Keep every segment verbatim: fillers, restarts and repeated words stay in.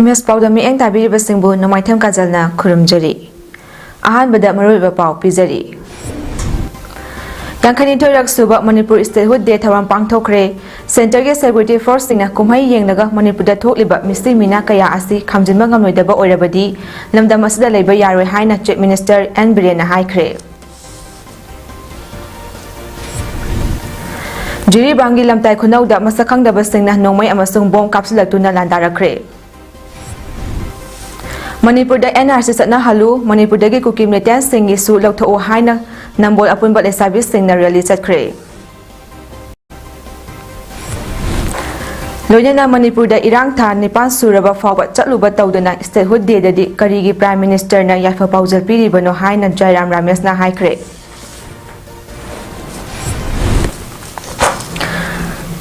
Image ꯄꯥꯎꯗ ꯃꯤꯠꯌꯦꯡ ꯇꯥꯕꯤꯔꯤꯕꯁꯤꯡꯕꯨ ꯅꯣꯡꯃꯥꯏꯊꯦꯝ ꯀꯥꯖꯜꯅ ꯈꯨꯔꯨꯝꯖꯔꯤ꯫ ꯑꯍꯥꯟꯕꯗ ꯃꯔꯨꯑꯣꯏꯕ ꯄꯥꯎ ꯄꯤꯖꯔꯤ꯫ ꯌꯥꯡꯈꯩꯅꯤꯊꯣꯏꯔꯛ ꯁꯨꯕ ꯃꯅꯤꯄꯨꯔ ꯁ꯭ꯇꯦꯠꯍꯨꯗ ꯗꯦ ꯊꯧꯔꯝ ꯄꯥꯡꯊꯣꯛꯈ꯭ꯔꯦ꯫ ꯁꯦꯟꯇꯔꯒꯤ ꯁꯦꯀ꯭ꯌꯨꯔꯤꯇꯤ ꯐꯣꯔꯁꯁꯤꯡꯅ ꯀꯨꯝꯍꯩ ꯌꯦꯡꯂꯒ ꯃꯅꯤꯄꯨꯔꯗ ꯊꯣꯛꯂꯤꯕ ꯃꯤꯁꯤ ꯃꯤꯅꯥ ꯀꯌꯥ ꯑꯁꯤ ꯈꯥꯝꯖꯤꯟꯕ ꯉꯝꯂꯣꯏꯗꯕ ꯑꯣꯏꯔꯕꯗꯤ ꯂꯝꯗꯝ ꯑꯁꯤꯗ ꯂꯩꯕ ꯌꯥꯔꯣꯏ ꯍꯥꯏꯅ ꯆꯤꯐ ꯃꯤꯅꯤꯁꯇꯔ ꯑꯦꯟ ꯕꯤꯔꯦꯟꯅ ꯍꯥꯏꯈ꯭ꯔꯦ꯫ ꯖꯤꯔꯤꯕꯥꯝꯒꯤ ꯂꯝꯇꯥꯏ ꯈꯨꯅꯧꯗ ꯃꯁꯛ ꯈꯪꯗꯕꯁꯤꯡꯅ ꯅꯣꯡꯃꯩ ꯑꯃꯁꯨꯡ ꯕꯣꯝ ꯀꯥꯞꯁꯤꯜꯂꯛꯇꯨꯅ ꯂꯥꯟꯗꯥꯔꯛꯈ꯭ꯔꯦ꯫ ꯃꯅꯤꯄꯨꯔꯗ ꯑꯦꯟ ꯑꯥꯔ ꯁꯤ ꯆꯠꯅꯍꯜꯂꯨ, ꯃꯅꯤꯄꯨꯔꯗꯒꯤ ꯀꯨꯀꯤ ꯃꯤꯂꯤꯇꯦꯟꯁꯁꯤꯡꯒꯤꯁꯨ ꯂꯧꯊꯣꯛꯎ ꯍꯥꯏꯅ ꯅꯝꯕꯣꯜ ꯑꯄꯨꯟꯕ ꯂꯩꯁꯥꯕꯤꯁꯤꯡꯅ ꯔꯦꯂꯤ ꯆꯠꯈ꯭ꯔꯦ꯫ ꯂꯣꯏꯅꯅ ꯃꯅꯤꯄꯨꯔꯗ ꯏꯔꯥꯡ ꯊꯥ ꯅꯤꯄꯥꯟ ꯁꯨꯔꯕ ꯐꯥꯎꯕ ꯆꯠꯂꯨꯕ ꯇꯧꯗꯅ ꯁ꯭ꯇꯦꯠꯍꯨꯗ ꯗꯦꯗꯗꯤ ꯀꯔꯤꯒꯤ ꯄ꯭ꯔꯥꯏꯝ ꯃꯤꯅꯤꯁꯇꯔꯅ ꯌꯥꯏꯐ ꯄꯥꯎꯖꯦꯜ ꯄꯤꯔꯤꯕꯅꯣ ꯍꯥꯏꯅ ꯖꯥꯏꯔꯥꯝ ꯔꯥꯃꯦꯁꯅ ꯍꯥꯏꯈ꯭ꯔꯦ꯫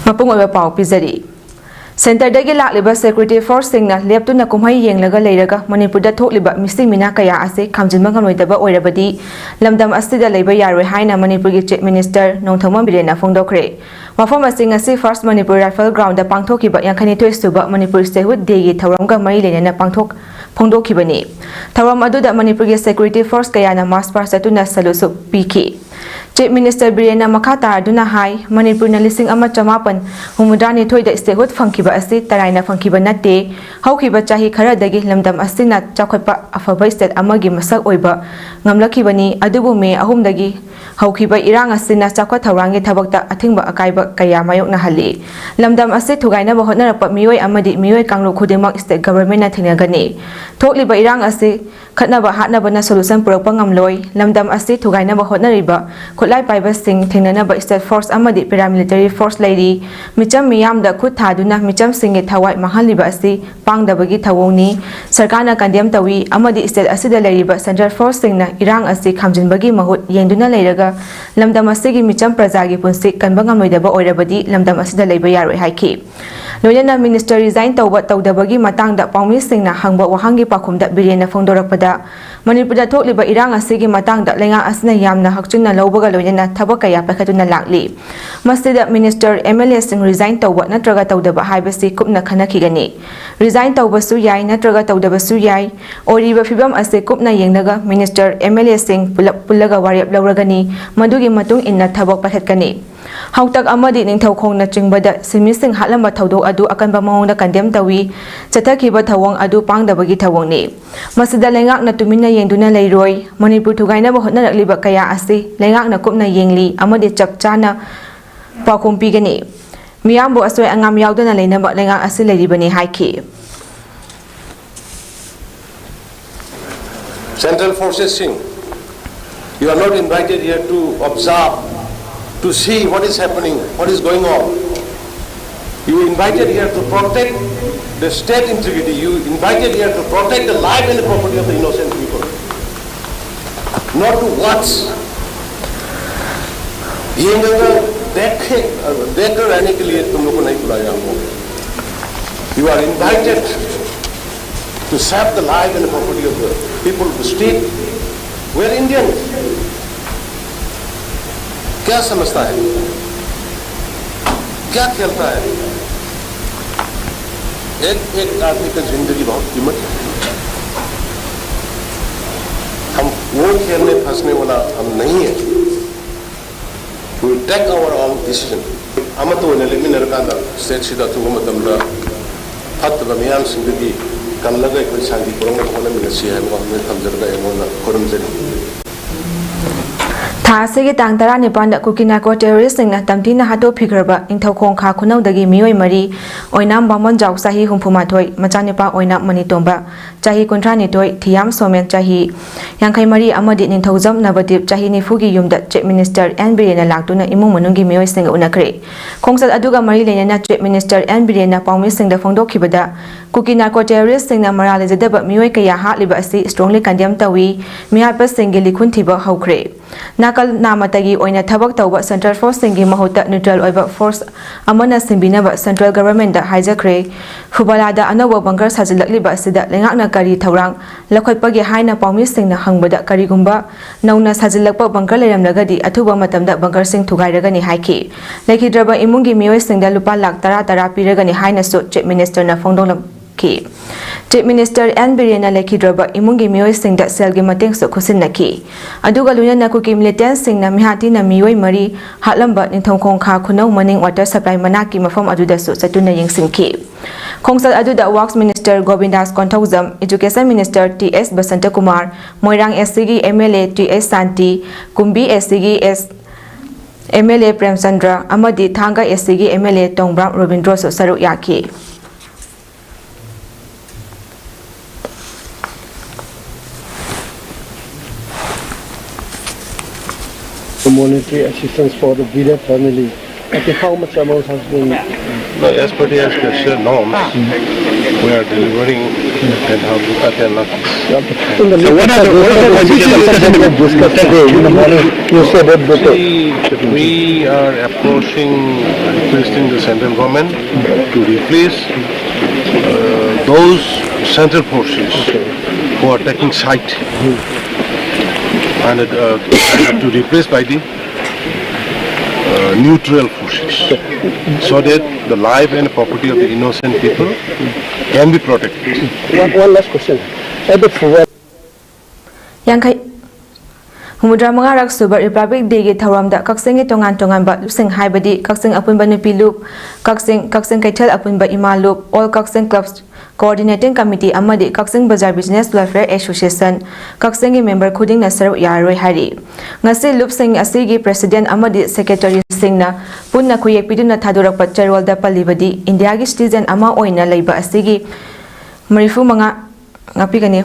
ꯃꯄꯨꯡ ꯑꯣꯏꯕ ꯄꯥꯎ ꯄꯤꯖꯔꯤ꯫ ꯁꯦꯟꯇꯔꯗꯒꯤ ꯂꯥꯛꯂꯤꯕ ꯁꯦꯀ꯭ꯌꯨꯔꯤꯇꯤ ꯐꯣꯔꯁꯁꯤꯡꯅ ꯂꯦꯞꯇꯨꯅ ꯀꯨꯝꯍꯩ ꯌꯦꯡꯂꯒ ꯂꯩꯔꯒ ꯃꯅꯤꯄꯨꯔꯗ ꯊꯣꯛꯂꯤꯕ ꯃꯤꯁꯤ ꯃꯤꯅꯥ ꯀꯌꯥ ꯑꯁꯤ ꯈꯥꯝꯖꯤꯟꯕ ꯉꯝꯂꯣꯏꯗꯕ ꯑꯣꯏꯔꯕꯗꯤ ꯂꯝꯗꯝ ꯑꯁꯤꯗ ꯂꯩꯕ ꯌꯥꯔꯣꯏ ꯍꯥꯏꯅ ꯃꯅꯤꯄꯨꯔꯒꯤ ꯆꯤꯐ ꯃꯤꯅꯤꯁꯇꯔ ꯅꯣꯡꯊꯣꯝꯕꯝ ꯕꯤꯔꯦꯟꯅ ꯐꯣꯡꯗꯣꯛꯈ꯭ꯔꯦ꯫ ꯋꯥꯐꯝ ꯑꯁꯤ ꯉꯁꯤ ꯐꯥꯔꯁ ꯃꯅꯤꯄꯨꯔ ꯔꯥꯏꯐꯜ ꯒ꯭ꯔꯥꯎꯟꯗ ꯄꯥꯡꯊꯣꯛꯈꯤꯕ ꯌꯥꯡꯈꯩꯅꯤꯊꯣꯏ ꯁꯨꯕ ꯃꯅꯤꯄꯨꯔ ꯁ꯭ꯇꯦꯠꯍꯨꯗ ꯗꯦꯒꯤ ꯊꯧꯔꯝꯒ ꯃꯔꯤ ꯂꯩꯅꯅ ꯄꯥꯡꯊꯣꯛ-, ꯐꯣꯡꯗꯣꯛꯈꯤꯕꯅꯤ꯫ ꯊꯧꯔꯝ ꯑꯗꯨꯗ ꯃꯅꯤꯄꯨꯔꯒꯤ ꯁꯦꯀ꯭ꯌꯨꯔꯤꯇꯤ ꯐꯣꯔꯁ ꯀꯌꯥꯅ ꯃꯥꯔꯆ ꯄꯥꯁ ꯆꯠꯇꯨꯅ ꯁꯦꯂꯨꯠꯁꯨ ꯄꯤꯈꯤ꯫ ꯆꯤꯐ ꯃꯤꯅꯤꯁꯇꯔ ꯕꯤꯔꯦꯟꯅ ꯃꯈꯥ ꯇꯥꯔꯗꯨꯅ ꯍꯥꯏ, ꯃꯅꯤꯄꯨꯔꯅ ꯂꯤꯁꯤꯡ ꯑꯃ ꯆꯃꯥꯄꯟ ꯍꯨꯝꯐꯨꯇꯔꯥꯅꯤꯊꯣꯏꯗ ꯁ꯭ꯇꯦꯠꯍꯨꯗ ꯐꯪꯈꯤꯕ ꯑꯁꯤ ꯇꯔꯥꯏꯅ ꯐꯪꯈꯤꯕ ꯅꯠꯇꯦ꯫ ꯍꯧꯈꯤꯕ ꯆꯍꯤ ꯈꯔꯗꯒꯤ ꯂꯝꯗꯝ ꯑꯁꯤꯅ ꯆꯥꯎꯈꯠꯄ ꯑꯐꯕ ꯁ꯭ꯇꯦꯠ ꯑꯃꯒꯤ ꯃꯁꯛ ꯑꯣꯏꯕ ꯉꯝꯂꯛꯈꯤꯕꯅꯤ꯫ ꯑꯗꯨꯕꯨ ꯃꯦ ꯑꯍꯨꯝꯗꯒꯤ ꯍꯧꯈꯤꯕ ꯏꯔꯥꯡ ꯑꯁꯤꯅ ꯆꯥꯎꯈꯠ ꯊꯧꯔꯥꯡꯒꯤ ꯊꯕꯛꯇ ꯑꯊꯤꯡꯕ ꯑꯀꯥꯏꯕ ꯀꯌꯥ ꯃꯥꯌꯣꯛꯅꯍꯜꯂꯤ꯫ ꯂꯝꯗꯝ ꯑꯁꯤ ꯊꯨꯒꯥꯏꯅꯕ ꯍꯣꯠꯅꯔꯛꯄ ꯃꯤꯑꯣꯏ ꯑꯃꯗꯤ ꯃꯤꯑꯣꯏ ꯀꯥꯡꯂꯨꯞ ꯈꯨꯗꯤꯡꯃꯛ ꯁ꯭ꯇꯦꯠ ꯒꯚꯔꯟꯃꯦꯟꯠꯅ ꯊꯦꯡꯅꯒꯅꯤ꯫ ꯊꯣꯛꯂꯤꯕ ꯏꯔꯥꯡ ꯑꯁꯤ ꯈꯠꯅꯕ ꯍꯥꯠꯅꯕꯅ solution ꯄꯨꯔꯛꯄ ꯉꯝꯂꯣꯏ꯫ ꯂꯝꯗꯝ ꯑꯁꯤ ꯊꯨꯒꯥꯏꯅꯕ ꯍꯣꯠꯅꯔꯤꯕ ꯈꯨꯠꯂꯥꯏ ꯄꯥꯏꯕꯁꯤꯡ ꯊꯦꯡꯅꯅꯕ state force ꯑꯃꯗꯤ paramilitary force ꯂꯩꯔꯤ꯫ ꯃꯤꯆꯝ ꯃꯤꯌꯥꯝꯗ ꯈꯨꯠ ꯊꯥꯗꯨꯅ ꯃꯤꯆꯝꯁꯤꯡꯒꯤ ꯊꯋꯥꯏ ꯃꯥꯡꯍꯜꯂꯤꯕ ꯑꯁꯤ ꯄꯥꯡꯗꯕꯒꯤ ꯊꯧꯑꯣꯡꯅꯤ꯫ ꯁꯔꯀꯥꯔꯅ condemn ꯇꯧꯏ ꯑꯃꯗꯤ state ꯑꯁꯤꯗ ꯂꯩꯔꯤꯕ central forceꯁꯤꯡꯅ ꯏꯔꯥꯡ ꯑꯁꯤ ꯈꯥꯝꯖꯤꯟꯕꯒꯤ ꯃꯍꯨꯠ ꯌꯦꯡꯗꯨꯅ ꯂꯩꯔꯒ ꯂꯝꯗꯝ ꯑꯁꯤꯒꯤ ꯃꯤꯆꯝ ꯄ꯭ꯔꯖꯥꯒꯤ ꯄꯨꯟꯁꯤ ꯀꯟꯕ ꯉꯝꯂꯣꯏꯗꯕ ꯑꯣꯏꯔꯕꯗꯤ ꯂꯝꯗꯝ ꯑꯁꯤꯗ ꯂꯩꯕ ꯌꯥꯔꯣꯏ ꯍꯥꯏꯈꯤ꯫ ꯂꯣꯏꯅꯅ minister resign ꯇꯧꯕ ꯇꯧꯗꯕꯒꯤ ꯃꯇꯥꯡꯗ ꯄꯥꯎꯃꯤꯁꯤꯡꯅ ꯍꯪꯕ ꯋꯥꯍꯪꯒꯤ ꯄꯥꯎꯈꯨꯝꯗ ꯕꯤꯔꯦꯟꯅ ꯐꯣꯡꯗꯣꯔꯛꯄꯗ, ꯃꯅꯤꯄꯨꯔꯗ ꯊꯣꯛꯂꯤꯕ ꯏꯔꯥꯡ ꯑꯁꯤꯒꯤ ꯃꯇꯥꯡꯗ ꯂꯩꯉꯥꯛ ꯑꯁꯤꯅ ꯌꯥꯝꯅ ꯍꯛꯆꯤꯟꯅ ꯂꯧꯕꯒ ꯂꯣꯏꯅꯅ ꯊꯕꯛ ꯀꯌꯥ ꯄꯥꯏꯈꯠꯇꯨꯅ ꯂꯥꯛꯂꯤ꯫ ꯃꯁꯤꯗ minister, MLAꯁꯤꯡ resign ꯇꯧꯕ ꯅꯠꯇ꯭ꯔꯒ ꯇꯧꯗꯕ ꯍꯥꯏꯕꯁꯤ ꯀꯨꯞꯅ ꯈꯟꯅꯈꯤꯒꯅꯤ꯫ Resign ꯇꯧꯕꯁꯨ ꯌꯥꯏ ꯅꯠꯇ꯭ꯔꯒ ꯇꯧꯗꯕꯁꯨ ꯌꯥꯏ꯫ ꯑꯣꯏꯔꯤꯕ ꯐꯤꯕꯝ ꯑꯁꯤ ꯀꯨꯞꯅ ꯌꯦꯡꯂꯒ minister, MLAꯁꯤꯡ ꯄꯨꯂꯞ ꯄꯨꯜꯂꯒ ꯋꯥꯔꯦꯞ ꯂꯧꯔꯒꯅꯤ꯫ ꯃꯗꯨꯒꯤ ꯃꯇꯨꯡ ꯏꯟꯅ ꯊꯕꯛ ꯄꯥꯏꯈꯠꯀꯅꯤ꯫ ꯍꯥꯎꯇꯛ ꯑꯃꯗꯤ ꯅꯤꯡꯊꯧꯈꯣꯡꯅꯆꯤꯡꯕꯗ ꯁꯤꯟꯃꯤꯁꯤꯡ ꯍꯥꯠꯂꯝꯕ ꯊꯧꯗꯣꯛ ꯑꯗꯨ ꯑꯀꯟꯕ ꯃꯑꯣꯡꯗ condemn ꯇꯧꯏ꯫ ꯆꯠꯊꯈꯤꯕ ꯊꯧꯑꯣꯡ ꯑꯗꯨ ꯄꯥꯡꯗꯕꯒꯤ ꯊꯧꯑꯣꯡꯅꯤ꯫ ꯃꯁꯤꯗ ꯂꯩꯉꯥꯛꯅ ꯇꯨꯃꯤꯟꯅ ꯌꯦꯡꯗꯨꯅ ꯂꯩꯔꯣꯏ꯫ ꯃꯅꯤꯄꯨꯔ ꯊꯨꯒꯥꯏꯅꯕ ꯍꯣꯠꯅꯔꯛꯂꯤꯕ ꯀꯌꯥ ꯑꯁꯤ ꯂꯩꯉꯥꯛꯅ ꯀꯨꯞꯅ ꯌꯦꯡꯂꯤ ꯑꯃꯗꯤ ꯆꯞ ꯆꯥꯅ ꯄꯥꯎꯈꯨꯝ ꯄꯤꯒꯅꯤ꯫ ꯃꯤꯌꯥꯝꯕꯨ ꯑꯁꯣꯏ ꯑꯉꯥꯝ ꯌꯥꯎꯗꯅ ꯂꯩꯅꯕ ꯂꯩꯉꯥꯛ ꯑꯁꯤ ꯂꯩꯔꯤꯕꯅꯤ ꯍꯥꯏꯈꯤ꯫ Central forces ꯁꯤꯡ, you are not invited here to observe, to see what is happening, what is going on. You invited here to protect the state integrity. You invited here to protect the life and the property of the innocent people. Not to watch. ये देख के रहने के लिए तुम लोग को नहीं बुलाया हम लोग. You are invited to save the life and the property of the people of the state. We are Indians. क्या समझता है, क्या खेलता है? एक एक आदमी का जिंदगी बहुत कीमत है. हम वो खेल में फंसने वाला हम नहीं है. We take our own decision. ꯑꯃꯠꯇ ꯑꯣꯏꯅ ꯂꯦꯞꯃꯤꯟꯅꯔꯀꯥꯟꯗ ꯁ꯭ꯇꯦꯠꯁꯤꯗ ꯑꯊꯨꯕ ꯃꯇꯝꯗ ꯐꯠꯇꯕ ꯃꯤꯌꯥꯝꯁꯤꯡꯗꯒꯤ ꯀꯜꯂꯒ ꯑꯩꯈꯣꯏ ꯁꯥꯟꯇꯤ ꯄꯨꯔꯛꯅꯕ ꯍꯣꯠꯅꯃꯤꯟꯅꯁꯤ ꯍꯥꯏꯕ ꯋꯥꯐꯝꯁꯤ ꯊꯝꯖꯔꯒ ꯑꯩꯉꯣꯟꯗ ꯈꯨꯔꯨꯝꯖꯔꯤ. ꯊꯥ ꯑꯁꯤꯒꯤ ꯇꯥꯡ ꯇꯔꯥꯅꯤꯄꯥꯟꯗ ꯀꯨꯀꯤ ꯅꯥꯔꯀꯣ ꯇꯦꯔꯣꯔꯤꯁꯁꯤꯡꯅ ꯇꯝꯊꯤꯅ ꯍꯥꯠꯇꯣꯛꯄꯤꯈ꯭ꯔꯕ ꯅꯤꯡꯊꯧꯈꯣꯡ ꯈꯥ ꯈꯨꯅꯧꯗꯒꯤ ꯃꯤꯑꯣꯏ ꯃꯔꯤ, ꯑꯣꯏꯅꯥꯝ ꯕꯥꯃꯣꯟꯖꯥꯎ ꯆꯍꯤ ꯍꯨꯝꯐꯨ ꯃꯥꯊꯣꯏ, ꯃꯆꯥꯅꯨꯄꯥ ꯑꯣꯏꯅꯥꯝ ꯃꯅꯤꯇꯣꯝꯕ ꯆꯍꯤ ꯀꯨꯟꯊ꯭ꯔꯥꯅꯤꯊꯣꯏ, ꯊꯤꯌꯥꯝ ꯁꯣꯃꯦꯟ ꯆꯍꯤ ꯌꯥꯡꯈꯩ ꯃꯔꯤ ꯑꯃꯗꯤ ꯅꯤꯡꯊꯧꯖꯝ ꯅꯕꯗꯤꯞ ꯆꯍꯤ ꯅꯤꯐꯨꯒꯤ ꯌꯨꯝꯗ Chief Minister ꯑꯦꯟ ꯕꯤꯔꯦꯟꯅ ꯂꯥꯛꯇꯨꯅ ꯏꯃꯨꯡ ꯃꯅꯨꯡꯒꯤ ꯃꯤꯑꯣꯏꯁꯤꯡꯒ ꯎꯅꯈ꯭ꯔꯦ꯫ ꯈꯣꯡꯆꯠ ꯑꯗꯨꯒ ꯃꯔꯤ ꯂꯩꯅꯅ Chief Minister ꯑꯦꯟ ꯕꯤꯔꯦꯟꯅ ꯄꯥꯎꯃꯤꯁꯤꯡꯗ ꯐꯣꯡꯗꯣꯛꯈꯤꯕꯗ, ꯀꯨꯀꯤ ꯅꯥꯔꯀꯣ ꯇꯦꯔꯣꯔꯤꯁꯁꯤꯡꯅ ꯃꯔꯥꯜ ꯂꯩꯖꯗꯕ ꯃꯤꯑꯣꯏ ꯀꯌꯥ ꯍꯥꯠꯂꯤꯕ ꯑꯁꯤ strongly condemn ꯇꯧꯏ, ꯃꯤꯍꯥꯠꯄꯁꯤꯡꯒꯤ ꯂꯤꯈꯨꯟ ꯊꯤꯕ ꯍꯧꯈ꯭ꯔꯦ꯫ ꯅꯥꯀꯜ ꯅꯥꯃꯠꯇꯒꯤ ꯑꯣꯏꯅ ꯊꯕꯛ ꯇꯧꯕ central forceꯁꯤꯡꯒꯤ ꯃꯍꯨꯠꯇ neutral ꯑꯣꯏꯕ force ꯑꯃꯅ ꯁꯤꯟꯕꯤꯅꯕ central governmentꯗ ꯍꯥꯏꯖꯈ꯭ꯔꯦ꯫ ꯐꯨꯕꯂꯥꯗ ꯑꯅꯧꯕ bunker ꯁꯥꯖꯤꯜꯂꯛꯂꯤꯕ ꯑꯁꯤꯗ ꯂꯩꯉꯥꯛꯅ ꯀꯔꯤ ꯊꯧꯔꯥꯡ ꯂꯧꯈꯠꯄꯒꯦ ꯍꯥꯏꯅ ꯄꯥꯎꯃꯤꯁꯤꯡꯅ ꯍꯪꯕꯗ, ꯀꯔꯤꯒꯨꯝꯕ ꯅꯧꯅ ꯁꯥꯖꯤꯜꯂꯛꯄ bunker ꯂꯩꯔꯝꯂꯒꯗꯤ ꯑꯊꯨꯕ ꯃꯇꯝꯗ bunkerꯁꯤꯡ ꯊꯨꯒꯥꯏꯔꯒꯅꯤ ꯍꯥꯏꯈꯤ꯫ ꯂꯩꯈꯤꯗ꯭ꯔꯕ ꯏꯃꯨꯡꯒꯤ ꯃꯤꯑꯣꯏꯁꯤꯡꯗ ꯂꯨꯄꯥ ꯂꯥꯈ ꯇꯔꯥ ꯇꯔꯥ ꯄꯤꯔꯒꯅꯤ ꯍꯥꯏꯅꯁꯨ Chief Ministerꯅ ꯐꯣꯡꯗꯣꯛꯂꯝꯈꯤ꯫ Chief Minister ꯑꯦꯟ ꯕꯤꯔꯦꯟꯅ ꯂꯩꯈꯤꯗ꯭ꯔꯕ ꯏꯃꯨꯡꯒꯤ ꯃꯤꯑꯣꯏꯁꯤꯡꯗ ꯁꯦꯜꯒꯤ ꯃꯇꯦꯡꯁꯨ ꯈꯨꯠꯁꯤꯟꯅꯈꯤ꯫ ꯑꯗꯨꯒ ꯂꯣꯏꯅꯅ ꯀꯨꯀꯤ militantꯁꯤꯡꯅ ꯃꯤꯍꯥꯠ ꯊꯤꯅ ꯃꯤꯑꯣꯏ ꯃꯔꯤ ꯍꯥꯠꯂꯝꯕ ꯅꯤꯡꯊꯧꯈꯣꯡ ꯈꯥ ꯈꯨꯅꯧ ꯃꯅꯤꯡ water supply ꯃꯅꯥꯛꯀꯤ ꯃꯐꯝ ꯑꯗꯨꯗꯁꯨ ꯆꯠꯇꯨꯅ ꯌꯦꯡꯁꯤꯟꯈꯤ꯫ ꯈꯣꯡꯆꯠ ꯑꯗꯨꯗ Works Minister Gobindas Konthoujam, Education Minister T S Basantakumar, Moirang ꯑꯦꯁ ꯁꯤꯒꯤ M L A T S Shanti, Kumbi ꯑꯦꯁ ꯁꯤꯒꯤ ꯑꯦꯁ ꯑꯦꯝ ꯑꯦꯜ ꯑꯦ ꯄ꯭ꯔꯦꯝꯆꯟꯗ꯭ꯔ ꯑꯃꯗꯤ ꯊꯥꯡꯒ ꯑꯦꯁ ꯁꯤꯒꯤ ꯑꯦꯝ ꯑꯦꯜ ꯑꯦ ꯇꯣꯡꯕ꯭ꯔꯥꯝ ꯔꯣꯕꯤꯟꯗ꯭ꯔꯣꯁꯨ ꯁꯔꯨꯛ ꯌꯥꯈꯤ꯫ Monetary assistance for the bereaved family. Okay, how much amount has been? No, as per the as per norms, we are delivering at Hamduka Tela. Okay. In the so what are the, what are the conditions that have been discussed today in the morning? You said that the We, we are approaching, requesting the central government to replace uh, those central forces who are taking side and uh, to replace by the uh, neutral forces so that the life and property of the innocent people can be protected. One, one last question. At the Fuwa ꯌꯥꯡꯈꯩ ꯍꯨꯝꯐꯨꯇꯔꯥ ꯃꯉꯥꯔꯛ ꯁꯨꯕ Republic Day ꯒꯤ ꯊꯧꯔꯝꯗ ꯀꯛꯆꯤꯡꯒꯤ ꯇꯣꯉꯥꯟ ꯇꯣꯉꯥꯟꯕ ꯂꯨꯞꯁꯤꯡ ꯍꯥꯏꯕꯗꯤ ꯀꯛꯆꯤꯡ ꯑꯄꯨꯟꯕ ꯅꯨꯄꯤ ꯂꯨꯞ, ꯀꯛꯆꯤꯡ, ꯀꯛꯆꯤꯡ ꯀꯩꯊꯦꯜ ꯑꯄꯨꯟꯕ ꯏꯃꯥ ꯂꯨꯞ, All Kakching Clubs Coordinating Committee ꯑꯃꯗꯤ ꯀꯛꯆꯤꯡ ꯕꯖꯥꯔ Business Welfare Association, ꯀꯛꯆꯤꯡꯒꯤ member ꯈꯨꯗꯤꯡꯅ ꯁꯔꯨꯛ ꯌꯥꯔꯔꯣꯏ ꯍꯥꯏꯔꯤ꯫ ꯉꯁꯤ ꯂꯨꯞꯁꯤꯡ ꯑꯁꯤꯒꯤ president ꯑꯃꯗꯤ secretary ꯁꯤꯡꯅ ꯄꯨꯟꯅ ꯈꯨꯌꯦꯛ ꯄꯤꯗꯨꯅ ꯊꯥꯗꯣꯔꯛꯄ ꯆꯦꯔꯣꯜꯗ ꯄꯜꯂꯤꯕꯗꯤ, ꯏꯟꯗꯤꯌꯥꯒꯤ citizen ꯑꯃ ꯑꯣꯏꯅ ꯂꯩꯕ ꯑꯁꯤꯒꯤ ꯃꯔꯤꯐꯨ ꯃꯉꯥ ꯉꯥꯛꯄꯤꯒꯅꯤ꯫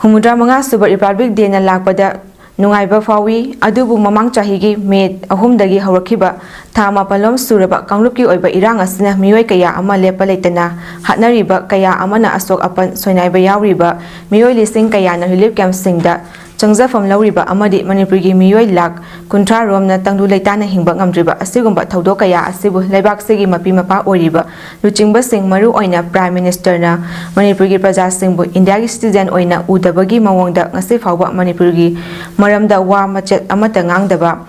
ꯍꯨꯝꯐꯨꯇꯔꯥ ꯃꯉꯥ ꯁꯨꯕ Republic Day ꯅ ꯂꯥꯛꯄꯗ ꯅꯨꯡꯉꯥꯏꯕ ꯐꯥꯎꯏ, ꯑꯗꯨꯕꯨ ꯃꯃꯥꯡ ꯆꯍꯤꯒꯤ ꯃꯦ ꯑꯍꯨꯝꯗꯒꯤ ꯍꯧꯔꯛꯈꯤꯕ ꯊꯥ ꯃꯥꯄꯜꯂꯣꯝ ꯁꯨꯔꯕ ꯀꯥꯡꯂꯨꯞꯀꯤ ꯑꯣꯏꯕ ꯏꯔꯥꯡ ꯑꯁꯤꯅ ꯃꯤꯑꯣꯏ ꯀꯌꯥ ꯑꯃ ꯂꯦꯞꯄ ꯂꯩꯇꯅ ꯍꯥꯠꯅꯔꯤꯕ ꯀꯌꯥ ꯑꯃꯅ ꯑꯁꯣꯛ ꯑꯄꯟ ꯁꯣꯏꯅꯥꯏꯕ ꯌꯥꯎꯔꯤꯕ ꯃꯤꯑꯣꯏ ꯂꯤꯁꯤꯡ ꯀꯌꯥꯅ relief camp ꯁꯤꯡꯗ ꯆꯪꯖꯐꯝ ꯂꯧꯔꯤꯕ ꯑꯃꯗꯤ ꯃꯅꯤꯄꯨꯔꯒꯤ ꯃꯤꯑꯣꯏ ꯂꯥꯈ ꯀꯨꯟꯊ꯭ꯔꯥ ꯔꯣꯝꯅ ꯇꯪꯗꯨ ꯂꯩꯇꯥꯅ ꯍꯤꯡꯕ ꯉꯝꯗ꯭ꯔꯤꯕ ꯑꯁꯤꯒꯨꯝꯕ ꯊꯧꯗꯣꯛ ꯀꯌꯥ ꯑꯁꯤꯕꯨ ꯂꯩꯕꯥꯛꯁꯤꯒꯤ ꯃꯄꯤ ꯃꯄꯥ ꯑꯣꯏꯔꯤꯕ ꯂꯨꯆꯤꯡꯕꯁꯤꯡ, ꯃꯔꯨ ꯑꯣꯏꯅ Prime Minister ꯅ ꯃꯅꯤꯄꯨꯔꯒꯤ ꯄ꯭ꯔꯖꯥꯁꯤꯡꯕꯨ ꯏꯟꯗꯤꯌꯥꯒꯤ citizen ꯑꯣꯏꯅ ꯎꯗꯕꯒꯤ ꯃꯑꯣꯡꯗ ꯉꯁꯤ ꯐꯥꯎꯕ ꯃꯅꯤꯄꯨꯔꯒꯤ ꯃꯔꯝꯗ ꯋꯥ ꯃꯆꯦꯠ ꯑꯃꯠꯇ ꯉꯥꯡꯗꯕ,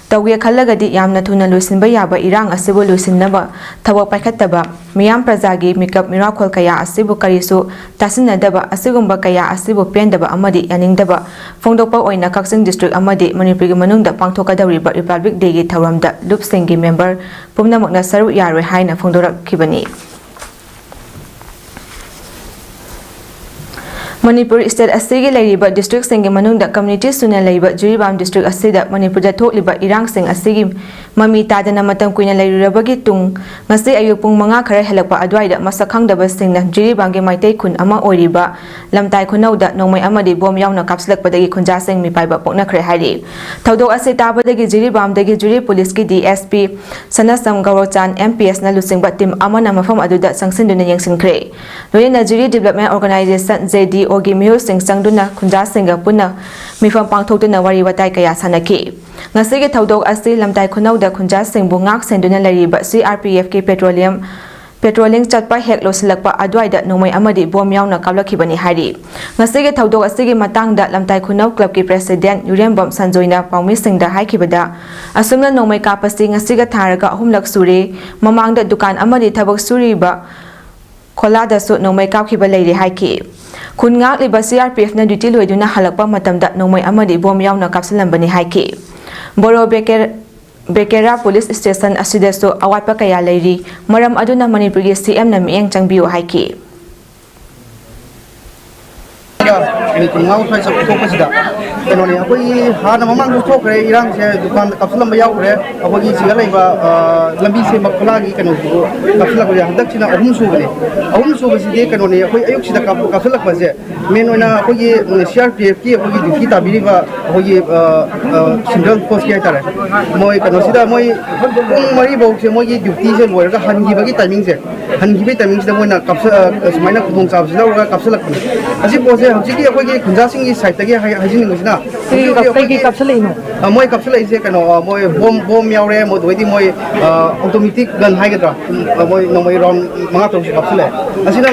ꯇꯧꯒꯦ ꯈꯜꯂꯒꯗꯤ ꯌꯥꯝꯅ ꯊꯨꯅ ꯂꯣꯏꯁꯤꯟꯕ ꯌꯥꯕ ꯏꯔꯥꯡ ꯑꯁꯤꯕꯨ ꯂꯣꯏꯁꯤꯟꯅꯕ ꯊꯕꯛ ꯄꯥꯏꯈꯠꯇꯕ, ꯃꯤꯌꯥꯝ ꯄ꯭ꯔꯖꯥꯒꯤ ꯃꯤꯀꯞ ꯃꯤꯔꯥꯈꯣꯜ ꯀꯌꯥ ꯑꯁꯤꯕꯨ ꯀꯔꯤꯁꯨ ꯇꯥꯁꯤꯟꯅꯗꯕ, ꯑꯁꯤꯒꯨꯝꯕ ꯀꯌꯥ ꯑꯁꯤꯕꯨ ꯄꯦꯟꯗꯕ ꯑꯃꯗꯤ ꯌꯥꯅꯤꯡꯗꯕ ꯐꯣꯡꯗꯣꯛꯄ ꯑꯣꯏꯅ ꯀꯛꯆꯤꯡ district ꯑꯃꯗꯤ ꯃꯅꯤꯄꯨꯔꯒꯤ ꯃꯅꯨꯡꯗ ꯄꯥꯡꯊꯣꯛꯀꯗꯧꯔꯤꯕ Republic Day ꯒꯤ ꯊꯧꯔꯝꯗ ꯂꯨꯞꯁꯤꯡꯒꯤ member ꯄꯨꯝꯅꯃꯛꯅ ꯁꯔꯨꯛ ꯌꯥꯔꯣꯏ ꯍꯥꯏꯅ ꯐꯣꯡꯗꯣꯔꯛꯈꯤꯕꯅꯤ꯫ ꯃꯅꯤꯄꯨꯔ state ꯑꯁꯤꯒꯤ ꯂꯩꯔꯤꯕ district ꯁꯤꯡꯒꯤ ꯃꯅꯨꯡꯗ community ꯁꯨꯅ ꯂꯩꯕ ꯖꯤꯔꯤꯕꯥꯝ district ꯑꯁꯤꯗ ꯃꯅꯤꯄꯨꯔꯗ ꯊꯣꯛꯂꯤꯕ ꯏꯔꯥꯡꯁꯤꯡ ꯑꯁꯤꯒꯤ ꯃꯃꯤ ꯇꯥꯗꯅ ꯃꯇꯝ ꯀꯨꯏꯅ ꯂꯩꯔꯨꯔꯕꯒꯤ ꯇꯨꯡ, ꯉꯁꯤ ꯑꯌꯨꯛ ꯄꯨꯡ ꯃꯉꯥ ꯈꯔ ꯍꯦꯜꯂꯛꯄ ꯑꯗꯨꯋꯥꯏꯗ ꯃꯁꯛ ꯈꯪꯗꯕꯁꯤꯡꯅ ꯖꯤꯔꯤꯕꯥꯝꯒꯤ ꯃꯩꯇꯩ ꯈꯨꯟ ꯑꯃ ꯑꯣꯏꯔꯤꯕ ꯂꯝꯇꯥꯏ ꯈꯨꯅꯧꯗ ꯅꯣꯡꯃꯩ ꯑꯃꯗꯤ ꯕꯣꯝ ꯌꯥꯎꯅ ꯀꯥꯞꯁꯤꯜꯂꯛꯄꯗꯒꯤ ꯈꯨꯟꯖꯥꯁꯤꯡ ꯃꯤꯄꯥꯏꯕ ꯄꯣꯛꯅꯈ꯭ꯔꯦ ꯍꯥꯏꯔꯤ꯫ ꯊꯧꯗꯣꯛ ꯑꯁꯤ ꯇꯥꯕꯗꯒꯤ ꯖꯤꯔꯤꯕꯥꯝꯗꯒꯤ ꯖꯤꯔꯤ police ꯀꯤ D S P ꯁꯅꯥꯁꯝ ꯒꯧꯔꯆꯥꯟ, M P S ꯅ ꯂꯨꯆꯤꯡꯕ team ꯑꯃꯅ ꯃꯐꯝ ꯑꯗꯨꯗ ꯆꯪꯁꯤꯟꯗꯨꯅ ꯌꯦꯡꯁꯤꯟꯈ꯭ꯔꯦ꯫ ꯂꯣꯏꯅꯅ ꯖꯤꯔꯤ Development Organisation, J D O ꯒꯤ ꯃꯤꯑꯣꯏꯁꯤꯡ ꯆꯪꯗꯨꯅ ꯈꯨꯟꯖꯥꯁꯤꯡꯒ ꯄꯨꯟꯅ ꯃꯤꯐꯝ ꯄꯥꯡꯊꯣꯛꯇꯨꯅ ꯋꯥꯔꯤ ꯋꯥꯇꯥꯏ ꯀꯌꯥ ꯁꯥꯟꯅꯈꯤ꯫ ꯉꯁꯤꯒꯤ ꯊꯧꯗꯣꯛ ꯑꯁꯤ ꯂꯝꯇꯥꯏ ꯈꯨꯅꯧꯗ ꯈꯨꯟꯖꯥꯁꯤꯡꯕꯨ ꯉꯥꯛ ꯁꯦꯟꯗꯨꯅ ꯂꯩꯔꯤꯕ C R P F ꯀꯤ petroleum, patrolling ꯆꯠꯄ ꯍꯦꯛ ꯂꯣꯏꯁꯤꯜꯂꯛꯄ ꯑꯗꯨꯋꯥꯏꯗ ꯅꯣꯡꯃꯩ ꯑꯃꯗꯤ ꯕꯣꯝ ꯌꯥꯎꯅ ꯀꯥꯞꯂꯛꯈꯤꯕꯅꯤ ꯍꯥꯏꯔꯤ꯫ ꯉꯁꯤꯒꯤ ꯊꯧꯗꯣꯛ ꯑꯁꯤꯒꯤ ꯃꯇꯥꯡꯗ ꯂꯝꯇꯥꯏ ꯈꯨꯅꯧ club ꯀꯤ president ꯌꯨꯔꯦꯝꯕꯝ ꯁꯟꯖꯣꯏꯅ ꯄꯥꯎꯃꯤꯁꯤꯡꯗ ꯍꯥꯏꯈꯤꯕꯗ, ꯑꯁꯨꯝꯅ ꯅꯣꯡꯃꯩ ꯀꯥꯞꯄꯁꯤ ꯉꯁꯤꯒ ꯊꯥꯔꯒ ꯑꯍꯨꯝꯂꯛ ꯁꯨꯔꯦ꯫ ꯃꯃꯥꯡꯗ ꯗꯨꯀꯥꯟ ꯑꯃꯗꯤ ꯊꯕꯛ ꯁꯨꯔꯤꯕ ꯈꯣꯂꯥꯗꯁꯨ ꯅꯣꯡꯃꯩ ꯀꯥꯞꯈꯤꯕ ꯂꯩꯔꯦ ꯍꯥꯏꯈꯤ꯫ ꯈꯨꯟ ꯉꯥꯛꯂꯤꯕ ꯁꯤ ꯑꯥꯔ ꯄꯤ ꯑꯦꯐꯅ ꯗ꯭ꯌꯨꯇꯤ ꯂꯣꯏꯗꯨꯅ ꯍꯜꯂꯛꯄ ꯃꯇꯝꯗ ꯅꯣꯡꯃꯩ ꯑꯃꯗꯤ ꯕꯣꯝ ꯌꯥꯎꯅ ꯀꯥꯞꯁꯤꯜꯂꯝꯕꯅꯤ ꯍꯥꯏꯈꯤ꯫ ꯕꯣꯔꯣ ꯕꯦꯀꯦꯔ-, ꯕꯦꯀꯦꯔꯥ ꯄꯨꯂꯤꯁ ꯁ꯭ꯇꯦꯁꯟ ꯑꯁꯤꯗꯁꯨ ꯑꯋꯥꯠꯄ ꯀꯌꯥ ꯂꯩꯔꯤ꯫ ꯃꯔꯝ ꯑꯗꯨꯅ ꯃꯅꯤꯄꯨꯔꯒꯤ ꯁꯤ ꯑꯦꯝꯅ ꯃꯤꯠꯌꯦꯡ ꯆꯪꯕꯤꯌꯨ ꯍꯥꯏꯈꯤ꯫ ꯃꯤꯅꯤꯠ ꯀꯨꯟꯃꯉꯥ ꯁ꯭ꯋꯥꯏ ꯆꯠꯊꯣꯛꯄꯁꯤꯗ ꯀꯩꯅꯣꯅꯦ, ꯑꯩꯈꯣꯏꯒꯤ ꯍꯥꯟꯅ ꯃꯃꯥꯡꯗꯁꯨ ꯊꯣꯛꯈ꯭ꯔꯦ ꯏꯔꯥꯡꯁꯦ, ꯗꯨꯀꯥꯟꯗ ꯀꯥꯞꯁꯤꯜꯂꯝꯕ ꯌꯥꯎꯈ꯭ꯔꯦ꯫ ꯑꯩꯈꯣꯏꯒꯤ ꯁꯤꯗ ꯂꯩꯕ, ꯑ, ꯂꯝꯕꯤ ꯁꯦꯝꯕ ꯈꯨꯂꯥꯒꯤ ꯀꯩꯅꯣꯁꯤꯕꯨ ꯀꯥꯞꯁꯤꯜꯂꯛꯄꯁꯦ ꯍꯟꯗꯛꯁꯤꯅ ꯑꯍꯨꯝ ꯁꯨꯕꯅꯦ꯫ ꯑꯍꯨꯝ ꯁꯨꯕꯁꯤꯗꯤ ꯀꯩꯅꯣꯅꯦ, ꯑꯩꯈꯣꯏ ꯑꯌꯨꯛꯁꯤꯗ ꯀꯥꯞ-, ꯀꯥꯞꯁꯤꯜꯂꯛꯄꯁꯦ ꯃꯦꯟ ꯑꯣꯏꯅ ꯑꯩꯈꯣꯏꯒꯤ ꯁꯤ ꯑꯥꯔ ꯄꯤ ꯑꯦꯐꯀꯤ ꯑꯩꯈꯣꯏꯒꯤ ꯗ꯭ꯌꯨꯇꯤ ꯇꯥꯕꯤꯔꯤꯕ ꯑꯩꯈꯣꯏꯒꯤ, ꯑ, ꯑ, ꯁꯦꯟꯇ꯭ꯔꯦꯜ ꯐꯣꯔꯁꯀꯤ ꯍꯥꯏꯇꯥꯔꯦ, ꯃꯣꯏ ꯀꯩꯅꯣꯁꯤꯗ ꯃꯣꯏ ꯄꯨꯡ ꯃꯔꯤ ꯐꯥꯎꯁꯦ ꯃꯣꯏꯒꯤ ꯗ꯭ꯌꯨꯇꯤꯁꯦ ꯂꯣꯏꯔꯒ ꯍꯟꯈꯤꯕꯒꯤ ꯇꯥꯏꯃꯤꯡꯁꯦ, ꯍꯟꯈꯤꯕꯒꯤ ꯇꯥꯏꯃꯤꯡꯁꯤꯗ ꯃꯣꯏꯅ ꯀꯥꯞꯁ-, ꯑ, ꯁꯨꯃꯥꯏꯅ ꯈꯨꯗꯣꯡꯆꯥꯕꯁꯤ ꯂꯧꯔꯒ ꯀꯥꯞꯁꯤꯜꯂꯛꯄꯅꯤ꯫ ꯑꯁꯤ ꯄꯣꯠꯁꯦ ꯍꯧꯖꯤꯛꯀꯤ ꯑꯩꯈꯣꯏꯒꯤ ꯈꯨꯟꯖꯥꯁꯤꯡꯒꯤ ꯁꯥꯏꯠꯇꯒꯤ ꯍꯥꯏ-, ꯍꯥꯏꯖꯅꯤꯡꯕꯁꯤꯅ ꯍꯧꯖꯤꯛ ꯍꯧꯖꯤꯛ ꯀꯩꯒꯤ ꯑꯩꯈꯣꯏꯒꯤ, ꯀꯥꯞꯁꯤꯜꯂꯛꯏꯅꯣ? ꯑ, ꯃꯣꯏ ꯀꯥꯞꯁꯤꯜꯂꯛꯏꯁꯦ ꯀꯩꯅꯣ, ꯑ, ꯃꯣꯏ ꯕꯣꯝ, ꯕꯣꯝ ꯌꯥꯎꯔꯦ, ꯃꯗꯨꯗꯩꯗꯤ ꯃꯣꯏ, ꯑ, ꯑꯣꯇꯣꯃꯦꯇꯤꯛ ꯒꯟ ꯍꯥꯏꯒꯗ꯭ꯔꯥ, ꯎꯝ, ꯑ, ꯃꯣꯏ ꯅꯣꯡꯃꯩ ꯔꯥꯎꯟ ꯃꯉꯥ ꯇꯔꯨꯛꯁꯦ ꯀꯥꯞꯁꯤꯜꯂꯛꯑꯦ꯫ ꯑꯁꯤꯅ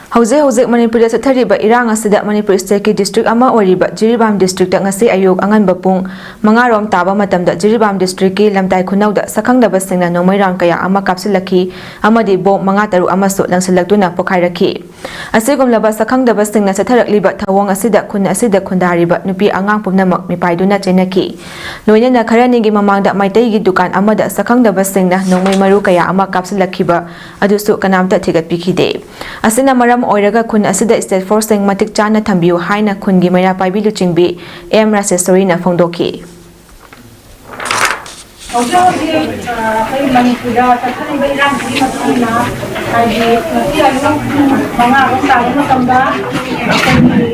ꯍꯧꯖꯤꯛ ꯍꯧꯖꯤꯛ ꯃꯅꯤꯄꯨꯔꯗ ꯆꯠꯊꯔꯤꯕ ꯏꯔꯥꯡ ꯑꯁꯤꯗ ꯃꯅꯤꯄꯨꯔ ꯁ꯭ꯇꯦꯠꯀꯤ ꯗꯤꯁꯇ꯭ꯔꯤꯛ ꯑꯃ ꯑꯣꯏꯔꯤꯕ ꯖꯤꯔꯤꯕꯥꯝ ꯗꯤꯁꯇ꯭ꯔꯤꯛꯇ ꯉꯁꯤ ꯑꯌꯨꯛ ꯑꯉꯟꯕ ꯄꯨꯡ ꯃꯉꯥ ꯔꯣꯝ ꯇꯥꯕ ꯃꯇꯝꯗ ꯖꯤꯔꯤꯕꯥꯝ ꯗꯤꯁꯇ꯭ꯔꯤꯛꯀꯤ ꯂꯝꯇꯥꯏ ꯈꯨꯅꯧꯗ ꯁꯛꯈꯪꯗꯕꯁꯤꯡꯅ ꯅꯣꯡꯃꯩ ꯔꯥꯎꯟ ꯀꯌꯥ ꯑꯃ ꯀꯥꯞꯁꯤꯜꯂꯛꯈꯤ ꯑꯃꯗꯤ ꯕꯣꯝ ꯃꯉꯥ ꯇꯔꯨꯛ ꯑꯃꯁꯨ ꯂꯪꯁꯤꯜꯂꯛꯇꯨꯅ ꯄꯣꯈꯥꯏꯔꯛꯈꯤ꯫ ꯑꯁꯤꯒꯨꯝꯂꯕ ꯁꯛꯈꯪꯗꯕꯁꯤꯡꯅ ꯆꯠꯊꯔꯛꯂꯤꯕ ꯊꯧꯑꯣꯡ ꯑꯁꯤꯗ ꯈꯨꯟ ꯑꯁꯤꯗ ꯈꯨꯟꯗꯥꯔꯤꯕ ꯅꯨꯄꯤ ꯑꯉꯥꯡ ꯄꯨꯝꯅꯃꯛ ꯃꯤꯄꯥꯏꯗꯨꯅ ꯆꯦꯟꯅꯈꯤ꯫ ꯂꯣꯏꯅꯅ ꯈꯔꯅꯤꯒꯤ ꯃꯃꯥꯡꯗ ꯃꯩꯇꯩꯒꯤ ꯗꯨꯀꯥꯟ ꯑꯃꯗ ꯁꯛꯈꯪꯗꯕꯁꯤꯡꯅ ꯅꯣꯡꯃꯩ ꯃꯔꯨ ꯀꯌꯥ ꯑꯃ ꯀꯥꯞꯁꯤꯜꯂꯛꯈꯤꯕ ꯑꯗꯨꯁꯨ ꯀꯅꯥꯝꯇ ꯊꯤꯒꯠꯄꯤꯈꯤꯗꯦ꯫ ꯑꯁꯤꯅ ꯃꯔꯝ ꯑꯣꯏꯔꯒ ꯈꯨꯟ ꯑꯁꯤꯗ ꯁ꯭ꯇꯦꯠ ꯐꯣꯔꯁꯁꯤꯡ ꯃꯇꯤꯛ ꯆꯥꯅ ꯊꯝꯕꯤꯌꯨ ꯍꯥꯏꯅ ꯈꯨꯟꯒꯤ ꯃꯩꯔꯥ ꯄꯥꯏꯕꯤ ꯂꯨꯆꯤꯡꯕꯤ ꯑꯦꯝ ꯔꯥꯖꯦꯁꯣꯔꯤꯅ ꯐꯣꯡꯗꯣꯛꯈꯤ꯫ ꯍꯧꯖꯤꯛ ꯍꯧꯖꯤꯛ, ꯑ, ꯑꯩꯈꯣꯏ ꯃꯅꯤꯄꯨꯔꯗ ꯆꯠꯊꯔꯤꯕ ꯏꯔꯥꯡꯁꯤꯒꯤ ꯃꯇꯨꯡ ꯏꯟꯅ, ꯍꯥꯏꯗꯤ, ꯉꯁꯤ ꯑꯌꯨꯛ ꯄꯨꯡ ꯃꯉꯥ ꯔꯣꯝ ꯇꯥꯕ ꯃꯇꯝꯗ ꯑꯩꯈꯣꯏꯒꯤ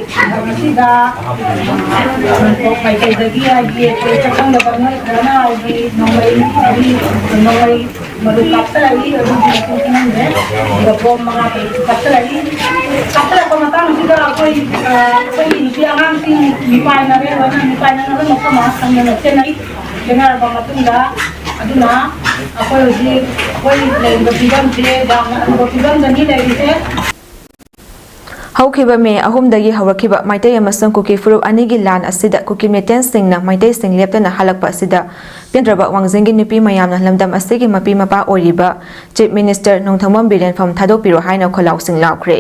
ꯃꯁꯤꯗ, ꯑ, ꯃꯥꯏꯀꯩꯗꯒꯤ, ꯍꯥꯏꯗꯤ, ꯑꯩꯈꯣꯏ ꯁꯛꯈꯪꯗꯕ ꯃꯤꯑꯣꯏ ꯈꯔꯅ, ꯍꯥꯏꯗꯤ, ꯅꯣꯡꯃꯩ, ꯅꯣꯡꯃꯩ ꯃꯔꯨ ꯀꯥꯞꯁꯤꯜꯂꯛꯏ, ꯑꯗꯨꯒꯤ ꯃꯇꯨꯡ ꯏꯟꯅ, ꯑꯗꯨꯒ ꯕꯣꯝ ꯃꯉꯥ ꯇꯔꯨꯛ ꯀꯥꯞꯁꯤꯜꯂꯛꯏ꯫ ꯀꯥꯞꯁꯤꯜꯂꯛꯄ ꯃꯇꯥꯡꯁꯤꯗ ꯑꯩꯈꯣꯏ, ꯑ, ꯑꯩꯈꯣꯏꯒꯤ ꯅꯨꯄꯤ ꯑꯉꯥꯡꯁꯤꯡ ꯃꯤꯄꯥꯏꯅꯔꯦ, ꯂꯣꯏꯅ ꯃꯤꯄꯥꯏꯅꯅꯕ ꯃꯐꯝ ꯑꯃ ꯈꯪꯗꯅ ꯆꯦꯟꯅꯩ꯫ ꯈꯦꯠꯅꯔꯕ ꯃꯇꯨꯡꯗ, ꯑꯗꯨꯅ ꯑꯩꯈꯣꯏ ꯍꯧꯖꯤꯛ ꯑꯩꯈꯣꯏ ꯂꯩꯔꯤꯕ ꯐꯤꯕꯝꯁꯦ ꯌꯥꯝꯅ ꯑꯔꯨꯕ ꯐꯤꯕꯝꯗꯅꯤ ꯂꯩꯔꯤꯁꯦ꯫ ꯍꯧꯈꯤꯕ ꯃꯦ ꯑꯍꯨꯝꯗꯒꯤ ꯍꯧꯔꯛꯈꯤꯕ ꯃꯩꯇꯩ ꯑꯃꯁꯨꯡ ꯀꯨꯀꯤ ꯐꯨꯔꯨꯞ ꯑꯅꯤꯒꯤ ꯂꯥꯟ ꯑꯁꯤꯗ ꯀꯨꯀꯤ ꯃꯤꯂꯤꯇꯦꯟꯁꯤꯡꯅ ꯃꯩꯇꯩꯁꯤꯡ ꯂꯦꯞꯇꯅ ꯍꯥꯠꯂꯛꯄ ꯑꯁꯤꯗ ꯄꯦꯟꯗ꯭ꯔꯕ ꯋꯥꯡꯖꯤꯡꯒꯤ ꯅꯨꯄꯤ ꯃꯌꯥꯝꯅ ꯂꯝꯗꯝ ꯑꯁꯤꯒꯤ ꯃꯄꯤ ꯃꯄꯥ ꯑꯣꯏꯔꯤꯕ ꯆꯤꯐ ꯃꯤꯅꯤꯁꯇꯔ ꯅꯣꯡꯊꯣꯝꯕꯝ ꯕꯤꯔꯦꯟ ꯐꯝ ꯊꯥꯗꯣꯛꯄꯤꯔꯣ ꯍꯥꯏꯅ ꯈꯣꯜꯂꯥꯎꯁꯤꯡ ꯂꯥꯎꯈ꯭ꯔꯦ꯫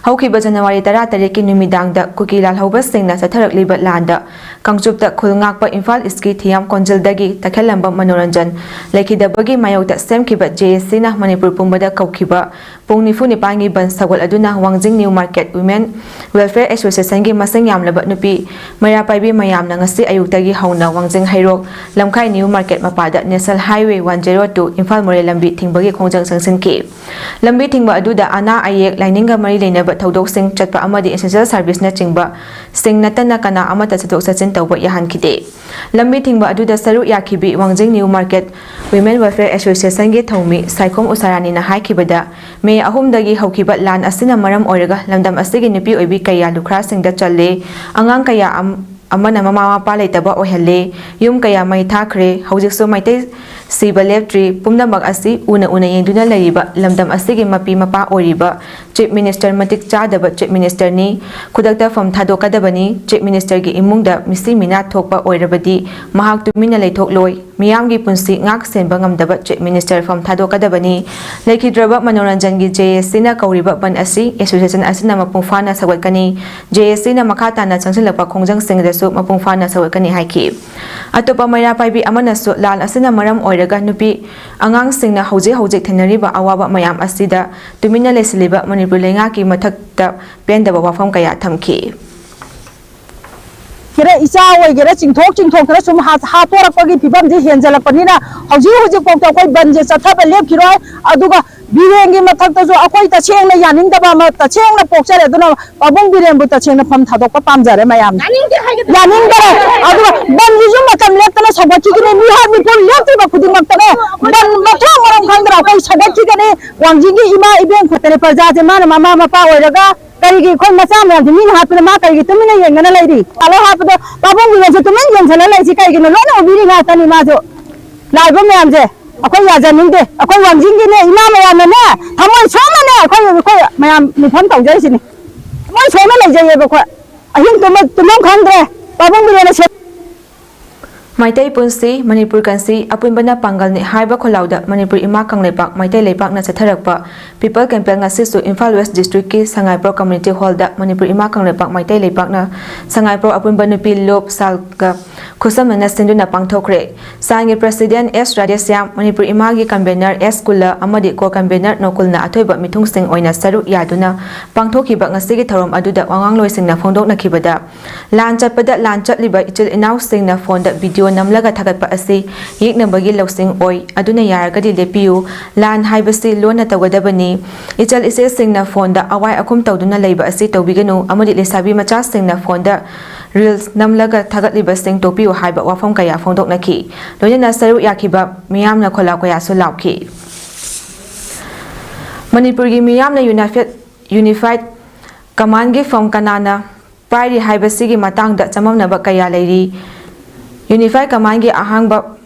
ꯍꯧꯈꯤꯕ ꯖꯅꯋꯥꯔꯤ ꯇꯔꯥꯇꯔꯦꯠꯀꯤ ꯅꯨꯃꯤꯗꯥꯡꯗ ꯀꯨꯀꯤ ꯂꯥꯜꯍꯧꯕꯁꯤꯡꯅ ꯆꯠꯊꯔꯛꯂꯤꯕ ꯂꯥꯟꯗ ꯀꯥꯡꯆꯨꯞꯇ ꯈꯨꯜ ꯉꯥꯛꯄ ꯏꯝꯐꯥꯜ ꯏꯁꯀꯤ ꯊꯤꯌꯥꯝ ꯀꯣꯟꯖꯤꯜꯗꯒꯤ ꯇꯈꯦꯜꯂꯝꯕꯝ ꯃꯅꯣꯔꯟꯖꯟ ꯂꯩꯈꯤꯗꯕꯒꯤ ꯃꯥꯌꯣꯛꯇ ꯁꯦꯝꯈꯤꯕ ꯖꯦ ꯑꯦꯁ ꯁꯤꯅ ꯃꯅꯤꯄꯨꯔ ꯄꯨꯝꯕꯗ ꯀꯧꯈꯤꯕ ꯄꯨꯡ ꯅꯤꯐꯨ ꯅꯤꯄꯥꯟꯒꯤ ꯕꯟ ꯁꯧꯒꯠꯂꯗꯨꯅ ꯋꯥꯡꯖꯤꯡ ꯅ꯭ꯌꯨ ꯃꯥꯔꯀꯦꯠ ꯋꯤꯃꯦꯟ ꯋꯦꯜꯐꯤꯌꯔ ꯑꯦꯁꯣꯁꯤꯌꯦꯁꯟꯒꯤ ꯃꯁꯤꯡ ꯌꯥꯝꯂꯕ ꯅꯨꯄꯤ ꯃꯩꯔꯥ ꯄꯥꯏꯕꯤ ꯃꯌꯥꯝꯅ ꯉꯁꯤ ꯑꯌꯨꯛꯇꯒꯤ ꯍꯧꯅ ꯋꯥꯡꯖꯤꯡ ꯍꯩꯔꯣꯛ ꯂꯝꯈꯥꯏ ꯅ꯭ꯌꯨ ꯃꯥꯔꯀꯦꯠ ꯃꯄꯥꯗ national highway one zero two Imphal ꯃꯣꯔꯦ ꯂꯝꯕꯤ ꯊꯤꯡꯕꯒꯤ ꯈꯣꯡꯖꯪ ꯆꯪꯁꯤꯟꯈꯤ꯫ ꯂꯝꯕꯤ ꯊꯤꯡꯕ ꯑꯗꯨꯗ ꯑꯅꯥ ꯑꯌꯦꯛ, ꯂꯥꯏꯅꯤꯡꯒ ꯃꯔꯤ ꯂꯩꯅꯕ ꯊꯧꯗꯣꯛꯁꯤꯡ ꯆꯠꯄ ꯑꯃꯗꯤ ꯑꯦꯁꯦꯟꯁꯤꯌꯦꯜ ꯁꯥꯔꯚꯤꯁꯅꯆꯤꯡꯕ ꯁꯤꯡ ꯅꯠꯇꯅ ꯀꯅꯥ ꯑꯃꯠꯇ ꯆꯠꯊꯣꯛ ꯆꯠꯁꯤꯟ ꯇꯧꯕ ꯌꯥꯍꯟꯈꯤꯗꯦ꯫ ꯂꯝꯕꯤ ꯊꯤꯡꯕ ꯑꯗꯨꯗ ꯁꯔꯨꯛ ꯌꯥꯈꯤꯕꯤ ꯋꯥꯡꯖꯤꯡ ꯅ꯭ꯌꯨ ꯃꯥꯔꯀꯦꯠ ꯋꯤꯃꯦꯟ ꯋꯦꯜꯐꯤꯌꯔ ꯑꯦꯁꯣꯁꯤꯌꯦꯁꯟꯒꯤ ꯊꯧꯃꯤ ꯁꯥꯏꯈꯣꯝ ꯎꯁꯥꯔꯥꯅꯤꯅ ꯍꯥꯏꯈꯤꯕꯗ, ꯃꯦ ꯑꯍꯨꯝꯗꯒꯤ ꯍꯧꯈꯤꯕ ꯂꯥꯟ ꯑꯁꯤꯅ ꯃꯔꯝ ꯑꯣꯏꯔꯒ ꯂꯝꯗꯝ ꯑꯁꯤꯒꯤ ꯅꯨꯄꯤ ꯑꯣꯏꯕꯤ ꯀꯌꯥ ꯂꯨꯈ꯭ꯔꯥꯁꯤꯡꯗ ꯆꯜꯂꯦ, ꯑꯉꯥꯡ ꯀꯌꯥ ꯑꯝ-, ꯑꯃꯅ ꯃꯃꯥ ꯃꯄꯥ ꯂꯩꯇꯕ ꯑꯣꯏꯍꯜꯂꯦ, ꯌꯨꯝ ꯀꯌꯥ ꯃꯩ ꯊꯥꯈ꯭ꯔꯦ, ꯍꯧꯖꯤꯛꯁꯨ ꯃꯩꯇꯩ ꯁꯤꯕ ꯂꯦꯞꯇ꯭ꯔꯤ, ꯄꯨꯝꯅꯃꯛ ꯑꯁꯤ ꯎꯅ ꯎꯅ ꯌꯦꯡꯗꯨꯅ ꯂꯩꯔꯤꯕ ꯂꯝꯗꯝ ꯑꯁꯤꯒꯤ ꯃꯄꯤ ꯃꯄꯥ ꯑꯣꯏꯔꯤꯕ ꯆꯤꯐ ꯃꯤꯅꯤꯁꯇꯔ ꯃꯇꯤꯛ ꯆꯥꯗꯕ ꯆꯤꯐ ꯃꯤꯅꯤꯁꯇꯔꯅꯤ꯫ ꯈꯨꯗꯛꯇ ꯐꯝ ꯊꯥꯗꯣꯛꯀꯗꯕꯅꯤ꯫ ꯆꯤꯐ ꯃꯤꯅꯤꯁꯇꯔꯒꯤ ꯏꯃꯨꯡꯗ ꯃꯤꯁꯤ ꯃꯤꯅꯥ ꯊꯣꯛꯄ ꯑꯣꯏꯔꯕꯗꯤ ꯃꯍꯥꯛ ꯇꯨꯃꯤꯟꯅ ꯂꯩꯊꯣꯛꯂꯣꯏ꯫ ꯃꯤꯌꯥꯝꯒꯤ ꯄꯨꯟꯁꯤ ꯉꯥꯛ ꯁꯦꯟꯕ ꯉꯝꯗꯕ ꯆꯤꯐ ꯃꯤꯅꯤꯁꯇꯔ ꯐꯝ ꯊꯥꯗꯣꯛꯀꯗꯕꯅꯤ꯫ ꯂꯩꯈꯤꯗ꯭ꯔꯕ ꯃꯅꯣꯔꯟꯖꯟꯒꯤ ꯖꯦ ꯑꯦꯁ ꯁꯤꯅ ꯀꯧꯔꯤꯕ ꯕꯟ ꯑꯁꯤ ꯑꯦꯁꯣꯁꯤꯌꯦꯁꯟ ꯑꯁꯤꯅ ꯃꯄꯨꯡ ꯐꯥꯅ ꯁꯧꯒꯠꯀꯅꯤ꯫ ꯖꯦ ꯑꯦꯁ ꯁꯤꯅ ꯃꯈꯥ ꯇꯥꯅ ꯆꯪꯁꯤꯜꯂꯛꯄ ꯈꯣꯡꯖꯪꯁꯤꯡꯗꯁꯨ ꯃꯄꯨꯡ ꯐꯥꯅ ꯁꯧꯒꯠꯀꯅꯤ ꯍꯥꯏꯈꯤ꯫ ꯑꯇꯣꯞꯄ ꯃꯩꯔꯥ ꯄꯥꯏꯕꯤ ꯑꯃꯅꯁꯨ ꯂꯥꯟ ꯑꯁꯤꯅ ꯃꯔꯝ ꯑꯣꯏꯔꯒ ꯅꯨꯄꯤ ꯑꯉꯥꯡꯁꯤꯡꯅ ꯍꯧꯖꯤꯛ ꯍꯧꯖꯤꯛ ꯊꯦꯡꯅꯔꯤꯕ ꯑꯋꯥꯕ ꯃꯌꯥꯝ ꯑꯁꯤꯗ ꯇꯨꯃꯤꯟꯅ ꯂꯩꯁꯤꯜꯂꯤꯕ ꯃꯅꯤꯄꯨꯔ ꯂꯩꯉꯥꯛꯀꯤ ꯃꯊꯛꯇ ꯄꯦꯟꯗꯕ ꯋꯥꯐꯝ ꯀꯌꯥ ꯊꯝꯈꯤ꯫ ꯈꯔ ꯏꯆꯥ ꯑꯣꯏꯒꯦꯔꯥ ꯆꯤꯡꯊꯣꯛ ꯆꯤꯡꯊꯣꯛꯇꯅ ꯁꯨꯝ ꯍꯥ-, ꯍꯥꯠꯇꯣꯔꯛꯄꯒꯤ ꯐꯤꯕꯝꯁꯦ ꯍꯦꯟꯖꯜꯂꯛꯄꯅꯤꯅ ꯍꯧꯖꯤꯛ ꯍꯧꯖꯤꯛꯐꯥꯎꯗ ꯑꯩꯈꯣꯏ ꯕꯟꯁꯦ ꯆꯠꯊꯕ ꯂꯦꯞꯈꯤꯔꯣꯏ꯫ ꯑꯗꯨꯒ ꯕꯤꯔꯦꯟꯒꯤ ꯃꯊꯛꯇꯁꯨ ꯑꯩꯈꯣꯏ ꯇꯁꯦꯡꯅ ꯌꯥꯅꯤꯡꯗꯕ ꯑꯃ ꯇꯁꯦꯡꯅ ꯄꯣꯛꯆꯔꯦ꯫ ꯑꯗꯨꯅ ꯄꯥꯕꯨꯡ ꯕꯤꯔꯦꯟꯕꯨ ꯇꯁꯦꯡꯅ ꯐꯝ ꯊꯥꯗꯣꯛꯄ ꯄꯥꯝꯖꯔꯦ ꯃꯌꯥꯝꯅ꯫ ꯌꯥꯅꯤꯡꯗꯦ꯫ ꯑꯗꯨꯒ ꯕꯟꯁꯤꯁꯨ ꯃꯇꯝ ꯂꯦꯞꯇꯅ ꯁꯧꯒꯠꯈꯤꯒꯅꯤ꯫ ꯃꯤꯍꯥꯠ ꯃꯤꯄꯨꯟ ꯂꯦꯞꯇ꯭ꯔꯤꯕ ꯈꯨꯗꯤꯡꯃꯛꯇꯅꯦ ꯕꯟ ꯃꯊꯣꯡ ꯃꯔꯝ ꯈꯪꯗꯅ ꯑꯩꯈꯣꯏ ꯁꯧꯒꯠꯈꯤꯒꯅꯤ꯫ ꯋꯥꯡꯖꯤꯡꯒꯤ ꯏꯃꯥ ꯏꯕꯦꯟ ꯈꯛꯇꯅꯦ ꯄ꯭ꯔꯖꯥꯁꯦ ꯃꯥꯅ ꯃꯃꯥ ꯃꯄꯥ ꯑꯣꯏꯔꯒ ꯀꯔꯤꯒꯤ ꯑꯩꯈꯣꯏ ꯃꯆꯥ ꯃꯌꯥꯝꯁꯦ ꯃꯤꯅ ꯍꯥꯠꯄꯗ ꯃꯥ ꯀꯔꯤꯒꯤ ꯇꯨꯃꯤꯟꯅ ꯌꯦꯡꯗꯅ ꯂꯩꯔꯤ? ꯂꯥꯜꯂꯣ ꯍꯥꯠꯄꯗ ꯄꯥꯕꯨꯡ ꯕꯤꯔꯦꯟꯁꯦ ꯇꯨꯃꯤꯟ ꯌꯦꯡꯁꯤꯜꯂ ꯂꯩꯁꯤ ꯀꯩꯒꯤꯅꯣ? ꯂꯣꯏꯅ ꯎꯕꯤꯔꯤ ꯉꯥꯛꯇꯅꯤ ꯃꯥꯁꯨ꯫ ꯂꯥꯛꯏꯕ ꯃꯌꯥꯝꯁꯦ ꯑꯩꯈꯣꯏ ꯌꯥꯖꯅꯤꯡꯗꯦ꯫ ꯑꯩꯈꯣꯏ ꯋꯥꯡꯖꯤꯡꯒꯤꯅꯦ ꯏꯃꯥ ꯃꯌꯥꯝꯅꯅꯦ ꯊꯃꯣꯏ ꯁꯣꯛꯅꯅꯦ ꯑꯩꯈꯣꯏ, ꯑꯩꯈꯣꯏ ꯃꯌꯥꯝ ꯃꯤꯐꯝ ꯇꯧꯖꯔꯤꯁꯤꯅꯤ꯫ ꯂꯣꯏ ꯁꯣꯏꯅ ꯂꯩꯖꯩꯌꯦꯕ ꯑꯩꯈꯣꯏ꯫ ꯑꯍꯤꯡ ꯇꯨꯝꯕ, ꯇꯨꯝꯐꯝ ꯈꯪꯗ꯭ꯔꯦ꯫ ꯄꯥꯕꯨꯡ ꯕꯤꯔꯦꯟꯅ ꯁꯦꯝ- ꯃꯩꯇꯩ ꯄꯨꯟꯁꯤ, ꯃꯅꯤꯄꯨꯔ ꯀꯟꯁꯤ, ꯑꯄꯨꯟꯕꯅ ꯄꯥꯡꯒꯜꯅꯤ ꯍꯥꯏꯕ ꯈꯣꯜꯂꯥꯎꯗ ꯃꯅꯤꯄꯨꯔ ꯏꯃꯥ ꯀꯪꯂꯩꯄꯥꯛ ꯃꯩꯇꯩ ꯂꯩꯄꯥꯛꯅ ꯆꯠꯊꯔꯛꯄ People Campaign ꯉꯁꯤꯁꯨ ꯏꯝꯐꯥꯜ ꯋꯦꯁ ꯗꯤꯁꯇ꯭ꯔꯤꯛꯀꯤ ꯁꯉꯥꯏꯄ꯭ꯔꯧ ꯀꯝꯃ꯭ꯌꯨꯅꯤꯇꯤ ꯍꯣꯜꯗ ꯃꯅꯤꯄꯨꯔ ꯏꯃꯥ ꯀꯪꯂꯩꯄꯥꯛ ꯃꯩꯇꯩ ꯂꯩꯄꯥꯛꯅ ꯁꯉꯥꯏꯄ꯭ꯔꯧ ꯑꯄꯨꯟꯕ ꯅꯨꯄꯤ ꯂꯣꯞ ꯁꯥꯜꯒ ꯈꯨꯠꯁꯝꯅꯅ ꯁꯤꯟꯗꯨꯅ ꯄꯥꯡꯊꯣꯛꯈ꯭ꯔꯦ꯫ ꯁꯥꯟꯒꯤ ꯄ꯭ꯔꯦꯁꯤꯗꯦꯟꯠ ꯑꯦꯁ ꯔꯥꯙꯦꯁ꯭ꯌꯥꯝ, ꯃꯅꯤꯄꯨꯔ ꯏꯃꯥꯒꯤ ꯀꯟꯚꯦꯅꯔ ꯑꯦꯁ ꯀꯨꯂꯥ ꯑꯃꯗꯤ ꯀꯣ ꯀꯟꯚꯦꯅꯔ ꯅꯣꯀꯨꯜꯅ ꯑꯊꯣꯏꯕ ꯃꯤꯊꯨꯡꯁꯤꯡ ꯑꯣꯏꯅ ꯁꯔꯨꯛ ꯌꯥꯗꯨꯅ ꯄꯥꯡꯊꯣꯛꯈꯤꯕ ꯉꯁꯤꯒꯤ ꯊꯧꯔꯝ ꯑꯗꯨꯗ ꯋꯥꯉꯥꯡꯂꯣꯏꯁꯤꯡꯅ ꯐꯣꯡꯗꯣꯛꯅꯈꯤꯕꯗ, ꯂꯥꯟ ꯆꯠꯄꯗ ꯂꯥꯟ ꯆꯠꯂꯤꯕ ꯏꯆꯤꯜ ꯏꯅꯥꯎꯁꯤꯡꯅ ꯐꯣꯟꯗ ꯚꯤꯗꯤꯑꯣ ꯅꯝꯂꯒ ꯊꯥꯒꯠꯄ ꯑꯁꯤ ꯌꯦꯛꯅꯕꯒꯤ ꯂꯧꯁꯤꯡ ꯑꯣꯏ꯫ ꯑꯗꯨꯅ ꯌꯥꯔꯒꯗꯤ ꯂꯦꯞꯄꯤꯌꯨ꯫ ꯂꯥꯟ ꯍꯥꯏꯕꯁꯤ ꯂꯣꯟꯅ ꯇꯧꯒꯗꯕꯅꯤ꯫ ꯏꯆꯜ ꯏꯆꯦꯁꯤꯡꯅ ꯐꯣꯟꯗ ꯑꯋꯥꯏ ꯑꯈꯨꯝ ꯇꯧꯗꯨꯅ ꯂꯩꯕ ꯑꯁꯤ ꯇꯧꯕꯤꯒꯅꯨ ꯑꯃꯗꯤ ꯂꯩꯁꯥꯕꯤ ꯃꯆꯥꯁꯤꯡꯅ ꯐꯣꯟꯗ ꯔꯤꯜꯁ ꯅꯝꯂꯒ ꯊꯥꯒꯠꯂꯤꯕꯁꯤꯡ ꯇꯣꯛꯄꯤꯌꯨ ꯍꯥꯏꯕ ꯋꯥꯐꯝ ꯀꯌꯥ ꯐꯣꯡꯗꯣꯛꯅꯈꯤ꯫ ꯂꯣꯏꯅꯅ ꯁꯔꯨꯛ ꯌꯥꯈꯤꯕ ꯃꯤꯌꯥꯝꯅ ꯈꯣꯜꯂꯥꯎ ꯀꯌꯥꯁꯨ ꯂꯥꯎꯈꯤ꯫ ꯃꯅꯤꯄꯨꯔꯒꯤ ꯃꯤꯌꯥꯝꯅ ꯌꯨꯅꯥꯏꯐꯦꯠ-, ꯌꯨꯅꯤꯐꯥꯏꯗ ꯀꯃꯥꯟꯒꯤ ꯐꯝ ꯀꯅꯥꯅ ꯄꯥꯏꯔꯤ ꯍꯥꯏꯕꯁꯤꯒꯤ ꯃꯇꯥꯡꯗ ꯆꯃꯝꯅꯕ ꯀꯌꯥ ꯂꯩꯔꯤ꯫ ꯌꯨꯅꯤꯐꯥꯏꯗ ꯀꯃꯥꯟꯒꯤ ꯑꯍꯥꯡꯕ,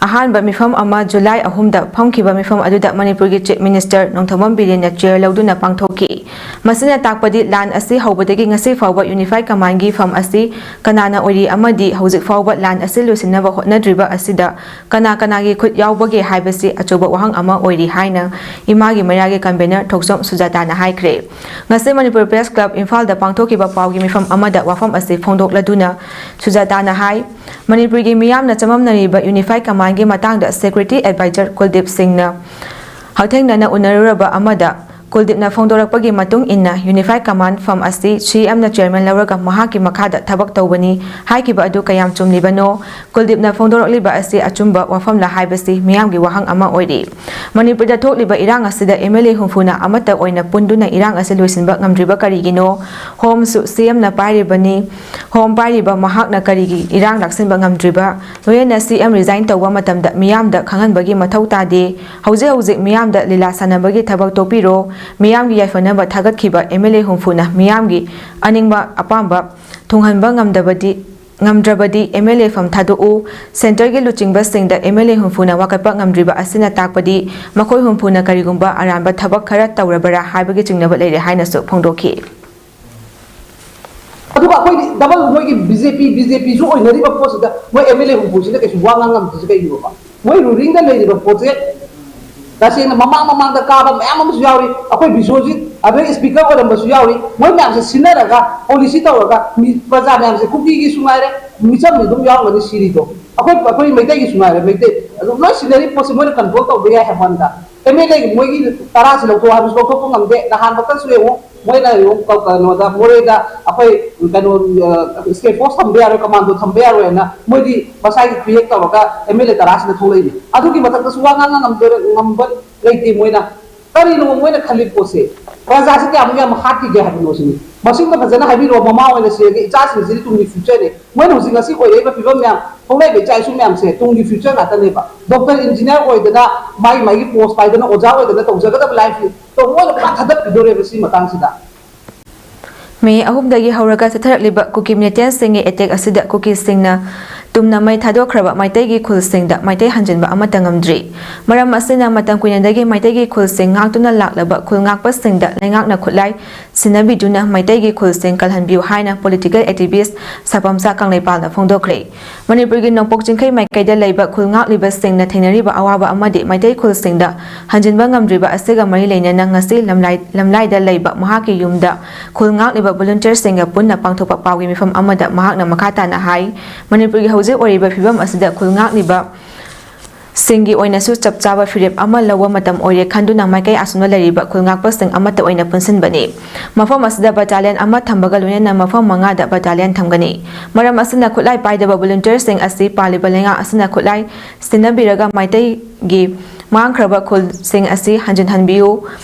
ꯑꯍꯥꯟꯕ ꯃꯤꯐꯝ ꯑꯃ ꯖꯨꯂꯥꯏ ꯑꯍꯨꯝꯗ ꯐꯝꯈꯤꯕ ꯃꯤꯐꯝ ꯑꯗꯨꯗ ꯃꯅꯤꯄꯨꯔꯒꯤ ꯆꯤꯐ ꯃꯤꯅꯤꯁꯇꯔ ꯅꯣꯡꯊꯣꯝꯕꯝ ꯕꯤꯔꯦꯟꯅ ꯆꯤꯌꯔ ꯂꯧꯗꯨꯅ ꯄꯥꯡꯊꯣꯛꯈꯤ꯫ ꯃꯁꯤꯅ ꯇꯥꯛꯄꯗꯤ ꯂꯥꯟ ꯑꯁꯤ ꯍꯧꯕꯗꯒꯤ ꯉꯁꯤ ꯐꯥꯎꯕ ꯌꯨꯅꯤꯐꯥꯏꯗ ꯀꯃꯥꯟꯒꯤ ꯐꯝ ꯑꯁꯤ ꯀꯅꯥꯅ ꯑꯣꯏꯔꯤ ꯑꯃꯗꯤ ꯍꯧꯖꯤꯛ ꯐꯥꯎꯕ ꯂꯥꯟ ꯑꯁꯤ ꯂꯣꯏꯁꯤꯟꯅꯕ ꯍꯣꯠꯅꯗ꯭ꯔꯤꯕ ꯑꯁꯤꯗ ꯀꯅꯥ ꯀꯅꯥꯒꯤ ꯈꯨꯠ ꯌꯥꯎꯕꯒꯦ ꯍꯥꯏꯕꯁꯤ ꯑꯆꯧꯕ ꯋꯥꯍꯪ ꯑꯃ ꯑꯣꯏꯔꯤ ꯍꯥꯏꯅ ꯏꯃꯥꯒꯤ ꯃꯩꯔꯥꯒꯤ ꯀꯟꯚꯦꯅꯔ ꯊꯣꯛꯆꯣꯝ ꯁꯨꯖꯥꯇꯥꯅ ꯍꯥꯏꯈ꯭ꯔꯦ꯫ ꯉꯁꯤ ꯃꯅꯤꯄꯨꯔ ꯄ꯭ꯔꯦꯁ ꯀ꯭ꯂꯕ ꯏꯝꯐꯥꯜꯗ ꯄꯥꯡꯊꯣꯛꯈꯤꯕ ꯄꯥꯎꯒꯤ ꯃꯤꯐꯝ ꯑꯃꯗ ꯋꯥꯐꯝ ꯑꯁꯤ ꯐꯣꯡꯗꯣꯛꯂꯗꯨꯅ ꯁꯨꯖꯥꯇꯥꯅ ꯍꯥꯏ, ꯃꯅꯤꯄꯨꯔꯒꯤ ꯃꯤꯌꯥꯝꯅ ꯆꯃꯝꯅꯔꯤꯕ ꯌꯨꯅꯤꯐꯥꯏꯗ ꯀꯃꯥꯟꯒꯤ ꯃꯇꯥꯡꯗ ꯁꯦꯀ꯭ꯌꯨꯔꯤꯇꯤ ꯑꯦꯗꯚꯥꯏꯖꯔ ꯀꯨꯜꯗꯤꯞ ꯁꯤꯡꯅ ꯍꯛꯊꯦꯡꯅꯅ ꯎꯅꯔꯨꯔꯕ ꯑꯃꯗ ꯀꯨꯜꯗꯤꯞꯅ ꯐꯣꯡꯗꯣꯔꯛꯄꯒꯤ ꯃꯇꯨꯡ ꯏꯟꯅ ꯌꯨꯅꯤꯐꯥꯏꯗ ꯀꯃꯥꯟ ꯐꯝ ꯑꯁꯤ ꯁꯤ ꯑꯦꯝꯅ ꯆꯤꯌꯔꯃꯦꯟ ꯂꯧꯔꯒ ꯃꯍꯥꯛꯀꯤ ꯃꯈꯥꯗ ꯊꯕꯛ ꯇꯧꯕꯅꯤ ꯍꯥꯏꯈꯤꯕ ꯑꯗꯨ ꯀꯌꯥꯝ ꯆꯨꯝꯂꯤꯕꯅꯣ? ꯀꯨꯜꯗꯤꯞꯅ ꯐꯣꯡꯗꯣꯔꯛꯂꯤꯕ ꯑꯁꯤ ꯑꯆꯨꯝꯕ ꯋꯥꯐꯝꯂ ꯍꯥꯏꯕꯁꯤ ꯃꯤꯌꯥꯝꯒꯤ ꯋꯥꯍꯪ ꯑꯃ ꯑꯣꯏꯔꯤ꯫ ꯃꯅꯤꯄꯨꯔꯗ ꯊꯣꯛꯂꯤꯕ ꯏꯔꯥꯡ ꯑꯁꯤꯗ ꯑꯦꯝ ꯑꯦꯜ ꯑꯦ ꯍꯨꯝꯐꯨꯅ ꯑꯃꯠꯇ ꯑꯣꯏꯅ ꯄꯨꯟꯗꯨꯅ ꯏꯔꯥꯡ ꯑꯁꯤ ꯂꯣꯏꯁꯤꯟꯕ ꯉꯝꯗ꯭ꯔꯤꯕ ꯀꯔꯤꯒꯤꯅꯣ? ꯍꯣꯝꯁꯨ ꯁꯤ ꯑꯦꯝꯅ ꯄꯥꯏꯔꯤꯕꯅꯤ꯫ ꯍꯣꯝ ꯄꯥꯏꯔꯤꯕ ꯃꯍꯥꯛꯅ ꯀꯔꯤꯒꯤ ꯏꯔꯥꯡ ꯂꯥꯛꯁꯤꯟꯕ ꯉꯝꯗ꯭ꯔꯤꯕ? ꯂꯣꯏꯅꯅ ꯁꯤ ꯑꯦꯝ ꯔꯤꯖꯥꯏꯟ ꯇꯧꯕ ꯃꯇꯝꯗ ꯃꯤꯌꯥꯝꯗ ꯈꯪꯍꯟꯕꯒꯤ ꯃꯊꯧ ꯇꯥꯗꯦ꯫ ꯍꯧꯖꯤꯛ ꯍꯧꯖꯤꯛ ꯃꯤꯌꯥꯝꯗ ꯂꯤꯂꯥ ꯁꯥꯟꯅꯕꯒꯤ ꯊꯕꯛ ꯇꯣꯛꯄꯤꯔꯣ꯫ ꯃꯤꯌꯥꯝꯒꯤ ꯌꯥꯏꯐꯅꯕ ꯊꯥꯒꯠꯈꯤꯕ ꯑꯦꯝ ꯑꯦꯜ ꯑꯦ ꯍꯨꯝꯐꯨꯅ ꯃꯤꯌꯥꯝꯒꯤ ꯑꯅꯤꯡꯕ ꯑꯄꯥꯝꯕ ꯊꯨꯡꯍꯟꯕ ꯉꯝꯗꯕꯗꯤ ꯉꯝꯗ꯭ꯔꯕꯗꯤ ꯑꯦꯝ ꯑꯦꯜ ꯑꯦ ꯐꯝ ꯊꯥꯗꯣꯛꯎ꯫ ꯁꯦꯟꯇꯔꯒꯤ ꯂꯨꯆꯤꯡꯕꯁꯤꯡꯗ ꯑꯦꯝ ꯑꯦꯜ ꯑꯦ ꯍꯨꯝꯐꯨꯅ ꯋꯥꯀꯠꯄ ꯉꯝꯗ꯭ꯔꯤꯕ ꯑꯁꯤꯅ ꯇꯥꯛꯄꯗꯤ ꯃꯈꯣꯏ ꯍꯨꯝꯐꯨꯅ ꯀꯔꯤꯒꯨꯝꯕ ꯑꯔꯥꯟꯕ ꯊꯕꯛ ꯈꯔ ꯇꯧꯔꯕꯔꯥ ꯍꯥꯏꯕꯒꯤ ꯆꯤꯡꯅꯕ ꯂꯩꯔꯦ ꯍꯥꯏꯅꯁꯨ ꯐꯣꯡꯗꯣꯛꯈꯤ꯫ ꯑꯗꯨꯒ ꯑꯩꯈꯣꯏꯗꯤ ꯗꯕꯜ ꯃꯣꯏꯒꯤ ꯕꯤ ꯖꯦ ꯄꯤ, ꯕꯤ ꯖꯦ ꯄꯤꯁꯨ ꯑꯣꯏꯅꯔꯤꯕ ꯄꯣꯠꯁꯤꯗ ꯃꯣꯏ ꯑꯦꯝ ꯑꯦꯜ ꯑꯦ ꯍꯨꯝꯐꯨꯁꯤꯅ ꯀꯩꯁꯨ ꯋꯥ ꯉꯥꯡ ꯉꯝꯗ꯭ꯔꯤꯁꯦ ꯀꯩꯒꯤꯅꯣꯕ? ꯃꯣꯏ ꯔꯨꯂꯤꯡꯗ ꯂꯩꯔꯤꯕ ꯄꯣꯠꯁꯦ ꯇꯁꯦꯡꯅ ꯃꯃꯥꯡ ꯃꯃꯥꯡꯗ ꯀꯥꯕ ꯃꯌꯥꯝ ꯑꯃꯁꯨ ꯌꯥꯎꯔꯤ꯫ ꯑꯩꯈꯣꯏ ꯕꯤꯁꯣꯖꯤꯠ ꯑꯗꯩ ꯁ꯭ꯄꯤꯀꯔ ꯑꯣꯏꯔꯝꯕꯁꯨ ꯌꯥꯎꯔꯤ꯫ ꯃꯣꯏ ꯃꯌꯥꯝꯁꯦ ꯁꯤꯟꯅꯔꯒ ꯄꯣꯂꯤꯁꯤ ꯇꯧꯔꯒ ꯃꯤ ꯄ꯭ꯔꯖꯥ ꯃꯌꯥꯝꯁꯦ ꯀꯨꯀꯤꯒꯤꯁꯨ ꯉꯥꯏꯔꯦ, ꯃꯤꯆꯝꯗꯤ ꯑꯗꯨꯝ ꯌꯥꯎꯔꯝꯒꯅꯤ ꯁꯤꯔꯤꯗꯣ꯫ ꯑꯩꯈꯣꯏ ꯑꯩꯈꯣꯏ ꯃꯩꯇꯩꯒꯤꯁꯨ ꯉꯥꯏꯔꯦ, ꯃꯩꯇꯩ ꯑꯗꯨꯝ ꯂꯣꯏ ꯁꯤꯟꯅꯔꯤ ꯄꯣꯠꯁꯦ ꯃꯣꯏꯅ ꯀꯟꯇ꯭ꯔꯣꯜ ꯇꯧꯕ ꯌꯥꯏ ꯍꯥꯏꯕ ꯋꯥꯅꯤꯗ꯫ ꯑꯦꯝ ꯑꯦꯜ ꯑꯦꯒꯤ ꯃꯣꯏꯒꯤ ꯇꯔꯥꯁꯤ ꯂꯧꯊꯣꯛ ꯍꯥꯏꯕꯁꯨ ꯂꯧꯊꯣꯛꯄ ꯉꯝꯗꯦ꯫ ꯅꯍꯥꯟꯃꯛꯇꯁꯨ ꯌꯦꯡꯉꯨ, ꯃꯣꯏꯅ ꯌꯦꯡꯉꯨ ꯀ- ꯀꯩꯅꯣꯗ ꯃꯣꯔꯦꯗ ꯑꯩꯈꯣꯏ ꯀꯩꯅꯣ ꯁ꯭ꯇꯦꯠ ꯐꯣꯔꯁ ꯊꯝꯕ ꯌꯥꯔꯣꯏ, ꯀꯃꯥꯟꯗꯣ ꯊꯝꯕ ꯌꯥꯔꯣꯏꯅ ꯃꯣꯏꯗꯤ ꯃꯁꯥꯒꯤ ꯀ꯭ꯔꯤꯌꯦꯠ ꯇꯧꯔꯒ ꯑꯦꯝ ꯑꯦꯜ ꯑꯦ ꯇꯔꯥꯁꯤꯅ ꯊꯣꯛꯂꯛꯏꯅꯤ꯫ ꯑꯗꯨꯒꯤ ꯃꯊꯛꯇꯁꯨ ꯋꯥ ꯉꯥꯡ ꯉꯝꯗꯣꯏꯔ ꯉꯝꯕ ꯂꯩꯇꯦ ꯃꯣꯏꯅ꯫ ꯀꯔꯤꯅꯣ ꯃꯣꯏꯅ ꯈꯜꯂꯤ ꯄꯣꯠꯁꯦ? ꯄ꯭ꯔꯖꯥꯁꯤ ꯀꯌꯥꯃꯨꯛ ꯌꯥꯝ ꯍꯥꯠꯈꯤꯒꯦ ꯍꯥꯏꯕꯅꯣ ꯁꯤꯅꯤ꯫ ꯃꯁꯤꯡꯗ ꯐꯖꯅ ꯍꯥꯏꯕꯤꯔꯛꯑꯣ, ꯃꯃꯥ ꯑꯣꯏꯅ ꯁꯤꯔꯒ ꯏꯆꯥꯁꯤꯡꯁꯤꯗꯤ ꯇꯨꯡꯒꯤ ꯐ꯭ꯌꯨꯆꯔꯅꯦ꯫ ꯃꯣꯏꯅ ꯍꯧꯖꯤꯛ ꯉꯁꯤ ꯑꯣꯏꯔꯛꯏꯕ ꯐꯤꯕꯝ ꯃꯌꯥꯝ, ꯊꯣꯛꯂꯛꯏꯕ ꯏꯆꯥ ꯏꯁꯨ ꯃꯌꯥꯝꯁꯦ ꯇꯨꯡꯒꯤ ꯐ꯭ꯌꯨꯆꯔ ꯉꯥꯛꯇꯅꯦꯕ꯫ ꯗꯣꯛꯇꯔ, ꯏꯟꯖꯤꯅꯤꯌꯥꯔ ꯑꯣꯏꯗꯅ, ꯃꯥꯒꯤ ꯃꯥꯒꯤ ꯄꯣꯁ ꯄꯥꯏꯗꯅ, ꯑꯣꯖꯥ ꯑꯣꯏꯗꯅ ꯇꯧꯖꯒꯗꯕ ꯂꯥꯏꯐꯁꯤ ꯃꯣꯏꯅ ꯄꯨꯔꯥ ꯊꯥꯗꯠꯄꯤꯗꯣꯔꯦꯕ ꯁꯤ ꯃꯇꯥꯡꯁꯤꯗ꯫ ꯃꯦ ꯑꯍꯨꯝꯗꯒꯤ ꯍꯧꯔꯒ ꯆꯠꯊꯔꯛꯂꯤꯕ ꯀꯨꯀꯤ ꯃꯤꯂꯤꯇꯦꯟꯁꯤꯡꯒꯤ ꯑꯦꯇꯦꯛ ꯑꯁꯤꯗ ꯀꯨꯀꯤꯁꯤꯡꯅ ꯇꯨꯝꯅ ꯃꯩ ꯊꯥꯗꯣꯛꯈ꯭ꯔꯕ ꯃꯩꯇꯩꯒꯤ ꯈꯨꯜꯁꯤꯡꯗ ꯃꯩꯇꯩ ꯍꯟꯖꯤꯟꯕ ꯑꯃꯠꯇ ꯉꯝꯗ꯭ꯔꯤ꯫ ꯃꯔꯝ ꯑꯁꯤꯅ ꯃꯇꯝ ꯀꯨꯏꯅꯗꯒꯤ ꯃꯩꯇꯩꯒꯤ ꯈꯨꯜꯁꯤꯡ ꯉꯥꯛꯇꯨꯅ ꯂꯥꯛꯂꯕ ꯈꯨꯜ ꯉꯥꯛꯄꯁꯤꯡꯗ ꯂꯩꯉꯥꯛꯅ ꯈꯨꯠꯂꯥꯏ ꯁꯤꯟꯅꯕꯤꯗꯨꯅ ꯃꯩꯇꯩꯒꯤ ꯈꯨꯜꯁꯤꯡ ꯀꯜꯍꯟꯕꯤꯌꯨ ꯍꯥꯏꯅ ꯄꯣꯂꯤꯇꯤꯀꯦꯜ ꯑꯦꯛꯇꯤꯚꯤꯁ꯭ꯠ ꯁꯥꯄꯝꯆꯥ ꯀꯪꯂꯩꯄꯥꯜꯅ ꯐꯣꯡꯗꯣꯛꯈ꯭ꯔꯦ꯫ ꯃꯅꯤꯄꯨꯔꯒꯤ ꯅꯣꯡꯄꯣꯛ ꯆꯤꯡꯈꯩ ꯃꯥꯏꯀꯩꯗ ꯂꯩꯕ ꯈꯨꯜ ꯉꯥꯛꯂꯤꯕꯁꯤꯡꯅ ꯊꯦꯡꯅꯔꯤꯕ ꯑꯋꯥꯕ ꯑꯃꯗꯤ ꯃꯩꯇꯩ ꯈꯨꯜꯁꯤꯡꯗ ꯍꯟꯖꯤꯟꯕ ꯉꯝꯗ꯭ꯔꯤꯕ ꯑꯁꯤꯒ ꯃꯔꯤ ꯂꯩꯅꯅ ꯉꯁꯤ ꯂꯝꯂꯥꯏ-, ꯂꯝꯂꯥꯏꯗ ꯂꯩꯕ ꯃꯍꯥꯛꯀꯤ ꯌꯨꯝꯗ ꯈꯨꯜ ꯉꯥꯛꯂꯤꯕ ꯚꯣꯂꯨꯟꯇꯤꯌꯔꯁꯤꯡꯒ ꯄꯨꯟꯅ ꯄꯥꯡꯊꯣꯛꯄ ꯄꯥꯎꯒꯤ ꯃꯤꯐꯝ ꯑꯃꯗ ꯃꯍꯥꯛꯅ ꯃꯈꯥ ꯇꯥꯅ ꯍꯥꯏ, ꯃꯅꯤꯄꯨꯔꯒꯤ ꯍꯧꯖꯤꯛ ꯑꯣꯏꯔꯤꯕ ꯐꯤꯕꯝ ꯑꯁꯤꯗ ꯈꯨꯜ ꯉꯥꯛꯂꯤꯕ ꯁꯤꯡꯒꯤ ꯑꯣꯏꯅꯁꯨ ꯆꯞ ꯆꯥꯕ ꯐꯤꯔꯦꯞ ꯑꯃ ꯂꯧꯕ ꯃꯇꯝ ꯑꯣꯏꯔꯦ ꯈꯟꯗꯨꯅ ꯃꯥꯏꯀꯩ ꯑꯁꯨꯝꯅ ꯂꯩꯔꯤꯕ ꯈꯨꯜ ꯉꯥꯛꯄꯁꯤꯡ ꯑꯃꯠꯇ ꯑꯣꯏꯅ ꯄꯨꯟꯁꯤꯟꯕꯅꯤ꯫ ꯃꯐꯝ ꯑꯁꯤꯗ ꯕꯠꯇꯥꯂꯤꯌꯟ ꯑꯃ ꯊꯝꯕꯒ ꯂꯣꯏꯅꯅ ꯃꯐꯝ ꯃꯉꯥꯗ ꯕꯠꯇꯥꯂꯤꯌꯟ ꯊꯝꯒꯅꯤ꯫ ꯃꯔꯝ ꯑꯁꯤꯅ ꯈꯨꯠꯂꯥꯏ ꯄꯥꯏꯗꯕ ꯚꯣꯂꯨꯟꯇꯤꯌꯔꯁꯤꯡ ꯑꯁꯤ ꯄꯥꯜꯂꯤꯕ ꯂꯩꯉꯥꯛ ꯑꯁꯤꯅ ꯈꯨꯠꯂꯥꯏ ꯁꯤꯟꯅꯕꯤꯔꯒ ꯃꯩꯇꯩꯒꯤ ꯃꯥꯡꯈ꯭ꯔꯕ ꯈꯨꯜꯁꯤꯡ ꯑꯁꯤ ꯍꯟꯖꯤꯟꯍꯟꯕꯤꯌꯨ꯫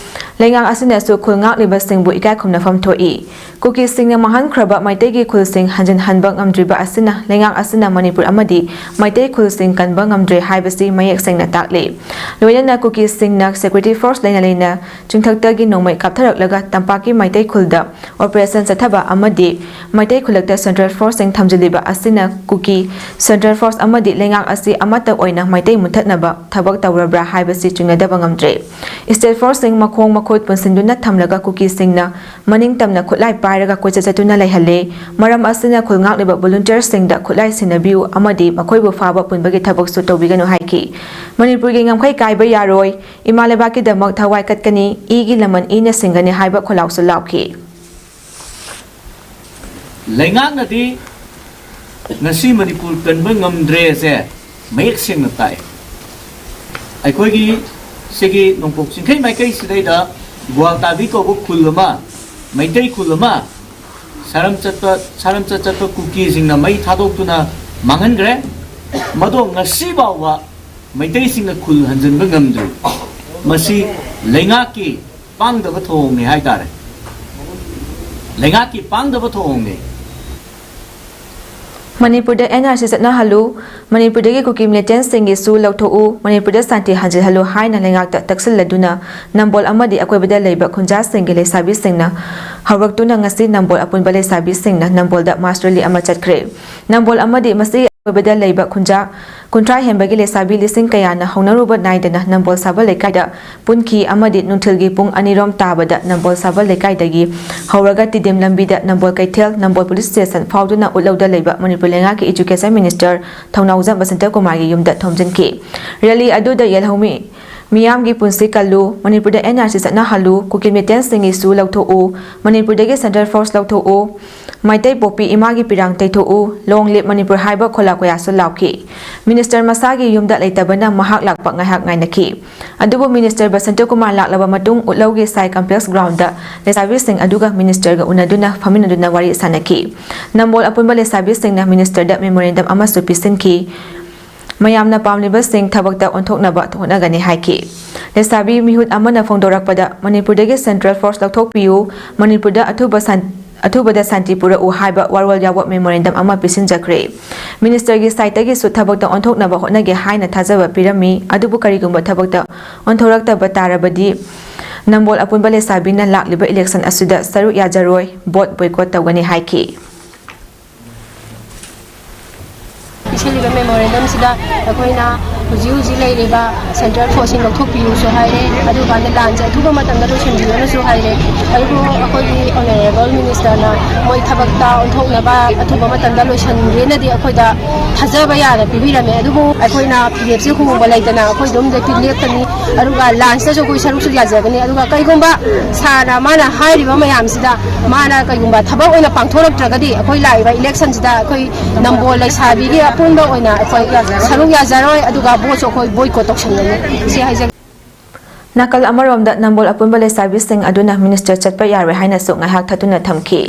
ꯂꯩꯉꯥꯛ ꯑꯁꯤꯅꯁꯨ ꯈꯨꯜ ꯉꯥꯛꯂꯤꯕꯁꯤꯡꯕꯨ ꯏꯀꯥꯏ ꯈꯨꯝꯅꯐꯝ ꯊꯣꯛꯏ꯫ ꯀꯨꯀꯤꯁꯤꯡꯅ ꯃꯥꯡꯍꯟꯈ꯭ꯔꯕ ꯃꯩꯇꯩꯒꯤ ꯈꯨꯜꯁꯤꯡ ꯍꯟꯖꯤꯟꯍꯟꯕ ꯉꯝꯗ꯭ꯔꯤꯕ ꯑꯁꯤꯅ ꯂꯩꯉꯥꯛ ꯑꯁꯤꯅ ꯃꯅꯤꯄꯨꯔ ꯑꯃꯗꯤ ꯃꯩꯇꯩ ꯈꯨꯜꯁꯤꯡ ꯀꯟꯕ ꯉꯝꯗ꯭ꯔꯦ ꯍꯥꯏꯕꯁꯤ ꯃꯌꯦꯛ ꯁꯦꯡꯅ ꯇꯥꯛꯂꯤ꯫ ꯂꯣꯏꯅꯅ ꯀꯨꯀꯤꯁꯤꯡꯅ security force ꯂꯩꯅ ꯂꯩꯅ ꯆꯤꯡꯊꯛꯇꯒꯤ ꯅꯣꯡꯃꯩ ꯀꯥꯞꯊꯔꯛꯂꯒ ꯇꯝꯄꯥꯛꯀꯤ ꯃꯩꯇꯩ ꯈꯨꯜꯗ operation ꯆꯠꯊꯕ ꯑꯃꯗꯤ ꯃꯩꯇꯩ ꯈꯨꯜꯂꯛꯇ central force ꯁꯤꯡ ꯊꯝꯖꯤꯜꯂꯤꯕ ꯑꯁꯤꯅ ꯀꯨꯀꯤ central force ꯑꯃꯗꯤ ꯂꯩꯉꯥꯛ ꯑꯁꯤ ꯑꯃꯠꯇ ꯑꯣꯏꯅ ꯃꯩꯇꯩ ꯃꯨꯠꯊꯠꯅꯕ ꯊꯕꯛ ꯇꯧꯔꯕ꯭ꯔꯥ ꯍꯥꯏꯕꯁꯤ ꯆꯤꯡꯅꯗꯕ ꯉꯝꯗ꯭ꯔꯦ꯫ State force ꯁꯤꯡ ꯃꯈꯣꯡ ꯃꯈꯨꯠ ꯄꯨꯟꯁꯤꯟꯗꯨꯅ ꯊꯝꯂꯒ ꯀꯨꯀꯤꯁꯤꯡꯅ ꯃꯅꯤꯡ ꯇꯝꯅ ꯈꯨꯠꯂꯥꯏ ꯄꯥꯏꯔꯒ ꯀꯣꯏꯆꯠ ꯆꯠꯇꯨꯅ ꯂꯩꯍꯜꯂꯦ꯫ ꯃꯔꯝ ꯑꯁꯤꯅ ꯈꯨꯜ ꯉꯥꯛꯂꯤꯕ volunteer ꯁꯤꯡꯗ ꯈꯨꯠꯂꯥꯏ ꯁꯤꯟꯅꯕꯤꯌꯨ ꯑꯃꯗꯤ ꯃꯈꯣꯏꯕꯨ ꯐꯥꯕ ꯄꯨꯟꯕꯒꯤ ꯊꯕꯛꯁꯨ ꯇꯧꯕꯤꯒꯅꯨ ꯍꯥꯏꯈꯤ꯫ ꯃꯅꯤꯄꯨꯔꯒꯤ ꯉꯝꯈꯩ ꯀꯥꯏꯕ ꯌꯥꯔꯣꯏ, ꯏꯃꯥ ꯂꯩꯕꯥꯛꯀꯤꯗꯃꯛ ꯊꯋꯥꯏ ꯀꯠꯀꯅꯤ, ꯏꯒꯤ ꯂꯃꯟ ꯏꯅ ꯁꯤꯡꯒꯅꯤ ꯍꯥꯏꯕ ꯈꯣꯜꯂꯥꯎꯁꯨ ꯂꯥꯎꯈꯤ꯫ ꯂꯩꯉꯥꯛꯅꯗꯤ ꯉꯁꯤ ꯃꯅꯤꯄꯨꯔ ꯀꯟꯕ ꯉꯝꯗ꯭ꯔꯦꯁꯦ ꯃꯌꯦꯛ ꯁꯦꯡꯅ ꯇꯥꯛꯑꯦ꯫ ꯑꯩꯈꯣꯏꯒꯤ ꯁꯤꯒꯤ ꯅꯣꯡꯄꯣꯛ ꯆꯤꯡꯈꯩ ꯃꯥꯏꯀꯩꯁꯤꯗꯩꯗ ꯒ꯭ꯋꯥꯜꯇꯥꯕꯤ ꯀꯧꯕ ꯈꯨꯜ ꯑꯃ, ꯃꯩꯇꯩ ꯈꯨꯜ ꯑꯃ ꯁꯥꯔꯝ ꯆꯠꯄ, ꯁꯥꯔꯝꯆꯠ ꯆꯠꯄ ꯀꯨꯀꯤꯁꯤꯡꯅ ꯃꯩ ꯊꯥꯗꯣꯛꯇꯨꯅ ꯃꯥꯡꯍꯟꯈ꯭ꯔꯦ꯫ ꯃꯗꯣ ꯉꯁꯤ ꯐꯥꯎꯕ ꯃꯩꯇꯩꯁꯤꯡꯅ ꯈꯨꯜ ꯍꯟꯖꯤꯟꯕ ꯉꯝꯗ꯭ꯔꯤ꯫ ꯃꯁꯤ ꯂꯩꯉꯥꯛꯀꯤ ꯄꯥꯡꯗꯕ ꯊꯧꯑꯣꯡꯅꯤ ꯍꯥꯏꯇꯥꯔꯦ꯫ ꯂꯩꯉꯥꯛꯀꯤ ꯄꯥꯡꯗꯕ ꯊꯧꯑꯣꯡꯅꯤ꯫ ꯃꯅꯤꯄꯨꯔꯗ NRC ꯆꯠꯅꯍꯜꯂꯨ, ꯃꯅꯤꯄꯨꯔꯗꯒꯤ ꯀꯨꯀꯤ militant ꯁꯤꯡꯒꯤꯁꯨ ꯂꯧꯊꯣꯛꯎ, ꯃꯅꯤꯄꯨꯔꯗ ꯁꯥꯟꯇꯤ ꯍꯟꯖꯤꯜꯍꯜꯂꯨ ꯍꯥꯏꯅ ꯂꯩꯉꯥꯛꯇ ꯇꯛꯁꯤꯜꯂꯗꯨꯅ ꯅꯝꯕꯣꯜ ꯑꯃꯗꯤ ꯑꯀꯣꯏꯕꯗ ꯂꯩꯕ ꯈꯨꯟꯖꯥꯁꯤꯡꯒꯤ ꯂꯩꯁꯥꯕꯤꯁꯤꯡꯅ ꯍꯧꯔꯛꯇꯨꯅ ꯉꯁꯤ ꯅꯝꯕꯣꯜ ꯑꯄꯨꯟꯕ ꯂꯩꯁꯥꯕꯤꯁꯤꯡꯅ ꯅꯝꯕꯣꯜꯗ march rally ꯑꯃ ꯆꯠꯈ꯭ꯔꯦ꯫ ꯅꯝꯕꯣꯜ ꯑꯃꯗꯤ ꯃꯁꯤꯒꯤ ꯑꯀꯣꯏꯕꯗ ꯂꯩꯕ ꯈꯨꯟꯖꯥ ꯀꯨꯟꯊ꯭ꯔꯥ ꯍꯦꯟꯕꯒꯤ ꯂꯩꯁꯥꯕꯤ ꯂꯤꯁꯤꯡ ꯀꯌꯥꯅ ꯍꯧꯅꯔꯨꯕ ꯅꯥꯏꯗꯅ ꯅꯝꯕꯣꯜ ꯁꯥꯕꯜ ꯂꯩꯀꯥꯏꯗ ꯄꯨꯟꯈꯤ ꯑꯃꯗꯤ ꯅꯨꯡꯊꯤꯜꯒꯤ ꯄꯨꯡ ꯑꯅꯤꯔꯣꯝ ꯇꯥꯕꯗ ꯅꯝꯕꯣꯜ ꯁꯥꯕꯜ ꯂꯩꯀꯥꯏꯗꯒꯤ ꯍꯧꯔꯒ ꯇꯤꯗꯤꯝ ꯂꯝꯕꯤꯗ ꯅꯝꯕꯣꯜ ꯀꯩꯊꯦꯜ, ꯅꯝꯕꯣꯜ police station ꯐꯥꯎꯗꯨꯅ ꯎꯠꯂꯧꯗ ꯂꯩꯕ ꯃꯅꯤꯄꯨꯔ ꯂꯩꯉꯥꯛꯀꯤ education minister ꯊꯧꯅꯥꯎꯖꯝ ꯕꯁꯟꯇ ꯀꯨꯃꯥꯔꯒꯤ ꯌꯨꯝꯗ ꯊꯣꯝꯖꯤꯟꯈꯤ꯫ Rally ꯑꯗꯨꯗ ꯌꯦꯜꯍꯧꯃꯤ ꯃꯤꯌꯥꯝꯒꯤ ꯄꯨꯟꯁꯤ ꯀꯜꯂꯨ, ꯃꯅꯤꯄꯨꯔꯗ NRC ꯆꯠꯅꯍꯜꯂꯨ, ꯀꯨꯀꯤ militant ꯁꯤꯡꯒꯤꯁꯨ ꯂꯧꯊꯣꯛꯎ, ꯃꯅꯤꯄꯨꯔꯗꯒꯤ central force ꯂꯧꯊꯣꯛꯎ, ꯃꯩꯇꯩ ꯄꯣꯛꯄꯤ ꯏꯃꯥꯒꯤ ꯄꯤꯔꯥꯡ ꯇꯩꯊꯣꯛꯎ, Long live ꯃꯅꯤꯄꯨꯔ ꯍꯥꯏꯕ ꯈꯣꯜꯂꯥꯎ ꯀꯌꯥꯁꯨ ꯂꯥꯎꯈꯤ꯫ Minister ꯃꯁꯥꯒꯤ ꯌꯨꯝꯗ ꯂꯩꯇꯕꯅ ꯃꯍꯥꯛ ꯂꯥꯛꯄ ꯉꯥꯏꯍꯥꯛ ꯉꯥꯏꯅꯈꯤ꯫ ꯑꯗꯨꯕꯨ minister ꯕꯁꯟꯇ ꯀꯨꯃꯥꯔ ꯂꯥꯛꯂꯕ ꯃꯇꯨꯡ ꯎꯠꯂꯧꯒꯤ ꯁꯥꯏ complex ground ꯗ ꯂꯩꯁꯥꯕꯤꯁꯤꯡ ꯑꯗꯨꯒ minister ꯒ ꯎꯅꯗꯨꯅ ꯐꯝꯃꯤꯟꯅꯗꯨꯅ ꯋꯥꯔꯤ ꯁꯥꯅꯈꯤ꯫ ꯅꯝꯕꯣꯜ ꯑꯄꯨꯟꯕ ꯂꯩꯁꯥꯕꯤꯁꯤꯡꯅ minister ꯗ memorandum ꯑꯃꯁꯨ ꯄꯤꯁꯤꯟꯈꯤ꯫ ꯃꯌꯥꯝꯅ ꯄꯥꯝꯂꯤꯕꯁꯤꯡ ꯊꯕꯛꯇ ꯑꯣꯟꯊꯣꯛꯅꯕ ꯍꯣꯠꯅꯒꯅꯤ ꯍꯥꯏꯈꯤ꯫ ꯂꯩꯁꯥꯕꯤ ꯃꯤꯍꯨꯠ ꯑꯃꯅ ꯐꯣꯡꯗꯣꯔꯛꯄꯗ, ꯃꯅꯤꯄꯨꯔꯗꯒꯤ Central Force ꯂꯧꯊꯣꯛꯄꯤꯌꯨ, ꯃꯅꯤꯄꯨꯔꯗ ꯑꯊꯨꯕ ꯁꯥꯟ-, ꯑꯊꯨꯕꯗ ꯁꯥꯟꯇꯤ ꯄꯨꯔꯛꯎ ꯍꯥꯏꯕ ꯋꯥꯔꯣꯜ ꯌꯥꯎꯕ memorandum ꯑꯃ ꯄꯤꯁꯤꯟꯖꯈ꯭ꯔꯦ꯫ Ministerꯒꯤ sideꯇꯒꯤꯁꯨ ꯊꯕꯛꯇ ꯑꯣꯟꯊꯣꯛꯅꯕ ꯍꯣꯠꯅꯒꯦ ꯍꯥꯏꯅ ꯊꯥꯖꯕ ꯄꯤꯔꯝꯃꯤ, ꯑꯗꯨꯕꯨ ꯀꯔꯤꯒꯨꯝꯕ ꯊꯕꯛꯇ ꯑꯣꯟꯊꯣꯔꯛꯇꯕ ꯇꯥꯔꯕꯗꯤ ꯅꯝꯕꯣꯜ ꯑꯄꯨꯟꯕ ꯂꯩꯁꯥꯕꯤꯅ ꯂꯥꯛꯂꯤꯕ election ꯑꯁꯤꯗ ꯁꯔꯨꯛ ꯌꯥꯖꯔꯣꯏ, vote boycott ꯇꯧꯒꯅꯤ ꯍꯥꯏꯈꯤ꯫ ꯄꯤꯁꯤꯜꯂꯤꯕ memorandumꯁꯤꯗ ꯑꯩꯈꯣꯏꯅ ꯍꯧꯖꯤꯛ ꯍꯧꯖꯤꯛ ꯂꯩꯔꯤꯕ Central Forceꯁꯤꯡ ꯂꯧꯊꯣꯛꯄꯤꯌꯨꯁꯨ ꯍꯥꯏꯔꯦ, ꯑꯗꯨꯀꯥꯟꯗ ꯂꯥꯟꯁꯦ ꯑꯊꯨꯕ ꯃꯇꯝꯗ ꯂꯣꯏꯁꯤꯟꯕꯤꯌꯨꯅꯁꯨ ꯍꯥꯏꯔꯦ꯫ ꯑꯗꯨꯕꯨ ꯑꯩꯈꯣꯏꯒꯤ Honourable Ministerꯅ ꯃꯣꯏ ꯊꯕꯛꯇ ꯑꯣꯟꯊꯣꯛꯅꯕ ꯑꯊꯨꯕ ꯃꯇꯝꯗ ꯂꯣꯏꯁꯤꯟꯒꯦꯅꯗꯤ ꯑꯩꯈꯣꯏꯗ ꯊꯥꯖꯕ ꯌꯥꯅ ꯄꯤꯕꯤꯔꯝꯃꯦ꯫ ꯑꯗꯨꯕꯨ ꯑꯩꯈꯣꯏꯅ ꯐꯤꯔꯦꯞꯁꯦ ꯍꯣꯡꯕ ꯂꯩꯇꯅ ꯑꯩꯈꯣꯏ ꯑꯗꯨꯝ ꯂꯦꯞꯄꯤ-, ꯂꯦꯞꯀꯅꯤ꯫ ꯑꯗꯨꯒ ꯂꯥꯟꯁꯤꯗꯁꯨ ꯑꯩꯈꯣꯏ ꯁꯔꯨꯛꯁꯨ ꯌꯥꯖꯒꯅꯤ꯫ ꯑꯗꯨꯒ ꯀꯩꯒꯨꯝꯕ ꯁꯥꯔꯅ ꯃꯥꯅ ꯍꯥꯏꯔꯤꯕ ꯃꯌꯥꯝꯁꯤꯗ ꯃꯥꯅ ꯀꯩꯒꯨꯝꯕ ꯊꯕꯛ ꯑꯣꯏꯅ ꯄꯥꯡꯊꯣꯔꯛꯇ꯭ꯔꯒꯗꯤ ꯑꯩꯈꯣꯏ ꯂꯥꯛꯏꯕ electionꯁꯤꯗ ꯑꯩꯈꯣꯏ ꯅꯝꯕꯣꯜ ꯂꯩꯁꯥꯕꯤꯒꯤ ꯑꯄꯨꯟꯕ ꯑꯣꯏꯅ ꯑꯩꯈꯣꯏ ꯁꯔꯨꯛ ꯌꯥꯖꯔꯣꯏ, ꯑꯗꯨꯒ voteꯁꯨ ꯑꯩꯈꯣꯏ boycott ꯇꯧꯁꯟꯒꯅꯤ꯫ ꯁꯤ ꯍꯥꯏꯖꯒꯦ꯫ ꯅꯥꯀꯜ ꯑꯃꯔꯣꯝꯗ, ꯅꯝꯕꯣꯜ ꯑꯄꯨꯟꯕ ꯂꯩꯁꯥꯕꯤꯁꯤꯡ ꯑꯗꯨꯅ minister ꯆꯠꯄ ꯌꯥꯔꯣꯏ ꯍꯥꯏꯅꯁꯨ ꯉꯥꯏꯍꯥꯛ ꯊꯠꯇꯨꯅ ꯊꯝꯈꯤ꯫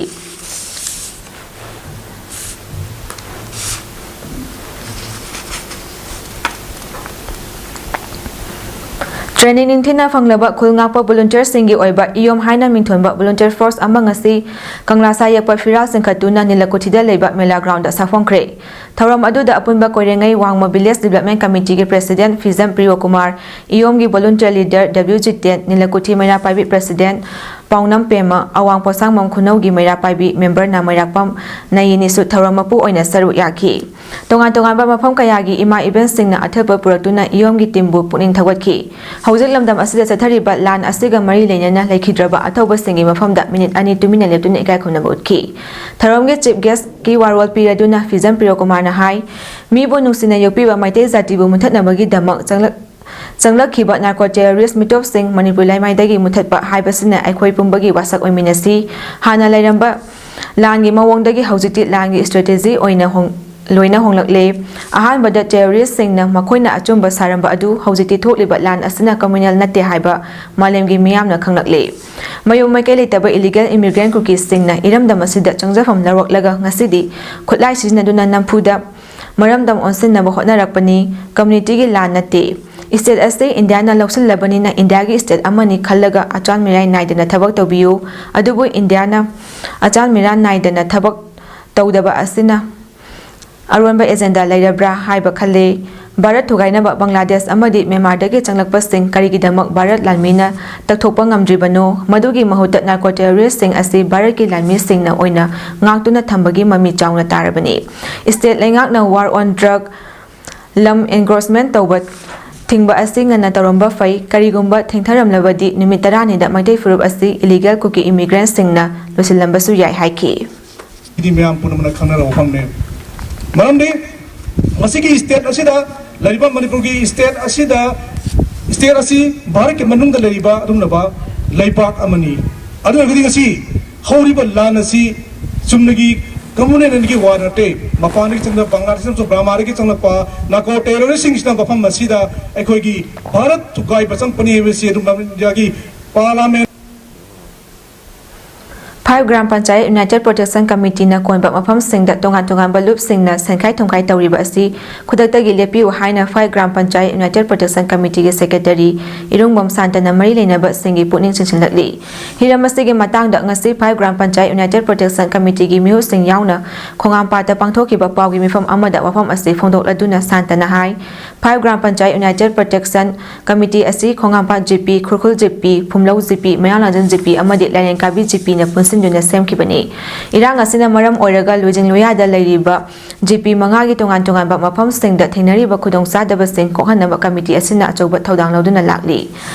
Training ꯅꯤꯡꯊꯤꯅ ꯐꯪꯂꯕ ꯈꯨꯜ ꯉꯥꯛꯄ volunteerꯁꯤꯡꯒꯤ ꯑꯣꯏꯕ ꯏꯌꯣꯝ ꯍꯥꯏꯅ ꯃꯤꯡꯊꯣꯟꯕ volunteer force ꯑꯃ ꯉꯁꯤ ꯀꯪꯂꯥ ꯁꯥ ꯌꯦꯛꯄ ꯐꯤꯔꯥꯜ ꯆꯤꯡꯈꯠꯇꯨꯅ ꯅꯤꯂꯀꯨꯊꯤꯗ ꯂꯩꯕ ꯃꯦꯂꯥ groundꯗ ꯁꯥꯐꯣꯡꯈ꯭ꯔꯦ꯫ ꯊꯧꯔꯝ ꯑꯗꯨꯗ ꯑꯄꯨꯟꯕ ꯀꯣꯏꯔꯦꯡꯉꯩ ꯋꯥꯡꯃ Village Development Committeeꯒꯤ President ꯐꯤꯖꯝ Priyokumar, ꯏꯌꯣꯝꯒꯤ volunteer leader W Jiten, ꯅꯤꯂꯀꯨꯊꯤ ꯃꯩꯔꯥ ꯄꯥꯏꯕꯤ President ꯄꯥꯎꯅꯝ ꯄꯦꯝꯃ, ꯑꯋꯥꯡ ꯄꯣꯁꯥꯡꯕꯝ ꯈꯨꯅꯧꯒꯤ ꯃꯩꯔꯥ ꯄꯥꯏꯕꯤ memberꯅ ꯃꯩꯔꯥꯛꯄꯝ ꯅꯌꯤꯅꯤꯁꯨ ꯊꯧꯔꯝ ꯃꯄꯨ ꯑꯣꯏꯅ ꯁꯔꯨꯛ ꯌꯥꯈꯤ꯫ ꯇꯣꯉꯥꯟ ꯇꯣꯉꯥꯟꯕ ꯃꯐꯝ ꯀꯌꯥꯒꯤ ꯏꯃꯥ ꯏꯕꯦꯟꯁꯤꯡꯅ ꯑꯊꯦꯜ ꯄꯣꯠ ꯄꯨꯔꯛꯇꯨꯅ ꯏꯌꯣꯝꯒꯤ teamꯕꯨ ꯄꯨꯛꯅꯤꯡ ꯊꯧꯒꯠꯈꯤ꯫ ꯍꯧꯖꯤꯛ ꯂꯝꯗꯝ ꯑꯁꯤꯗ ꯆꯠꯊꯔꯤꯕ ꯂꯥꯟ ꯑꯁꯤꯒ ꯃꯔꯤ ꯂꯩꯅꯅ ꯂꯩꯈꯤꯗ꯭ꯔꯕ ꯑꯊꯧꯕꯁꯤꯡꯒꯤ ꯃꯐꯝꯗ minute ꯑꯅꯤ ꯇꯨꯃꯤꯟꯅ ꯂꯦꯞꯇꯨꯅ ꯏꯀꯥꯏ ꯈꯨꯝꯅꯕ ꯎꯠꯈꯤ꯫ ꯊꯧꯔꯝꯒꯤ chief guestꯀꯤ ꯋꯥꯔꯣꯜ ꯄꯤꯔꯗꯨꯅ ꯐꯤꯖꯝ ꯄ꯭ꯔꯤꯌꯣꯀꯨꯃꯥꯔꯅ ꯍꯥꯏ, ꯃꯤꯕꯨ ꯅꯨꯡꯁꯤꯅ ꯌꯣꯛꯄꯤꯕ ꯃꯩꯇꯩ ꯖꯥꯇꯤꯕꯨ ꯃꯨꯊꯠꯅꯕꯒꯤꯗꯃꯛ ꯆꯪꯂꯛ-, ꯆꯪꯂꯛꯈꯤꯕ narco terrorist ꯃꯤꯇꯣꯞꯁꯤꯡ ꯃꯅꯤꯄꯨꯔ ꯂꯩꯃꯥꯏꯗꯒꯤ ꯃꯨꯊꯠꯄ ꯍꯥꯏꯕꯁꯤꯅ ꯑꯩꯈꯣꯏ ꯄꯨꯝꯕꯒꯤ ꯋꯥꯁꯛ ꯑꯣꯏꯃꯤꯟꯅꯁꯤ꯫ ꯍꯥꯟꯅ ꯂꯩꯔꯝꯕ ꯂꯥꯟꯒꯤ ꯃꯑꯣꯡꯗꯒꯤ ꯍꯧꯖꯤꯛꯇꯤ ꯂꯥꯟꯒꯤ strategy ꯑꯣꯏꯅ ꯍꯣꯡ-, ꯂꯣꯏꯅ ꯍꯣꯡꯂꯛꯂꯦ꯫ ꯑꯍꯥꯟꯕꯗ terroristꯁꯤꯡꯅ ꯃꯈꯣꯏꯅ ꯑꯆꯨꯝꯕ ꯁꯥꯔꯝꯕ ꯑꯗꯨ ꯍꯧꯖꯤꯛꯇꯤ ꯊꯣꯛꯂꯤꯕ ꯂꯥꯟ ꯑꯁꯤꯅ communal ꯅꯠꯇꯦ ꯍꯥꯏꯕ ꯃꯥꯂꯦꯝꯒꯤ ꯃꯤꯌꯥꯝꯅ ꯈꯪꯂꯛꯂꯦ꯫ ꯃꯌꯨꯝ ꯃꯀꯩ ꯂꯩꯇꯕ illegal immigrant ꯀꯨꯀꯤꯁꯤꯡꯅ ꯏꯔꯝꯗꯝ ꯑꯁꯤꯗ ꯆꯪꯖꯐꯝ ꯂꯧꯔꯛꯂꯒ ꯉꯁꯤꯗꯤ ꯈꯨꯠꯂꯥꯏ ꯁꯤꯖꯤꯟꯅꯗꯨꯅ ꯅꯝꯐꯨꯗ ꯃꯔꯝꯗꯝ ꯑꯣꯟꯁꯤꯟꯅꯕ ꯍꯣꯠꯅꯔꯛꯄꯅꯤ꯫ ꯀꯝꯃ꯭ꯌꯨꯅꯤꯇꯤꯒꯤ ꯂꯥꯟ ꯅꯠꯇꯦ꯫ ꯁ꯭ꯇꯦꯠ ꯑꯁꯤ ꯏꯟꯗꯤꯌꯥꯅ ꯂꯧꯁꯤꯜꯂꯕꯅꯤꯅ ꯏꯟꯗꯤꯌꯥꯒꯤ ꯁ꯭ꯇꯦꯠ ꯑꯃꯅꯤ ꯈꯜꯂꯒ ꯑꯆꯥꯟ ꯃꯤꯔꯥꯏ ꯅꯥꯏꯗꯅ ꯊꯕꯛ ꯇꯧꯕꯤꯌꯨ꯫ ꯑꯗꯨꯕꯨ ꯏꯟꯗꯤꯌꯥꯅ ꯑꯆꯥꯟ ꯃꯤꯔꯥꯟ ꯅꯥꯏꯗꯅ ꯊꯕꯛ ꯇꯧꯗꯕ ꯑꯁꯤꯅ ꯑꯔꯣꯟꯕ ꯑꯦꯖꯦꯟꯗꯥ ꯂꯩꯔꯕ꯭ꯔꯥ ꯍꯥꯏꯕ ꯈꯜꯂꯤ꯫ ꯚꯥꯔꯠ ꯊꯨꯒꯥꯏꯅꯕ ꯕꯪꯒ꯭ꯂꯥꯗꯦꯁ ꯑꯃꯗꯤ ꯃ꯭ꯌꯥꯟꯃꯥꯔꯗꯒꯤ ꯆꯪꯂꯛꯄꯁꯤꯡ ꯀꯔꯤꯒꯤꯗꯃꯛ ꯚꯥꯔꯠ ꯂꯥꯟꯃꯤꯅ ꯇꯛꯊꯣꯛꯄ ꯉꯝꯗ꯭ꯔꯤꯕꯅꯣ? ꯃꯗꯨꯒꯤ ꯃꯍꯨꯠꯇ ꯅꯥꯔꯀꯣ ꯇꯦꯔꯣꯔꯤꯁ꯭ꯠꯁꯤꯡ ꯑꯁꯤ ꯚꯥꯔꯠꯀꯤ ꯂꯥꯟꯃꯤꯁꯤꯡꯅ ꯑꯣꯏꯅ ꯉꯥꯛꯇꯨꯅ ꯊꯝꯕꯒꯤ ꯃꯃꯤ ꯆꯥꯎꯅ ꯇꯥꯔꯕꯅꯤ꯫ ꯁ꯭ꯇꯦꯠ ꯂꯩꯉꯥꯛꯅ war on drug ꯂꯝ encroachment ꯇꯧꯕ ꯊꯤꯡꯕ ꯑꯁꯤ ꯉꯟꯅ ꯇꯧꯔꯝꯕ ꯐꯩ꯫ ꯀꯔꯤꯒꯨꯝꯕ ꯊꯦꯡꯊꯔꯝꯂꯕꯗꯤ ꯅꯨꯃꯤꯠ ꯇꯔꯥꯅꯤꯗ ꯃꯩꯇꯩ ꯐꯨꯔꯨꯞ ꯑꯁꯤ illegal Kuki immigrant ꯁꯤꯡꯅ ꯂꯣꯏꯁꯤꯜꯂꯝꯕꯁꯨ ꯌꯥꯏ ꯍꯥꯏꯈꯤ꯫ ꯁꯤꯗꯤ ꯃꯌꯥꯝ ꯄꯨꯝꯅꯃꯛꯅ ꯈꯪꯅꯔꯕ ꯋꯥꯐꯝꯅꯤ꯫ ꯃꯔꯝꯗꯤ ꯃꯁꯤꯒꯤ ꯁ꯭ꯇꯦꯠ ꯑꯁꯤꯗ ꯂꯩꯔꯤꯕ, ꯃꯅꯤꯄꯨꯔꯒꯤ ꯁ꯭ꯇꯦꯠ ꯑꯁꯤꯗ, ꯁ꯭ꯇꯦꯠ ꯑꯁꯤ ꯚꯥꯔꯠꯀꯤ ꯃꯅꯨꯡꯗ ꯂꯩꯔꯤꯕ ꯑꯗꯨꯒꯨꯝꯂꯕ ꯂꯩꯕꯥꯛ ꯑꯃꯅꯤ꯫ ꯑꯗꯨ ꯑꯣꯏꯔꯒꯗꯤ ꯉꯁꯤ ꯍꯧꯔꯤꯕ ꯂꯥꯟ ꯑꯁꯤ ꯆꯨꯝꯅꯒꯤ ꯀꯝꯃꯨꯅꯦꯜꯒꯤ ꯋꯥ ꯅꯠꯇꯦ꯫ ꯃꯄꯥꯟꯗꯒꯤ ꯆꯪꯕ ꯕꯪꯒ꯭ꯂꯥꯗꯦꯁ ꯑꯃꯁꯨꯡ ꯕꯔꯃꯥꯗꯒꯤ ꯆꯪꯂꯛꯄ ꯅꯥꯔꯀꯣ ꯇꯦꯔꯣꯔꯤꯁ꯭ꯠꯁꯤꯡꯁꯤꯅ ꯃꯐꯝ ꯑꯁꯤꯗ ꯑꯩꯈꯣꯏꯒꯤ ꯚꯥꯔꯠ ꯊꯨꯒꯥꯏꯕ ꯆꯪꯂꯛꯄꯅꯤ ꯍꯥꯏꯕꯁꯤ ꯑꯗꯨꯝ ꯏꯟꯗꯤꯌꯥꯒꯤ ꯄꯥꯔꯂꯥꯃꯦꯟ Five gram panchayat United Protection Committee ꯅ ꯀꯣꯟꯕ ꯃꯐꯝꯁꯤꯡꯗ ꯇꯣꯉꯥꯟ ꯇꯣꯉꯥꯟꯕ ꯂꯨꯞꯁꯤꯡꯅ ꯁꯦꯟꯈꯥꯏ ꯊꯨꯝꯈꯥꯏ ꯇꯧꯔꯤꯕ ꯑꯁꯤ ꯈꯨꯗꯛꯇꯒꯤ ꯂꯦꯞꯄꯤꯌꯨ ꯍꯥꯏꯅ Five gram panchayat United Protection Committee ꯒꯤ secretary ꯏꯔꯨꯡꯕꯝ ꯁꯥꯟꯇꯅ ꯃꯔꯤ ꯂꯩꯅꯕꯁꯤꯡꯒꯤ ꯄꯨꯛꯅꯤꯡ ꯆꯤꯡꯁꯤꯜꯂꯛꯂꯤ꯫ ꯍꯤꯔꯝ ꯑꯁꯤꯒꯤ ꯃꯇꯥꯡꯗ ꯉꯁꯤ Five gram panchayat United Protection Committee ꯒꯤ ꯃꯤꯍꯨꯠꯁꯤꯡ ꯌꯥꯎꯅ ꯈꯣꯡꯉꯥꯝꯄꯥꯠꯇ ꯄꯥꯡꯊꯣꯛꯈꯤꯕ ꯄꯥꯎꯒꯤ ꯃꯤꯐꯝ ꯑꯃꯗ ꯋꯥꯐꯝ ꯑꯁꯤ ꯐꯣꯡꯗꯣꯛꯂꯗꯨꯅ ꯁꯥꯟꯇꯅ ꯍꯥꯏ, Five gram panchayat United Protection Committee ꯑꯁꯤ Khongampat G P, Khurkhul G P, Phumlou G P, Mayanglangjam G P ꯑꯃꯗꯤ ꯂꯥꯏꯔꯦꯟꯀꯥꯕꯤ ꯖꯤ ꯄꯤ ꯅ ꯄꯨꯟꯁꯤꯟꯗꯨꯅ ꯁꯦꯝꯈꯤꯕꯅꯤ꯫ ꯏꯔꯥꯡ ꯑꯁꯤꯅ ꯃꯔꯝ ꯑꯣꯏꯔꯒ ꯂꯨꯏꯖꯤꯡ ꯂꯨꯌꯥꯗ ꯂꯩꯔꯤꯕ ꯖꯤ ꯄꯤ ꯃꯉꯥꯒꯤ ꯇꯣꯉꯥꯟ ꯇꯣꯉꯥꯟꯕ ꯃꯐꯝꯁꯤꯡꯗ ꯊꯦꯡꯅꯔꯤꯕ ꯈꯨꯗꯣꯡꯆꯥꯗꯕꯁꯤꯡ ꯀꯣꯛꯍꯟꯅꯕ ꯀꯃꯤꯇꯤ ꯑꯁꯤꯅ ꯑꯆꯧꯕ ꯊꯧꯗꯥꯡ ꯂꯧꯗꯨꯅ ꯂꯥꯛꯂꯤ꯫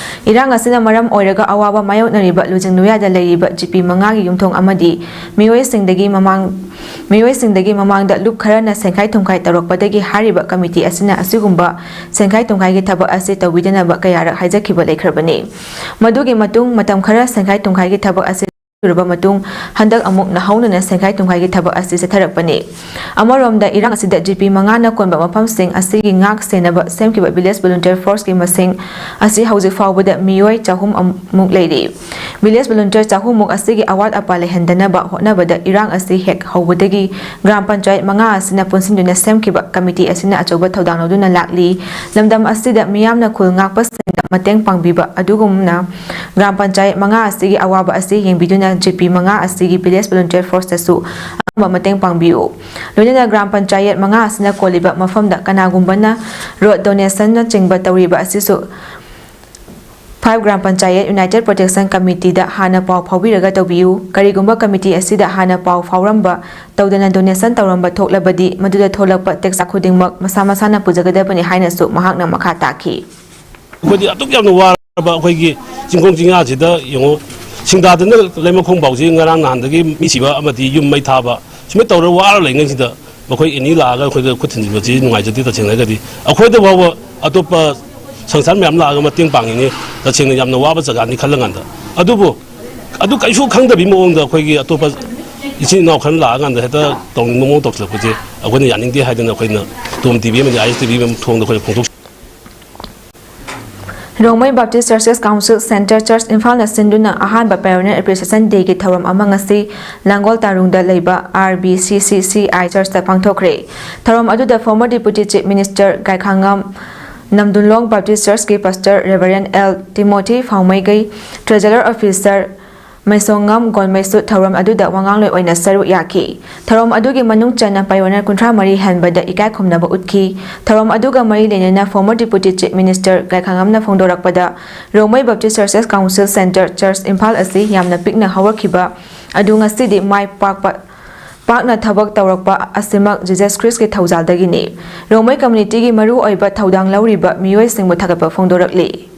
ꯏꯔꯥꯡ ꯑꯁꯤꯅ ꯃꯔꯝ ꯑꯣꯏꯔꯒ ꯑꯋꯥꯕ ꯃꯥꯌꯣꯛꯅꯔꯤꯕ ꯂꯨꯏꯖꯤꯡ ꯂꯨꯌꯥꯗ ꯂꯩꯔꯤꯕ ꯖꯤ ꯄꯤ ꯃꯉꯥꯒꯤ ꯌꯨꯝꯊꯣꯡ ꯑꯃꯗꯤ ꯃꯤꯑꯣꯏꯁꯤꯡꯗꯒꯤ ꯃꯃꯥꯡ ꯃꯤꯑꯣꯏꯁꯤꯡꯗꯒꯤ ꯃꯃꯥꯡꯗ ꯂꯨꯞ ꯈꯔꯅ ꯁꯦꯟꯈꯥꯏ ꯊꯨꯝꯈꯥꯏ ꯇꯧꯔꯛꯄꯗꯒꯤ ꯍꯥꯏꯔꯤꯕ ꯀꯃꯤꯇꯤ ꯑꯁꯤꯅ ꯑꯁꯤꯒꯨꯝꯕ ꯁꯦꯟꯈꯥꯏ ꯊꯨꯝꯈꯥꯏꯒꯤ ꯊꯕꯛ ꯑꯁꯤ ꯇꯧꯕꯤꯗꯅꯕ ꯀꯌꯥꯔꯛ ꯍꯥꯏꯖꯈꯤꯕ ꯂꯩꯈ꯭ꯔꯕꯅꯤ꯫ ꯃꯗꯨꯒꯤ ꯃꯇꯨꯡ ꯃꯇꯝ ꯈꯔ ꯁꯦꯟꯈꯥꯏ ꯊꯨꯝꯈꯥꯏꯒꯤ ꯊꯕꯛ ꯑꯁꯤ ꯂꯣꯏꯔꯕ ꯃꯇꯨꯡ ꯍꯟꯗꯛ ꯑꯃꯨꯛ ꯅꯧꯍꯧꯅꯅ ꯁꯦꯟꯈꯥꯏ ꯊꯨꯝꯈꯥꯏꯒꯤ ꯊꯕꯛ ꯑꯁꯤ ꯆꯠꯊꯔꯛꯄꯅꯤ꯫ ꯑꯃꯔꯣꯝꯗ ꯏꯔꯥꯡ ꯑꯁꯤꯗ ꯖꯤ ꯄꯤ ꯃꯉꯥꯅ ꯀꯣꯟꯕ ꯃꯐꯝꯁꯤꯡ ꯑꯁꯤꯒꯤ ꯉꯥꯛ ꯁꯦꯟꯅꯕ ꯁꯦꯝꯈꯤꯕ Village Volunteer Force ꯀꯤ ꯃꯁꯤꯡ ꯑꯁꯤ ꯍꯧꯖꯤꯛ ꯐꯥꯎꯕꯗ ꯃꯤꯑꯣꯏ ꯆꯍꯨꯝ ꯑꯃꯨꯛ ꯂꯩꯔꯤ꯫ Village volunteer ꯆꯍꯨꯝꯃꯨꯛ ꯑꯁꯤꯒꯤ ꯑꯋꯥꯠ ꯑꯄꯥ ꯂꯩꯍꯟꯗꯅꯕ ꯍꯣꯠꯅꯕꯗ ꯏꯔꯥꯡ ꯑꯁꯤ ꯍꯦꯛ ꯍꯧꯕꯗꯒꯤ ꯒ꯭ꯔꯥꯝ ꯄꯟꯆꯥꯌꯠ ꯃꯉꯥ ꯑꯁꯤꯅ ꯄꯨꯟꯁꯤꯟꯗꯨꯅ ꯁꯦꯝꯈꯤꯕ ꯀꯃꯤꯇꯤ ꯑꯁꯤꯅ ꯑꯆꯧꯕ ꯊꯧꯗꯥꯡ ꯂꯧꯗꯨꯅ ꯂꯥꯛꯂꯤ꯫ ꯂꯝꯗꯝ ꯑꯁꯤꯗ ꯃꯤꯌꯥꯝꯅ ꯈꯨꯜ ꯉꯥꯛꯄꯁꯤꯡꯗ ꯃꯇꯦꯡ ꯄꯥꯡꯕꯤꯕ ꯑꯗꯨꯒꯨꯝꯅ ꯒ꯭ꯔꯥꯝ ꯄꯟꯆꯥꯌꯠ ꯃꯉꯥ ꯑꯁꯤꯒꯤ ꯑꯋꯥꯕ ꯑꯁꯤ ꯌꯦꯡꯕꯤꯗꯨꯅ ꯖꯤ ꯄꯤ ꯃꯉꯥ ꯑꯁꯤꯒꯤ Village Volunteer Forceꯇꯁꯨ ꯑꯉꯝꯕ ꯃꯇꯦꯡ ꯄꯥꯡꯕꯤꯌꯨ꯫ ꯂꯣꯏꯅꯅ ꯒ꯭ꯔꯥꯝ ꯄꯟꯆꯥꯌꯠ ꯃꯉꯥ ꯑꯁꯤꯅ ꯀꯣꯜꯂꯤꯕ ꯃꯐꯝꯗ ꯀꯅꯥꯒꯨꯝꯕꯅ road donationꯅꯆꯤꯡꯕ ꯇꯧꯔꯤꯕ ꯑꯁꯤꯁꯨ five gram panchayat United Protection Committeeꯗ ꯍꯥꯟꯅ ꯄꯥꯎ ꯐꯥꯎꯕꯤꯔꯒ ꯇꯧꯕꯤꯌꯨ꯫ ꯀꯔꯤꯒꯨꯝꯕ ꯀꯃꯤꯇꯤ ꯑꯁꯤꯗ ꯍꯥꯟꯅ ꯄꯥꯎ ꯐꯥꯎꯔꯝꯕ ꯇꯧꯗꯅ donation ꯇꯧꯔꯝꯕ ꯊꯣꯛꯂꯕꯗꯤ ꯃꯗꯨꯗ ꯊꯣꯛꯂꯛꯄ tax ꯈꯨꯗꯤꯡꯃꯛ ꯃꯁꯥ ꯃꯁꯥꯅ ꯄꯨꯖꯒꯗꯕꯅꯤ ꯍꯥꯏꯅꯁꯨ ꯃꯍꯥꯛꯅ ꯃꯈꯥ ꯇꯥꯈꯤ꯫ ꯑꯩꯈꯣꯏꯗꯤ ꯑꯗꯨꯛ ꯌꯥꯝꯅ ꯋꯥꯔꯕ ꯑꯩꯈꯣꯏꯒꯤ ꯆꯤꯡꯈꯣꯡ ꯆꯤꯡꯌꯥꯁꯤꯗ ꯌꯦꯡꯉꯨ, ꯁꯤꯡꯗꯥꯗꯅ ꯂꯩꯃꯈꯣꯡ ꯐꯥꯎꯁꯤ ꯉꯔꯥꯡ ꯅꯍꯥꯟꯗꯒꯤ ꯃꯤ ꯁꯤꯕ ꯑꯃꯗꯤ ꯌꯨꯝ ꯃꯩ ꯊꯥꯕ, ꯁꯨꯃꯥꯏꯅ ꯇꯧꯔꯒ ꯋꯥꯔ ꯂꯩꯉꯩꯁꯤꯗ ꯃꯈꯣꯏ ꯑꯦꯅꯤ ꯂꯥꯛꯑꯒ ꯑꯩꯈꯣꯏꯗ ꯈꯨꯠ ꯊꯤꯟꯖꯤꯟꯕꯁꯤ ꯅꯨꯡꯉꯥꯏꯖꯗꯦ꯫ ꯇꯁꯦꯡꯅ ꯍꯥꯏꯔꯒꯗꯤ ꯑꯩꯈꯣꯏꯗ ꯐꯥꯎꯕ ꯑꯇꯣꯞꯄ ꯁꯪꯁꯥꯔ ꯃꯌꯥꯝ ꯂꯥꯛꯑꯒ ꯃꯇꯦꯡ ꯄꯥꯡꯉꯤꯅꯤ꯫ ꯇꯁꯦꯡꯅ ꯌꯥꯝꯅ ꯋꯥꯕ ꯖꯒꯥꯅꯤ ꯈꯜꯂꯀꯥꯟꯗ꯫ ꯑꯗꯨꯕꯨ ꯑꯗꯨ ꯀꯩꯁꯨ ꯈꯪꯗꯕꯤ ꯃꯑꯣꯡꯗ ꯑꯩꯈꯣꯏꯒꯤ ꯑꯇꯣꯞꯄ ꯏꯆꯤꯟ ꯏꯅꯥꯎ ꯈꯔ ꯂꯥꯛꯑꯀꯥꯟꯗ ꯍꯦꯛꯇ ꯇꯧꯅꯤꯡꯕ ꯃꯑꯣꯡ ꯇꯧꯁꯤꯜꯂꯛꯄꯁꯦ ꯑꯩꯈꯣꯏꯅ ꯌꯥꯅꯤꯡꯗꯦ ꯍꯥꯏꯗꯅ ꯑꯩꯈꯣꯏꯅ ꯇꯣꯝ ꯇꯤ ꯚꯤ ꯑꯃꯗꯤ ꯑꯥꯏ ꯑꯦꯁ ꯇꯤ ꯚꯤ ꯑꯃ ꯊꯣꯡꯗ ꯑꯩꯈꯣꯏꯅ ꯐꯣꯡꯗꯣꯛꯆꯩ꯫ Rongmei Baptist Churches Council Centre Church ꯏꯝꯐꯥꯜꯅ ꯁꯤꯟꯗꯨꯅ ꯑꯍꯥꯟꯕ Pioneer Appreciation Dayꯒꯤ ꯊꯧꯔꯝ ꯑꯃ ꯉꯁꯤ ꯂꯥꯡꯒꯣꯜ ꯇꯥꯔꯨꯡꯗ ꯂꯩꯕ ꯑꯥꯔ ꯕꯤ ꯁꯤ ꯁꯤ ꯁꯤ ꯑꯥꯏ Churchꯇ ꯄꯥꯡꯊꯣꯛꯈ꯭ꯔꯦ꯫ ꯊꯧꯔꯝ ꯑꯗꯨꯗ former Deputy Chief Minister ꯒꯥꯏꯈꯥꯉꯝ ꯅꯝꯗꯨꯟꯂꯣꯡ Baptist Churchꯀꯤ Pastor Reverend L Timothy ꯐꯥꯎꯃꯩꯒꯩ, Treasurer Officer ꯃꯩꯁꯣꯡꯉꯝ ꯒꯣꯜꯃꯩꯁꯨ ꯊꯧꯔꯝ ꯑꯗꯨꯗ ꯋꯥꯉꯥꯡꯂꯣꯏ ꯑꯣꯏꯅ ꯁꯔꯨꯛ ꯌꯥꯈꯤ꯫ ꯊꯧꯔꯝ ꯑꯗꯨꯒꯤ ꯃꯅꯨꯡ ꯆꯟꯅ Pioneer ꯀꯨꯟꯊ꯭ꯔꯥ ꯃꯔꯤ ꯍꯦꯟꯕꯗ ꯏꯀꯥꯏ ꯈꯨꯝꯅꯕ ꯎꯠꯈꯤ꯫ ꯊꯧꯔꯝ ꯑꯗꯨꯒ ꯃꯔꯤ ꯂꯩꯅꯅ former Deputy Chief Minister ꯒꯥꯏꯈꯥꯉꯝꯅ ꯐꯣꯡꯗꯣꯔꯛꯄꯗ, Rongmei Baptist Churches Council Centre Church Imphal ꯑꯁꯤ ꯌꯥꯝꯅ ꯄꯤꯛꯅ ꯍꯧꯔꯛꯈꯤꯕ ꯑꯗꯨ ꯉꯁꯤꯗꯤ ꯃꯥꯏ ꯄꯥꯛꯄ ꯄꯥꯛꯅ ꯊꯕꯛ ꯇꯧꯔꯛꯄ ꯑꯁꯤꯃꯛ Jesus Christꯀꯤ ꯊꯧꯖꯥꯜꯗꯒꯤꯅꯤ꯫ ꯔꯣꯡꯃꯩ communityꯒꯤ ꯃꯔꯨ ꯑꯣꯏꯕ ꯊꯧꯗꯥꯡ ꯂꯧꯔꯤꯕ ꯃꯤꯑꯣꯏꯁꯤꯡꯕꯨ ꯊꯥꯒꯠꯄ ꯐꯣꯡꯗꯣꯔꯛꯂꯤ꯫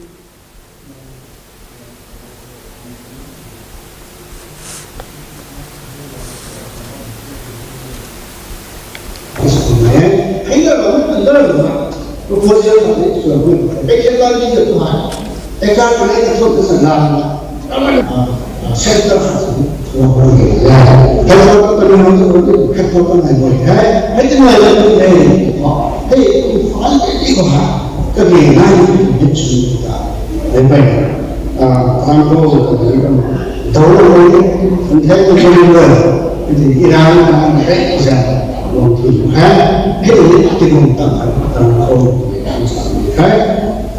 Ang ko, dawai, ang thai ko ko ko, iti iran ang thai ko sa, ko tu ha, hei, ti ko ta, ta ko, hai,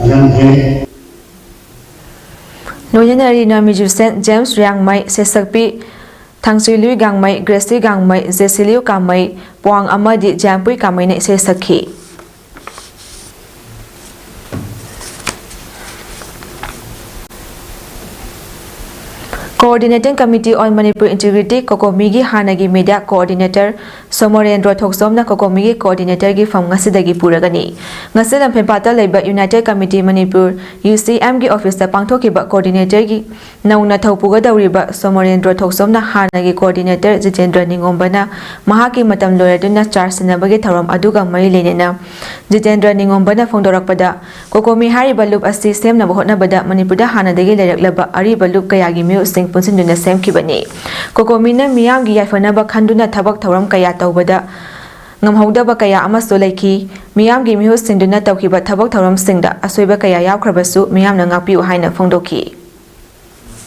alam hai. Loinana Rina Mijusen, James Riangmai, Sesakpi Thangsuilui Gangmai, Gracie Gangmai, Jesiliu Kamai, Puang amadi Jampui Kamaina isai sakhi. Coordinating Committee on Manipur Integrity, COCOMI ꯒꯤ ꯍꯥꯟꯅꯒꯤ media coordinator Somorendro ꯊꯣꯛꯆꯣꯝꯅ COCOMI ꯒꯤ coordinator ꯒꯤ ꯐꯝ ꯉꯁꯤꯗꯒꯤ ꯄꯨꯔꯒꯅꯤ꯫ ꯉꯁꯤ ꯂꯝꯐꯦꯜꯄꯥꯠꯇ ꯂꯩꯕ United Committee Manipur, UCM ꯒꯤ office ꯇ ꯄꯥꯡꯊꯣꯛꯈꯤꯕ coordinator ꯒꯤ ꯅꯧꯅ ꯊꯧ ꯄꯨꯒꯗꯧꯔꯤꯕ ꯁꯣꯃꯣꯔꯦꯟꯗ꯭ꯔꯣ ꯊꯣꯛꯆꯣꯝꯅ ꯍꯥꯟꯅꯒꯤ coordinator ꯖꯤꯇꯦꯟꯗ꯭ꯔ ꯅꯤꯉꯣꯝꯕꯅ ꯃꯍꯥꯛꯀꯤ ꯃꯇꯝ ꯂꯣꯏꯔꯗꯨꯅ charge ꯁꯤꯟꯅꯕꯒꯤ ꯊꯧꯔꯝ ꯑꯗꯨꯒ ꯃꯔꯤ ꯂꯩꯅꯅ ꯖꯤꯇꯦꯟꯗ꯭ꯔ ꯅꯤꯉꯣꯝꯕꯅ ꯐꯣꯡꯗꯣꯔꯛꯄꯗ, COCOMI ꯍꯥꯏꯔꯤꯕ ꯂꯨꯞ ꯑꯁꯤ ꯁꯦꯝꯅꯕ ꯍꯣꯠꯅꯕꯗ ꯃꯅꯤꯄꯨꯔꯗ ꯍꯥꯟꯅꯗꯒꯤ ꯂꯩꯔꯛꯂꯕ ꯑꯔꯤꯕ ꯂꯨꯞ ꯀꯌꯥꯒꯤ ꯃꯤꯍꯨꯠꯁꯤꯡ ꯄꯨꯟꯁꯤꯟꯗꯨꯅ ꯁꯦꯝꯈꯤꯕꯅꯤ꯫ COCOMI ꯅ ꯃꯤꯌꯥꯝꯒꯤ ꯌꯥꯏꯐꯅꯕ ꯈꯟꯗꯨꯅ ꯊꯕꯛ ꯊꯧꯔꯝ ꯀꯌꯥ ꯇꯧꯕꯗ ꯉꯝꯍꯧꯗꯕ ꯀꯌꯥ ꯑꯃꯁꯨ ꯂꯩꯈꯤ꯫ ꯃꯤꯌꯥꯝꯒꯤ ꯃꯤꯍꯨꯠꯁꯤꯡꯗꯨꯅ ꯇꯧꯈꯤꯕ ꯊꯕꯛ ꯊꯧꯔꯝꯁꯤꯡꯗ ꯑꯁꯣꯏꯕ ꯀꯌꯥ ꯌꯥꯎꯈ꯭ꯔꯕꯁꯨ ꯃꯤꯌꯥꯝꯅ ꯉꯥꯛꯄꯤꯌꯨ ꯍꯥꯏꯅ ꯐꯣꯡꯗꯣꯛꯈꯤ꯫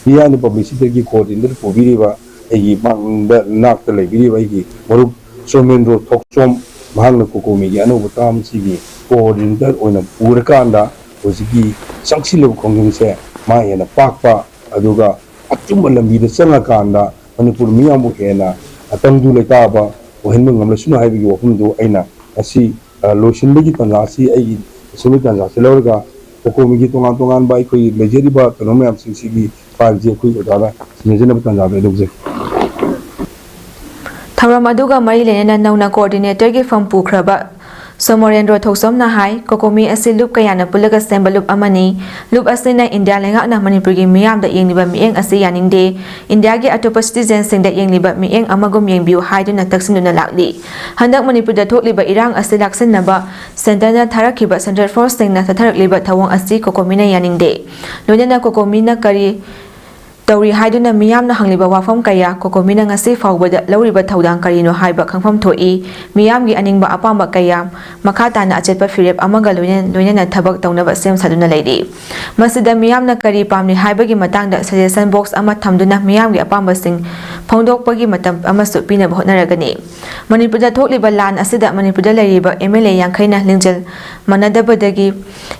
ꯃꯤꯌꯥꯝꯅ publicity ꯒꯤ coordinator ꯄꯨꯕꯤꯔꯤꯕ ꯑꯩꯒꯤ ꯃꯥꯡꯗ ꯅꯥꯛꯇ ꯂꯩꯕꯤꯔꯤꯕ ꯑꯩꯒꯤ ꯃꯔꯨꯞ ꯁꯣꯃꯦꯟꯗ꯭ꯔꯣ ꯊꯣꯛꯆꯣꯝ, ꯃꯍꯥꯛꯅ COCOMI ꯒꯤ ꯑꯅꯧꯕ term ꯁꯤꯒꯤ coordinator ꯑꯣꯏꯅ ꯄꯨꯔꯀꯥꯟꯗ ꯍꯧꯖꯤꯛꯀꯤ ꯆꯪꯁꯤꯜꯂꯤꯕ ꯈꯣꯡꯖꯪꯁꯦ ꯃꯥ ꯍꯦꯟꯅ ꯄꯥꯛꯄ, ꯑꯗꯨꯒ ꯑꯆꯨꯝꯕ ꯂꯝꯕꯤꯗ ꯆꯪꯉꯀꯥꯟꯗ ꯃꯅꯤꯄꯨꯔ ꯃꯤꯌꯥꯝꯕꯨ ꯍꯦꯟꯅ ꯇꯪꯗꯨ ꯂꯩꯇꯥꯕ ꯑꯣꯏꯍꯟꯕ ꯉꯝꯂꯁꯅꯨ ꯍꯥꯏꯕꯒꯤ ꯋꯥꯐꯝꯗꯨ ꯑꯩꯅ ꯉꯁꯤ, ꯑ, ꯂꯣꯏꯁꯤꯟꯕꯒꯤ ꯇꯥꯟꯖꯥ ꯑꯁꯤ, ꯑꯩꯒꯤ ꯂꯣꯏꯁꯤꯟꯕꯒꯤ ꯇꯥꯟꯖꯥ ꯑꯁꯤ ꯂꯧꯔꯒ COCOMI ꯒꯤ ꯇꯣꯉꯥꯟ ꯇꯣꯉꯥꯟꯕ ꯑꯩꯈꯣꯏꯒꯤ ꯂꯩꯖꯔꯤꯕ ꯀꯩꯅꯣ ꯃꯌꯥꯝꯁꯤꯡꯁꯤꯒꯤ file ꯁꯦ ꯑꯩꯈꯣꯏ ꯑꯣꯖꯥꯗ ꯁꯤꯟꯅꯖꯅꯕ ꯇꯥꯟꯖꯥꯗ ꯂꯧꯖꯩ꯫ ꯊꯧꯔꯝ ꯑꯗꯨꯒ ꯃꯔꯤ ꯂꯩꯅꯅ ꯅꯧꯅ coordinator ꯒꯤ ꯐꯝ ꯄꯨꯈ꯭ꯔꯕ ꯁꯣꯃꯣꯔꯦꯟꯗ꯭ꯔꯣ ꯊꯣꯛꯆꯣꯝꯅ ꯍꯥꯏ, COCOMI ꯑꯁꯤ ꯂꯨꯞ ꯀꯌꯥꯅ ꯄꯨꯜꯂꯒ ꯁꯦꯝꯕ ꯂꯨꯞ ꯑꯃꯅꯤ꯫ ꯂꯨꯞ ꯑꯁꯤꯅ ꯏꯟꯗꯤꯌꯥ ꯂꯩꯉꯥꯛꯅ ꯃꯅꯤꯄꯨꯔꯒꯤ ꯃꯤꯌꯥꯝꯗ ꯌꯦꯡꯂꯤꯕ ꯃꯤꯠꯌꯦꯡ ꯑꯁꯤ ꯌꯥꯅꯤꯡꯗꯦ, ꯏꯟꯗꯤꯌꯥꯒꯤ ꯑꯇꯣꯞꯄ citizen ꯁꯤꯡꯗ ꯌꯦꯡꯂꯤꯕ ꯃꯤꯠꯌꯦꯡ ꯑꯃꯒꯨꯝ ꯌꯦꯡꯕꯤꯌꯨ ꯍꯥꯏꯗꯨꯅ ꯇꯛꯁꯤꯟꯗꯨꯅ ꯂꯥꯛꯂꯤ꯫ ꯍꯟꯗꯛ ꯃꯅꯤꯄꯨꯔꯗ ꯊꯣꯛꯂꯤꯕ ꯏꯔꯥꯡ ꯑꯁꯤ ꯂꯥꯛꯁꯤꯟꯅꯕ centre ꯅ ꯊꯥꯔꯛꯈꯤꯕ central force ꯁꯤꯡꯅ ꯆꯠꯊꯔꯛꯂꯤꯕ ꯊꯧꯑꯣꯡ ꯑꯁꯤ COCOMI ꯅ ꯌꯥꯅꯤꯡꯗꯦ꯫ ꯂꯣꯏꯅꯅ COCOMI ꯅ ꯀꯔꯤ ꯇꯧꯔꯤ ꯍꯥꯏꯗꯨꯅ ꯃꯤꯌꯥꯝꯅ ꯍꯪꯂꯤꯕ ꯋꯥꯐꯝ ꯀꯌꯥ ꯀꯣꯀꯣꯃꯤꯅ ꯉꯁꯤ ꯐꯥꯎꯕꯗ ꯂꯧꯔꯤꯕ ꯊꯧꯗꯥꯡ ꯀꯔꯤꯅꯣ ꯍꯥꯏꯕ ꯈꯪꯐꯝ ꯊꯣꯛꯏ꯫ ꯃꯤꯌꯥꯝꯒꯤ ꯑꯅꯤꯡꯕ ꯑꯄꯥꯝꯕ ꯀꯌꯥ ꯃꯈꯥ ꯇꯥꯅ ꯑꯆꯦꯠꯄ ꯐꯤꯔꯦꯞ ꯑꯃꯒ ꯂꯣꯏꯅ-, ꯂꯣꯏꯅꯅ ꯊꯕꯛ ꯇꯧꯅꯕ ꯁꯦꯝ ꯁꯥꯗꯨꯅ ꯂꯩꯔꯤ꯫ ꯃꯁꯤꯗ ꯃꯤꯌꯥꯝꯅ ꯀꯔꯤ ꯄꯥꯝꯂꯤ ꯍꯥꯏꯕꯒꯤ ꯃꯇꯥꯡꯗ suggestion box ꯑꯃ ꯊꯝꯗꯨꯅ ꯃꯤꯌꯥꯝꯒꯤ ꯑꯄꯥꯝꯕꯁꯤꯡ ꯐꯣꯡꯗꯣꯛꯄꯒꯤ ꯃꯇꯝ ꯑꯃꯁꯨ ꯄꯤꯅꯕ ꯍꯣꯠꯅꯔꯒꯅꯤ꯫ ꯃꯅꯤꯄꯨꯔꯗ ꯊꯣꯛꯂꯤꯕ ꯂꯥꯟ ꯑꯁꯤꯗ ꯃꯅꯤꯄꯨꯔꯗ ꯂꯩꯔꯤꯕ MLA ꯌꯥꯡꯈꯩꯅ ꯂꯤꯡꯖꯦꯜ ꯃꯥꯟꯅꯗꯕꯗꯒꯤ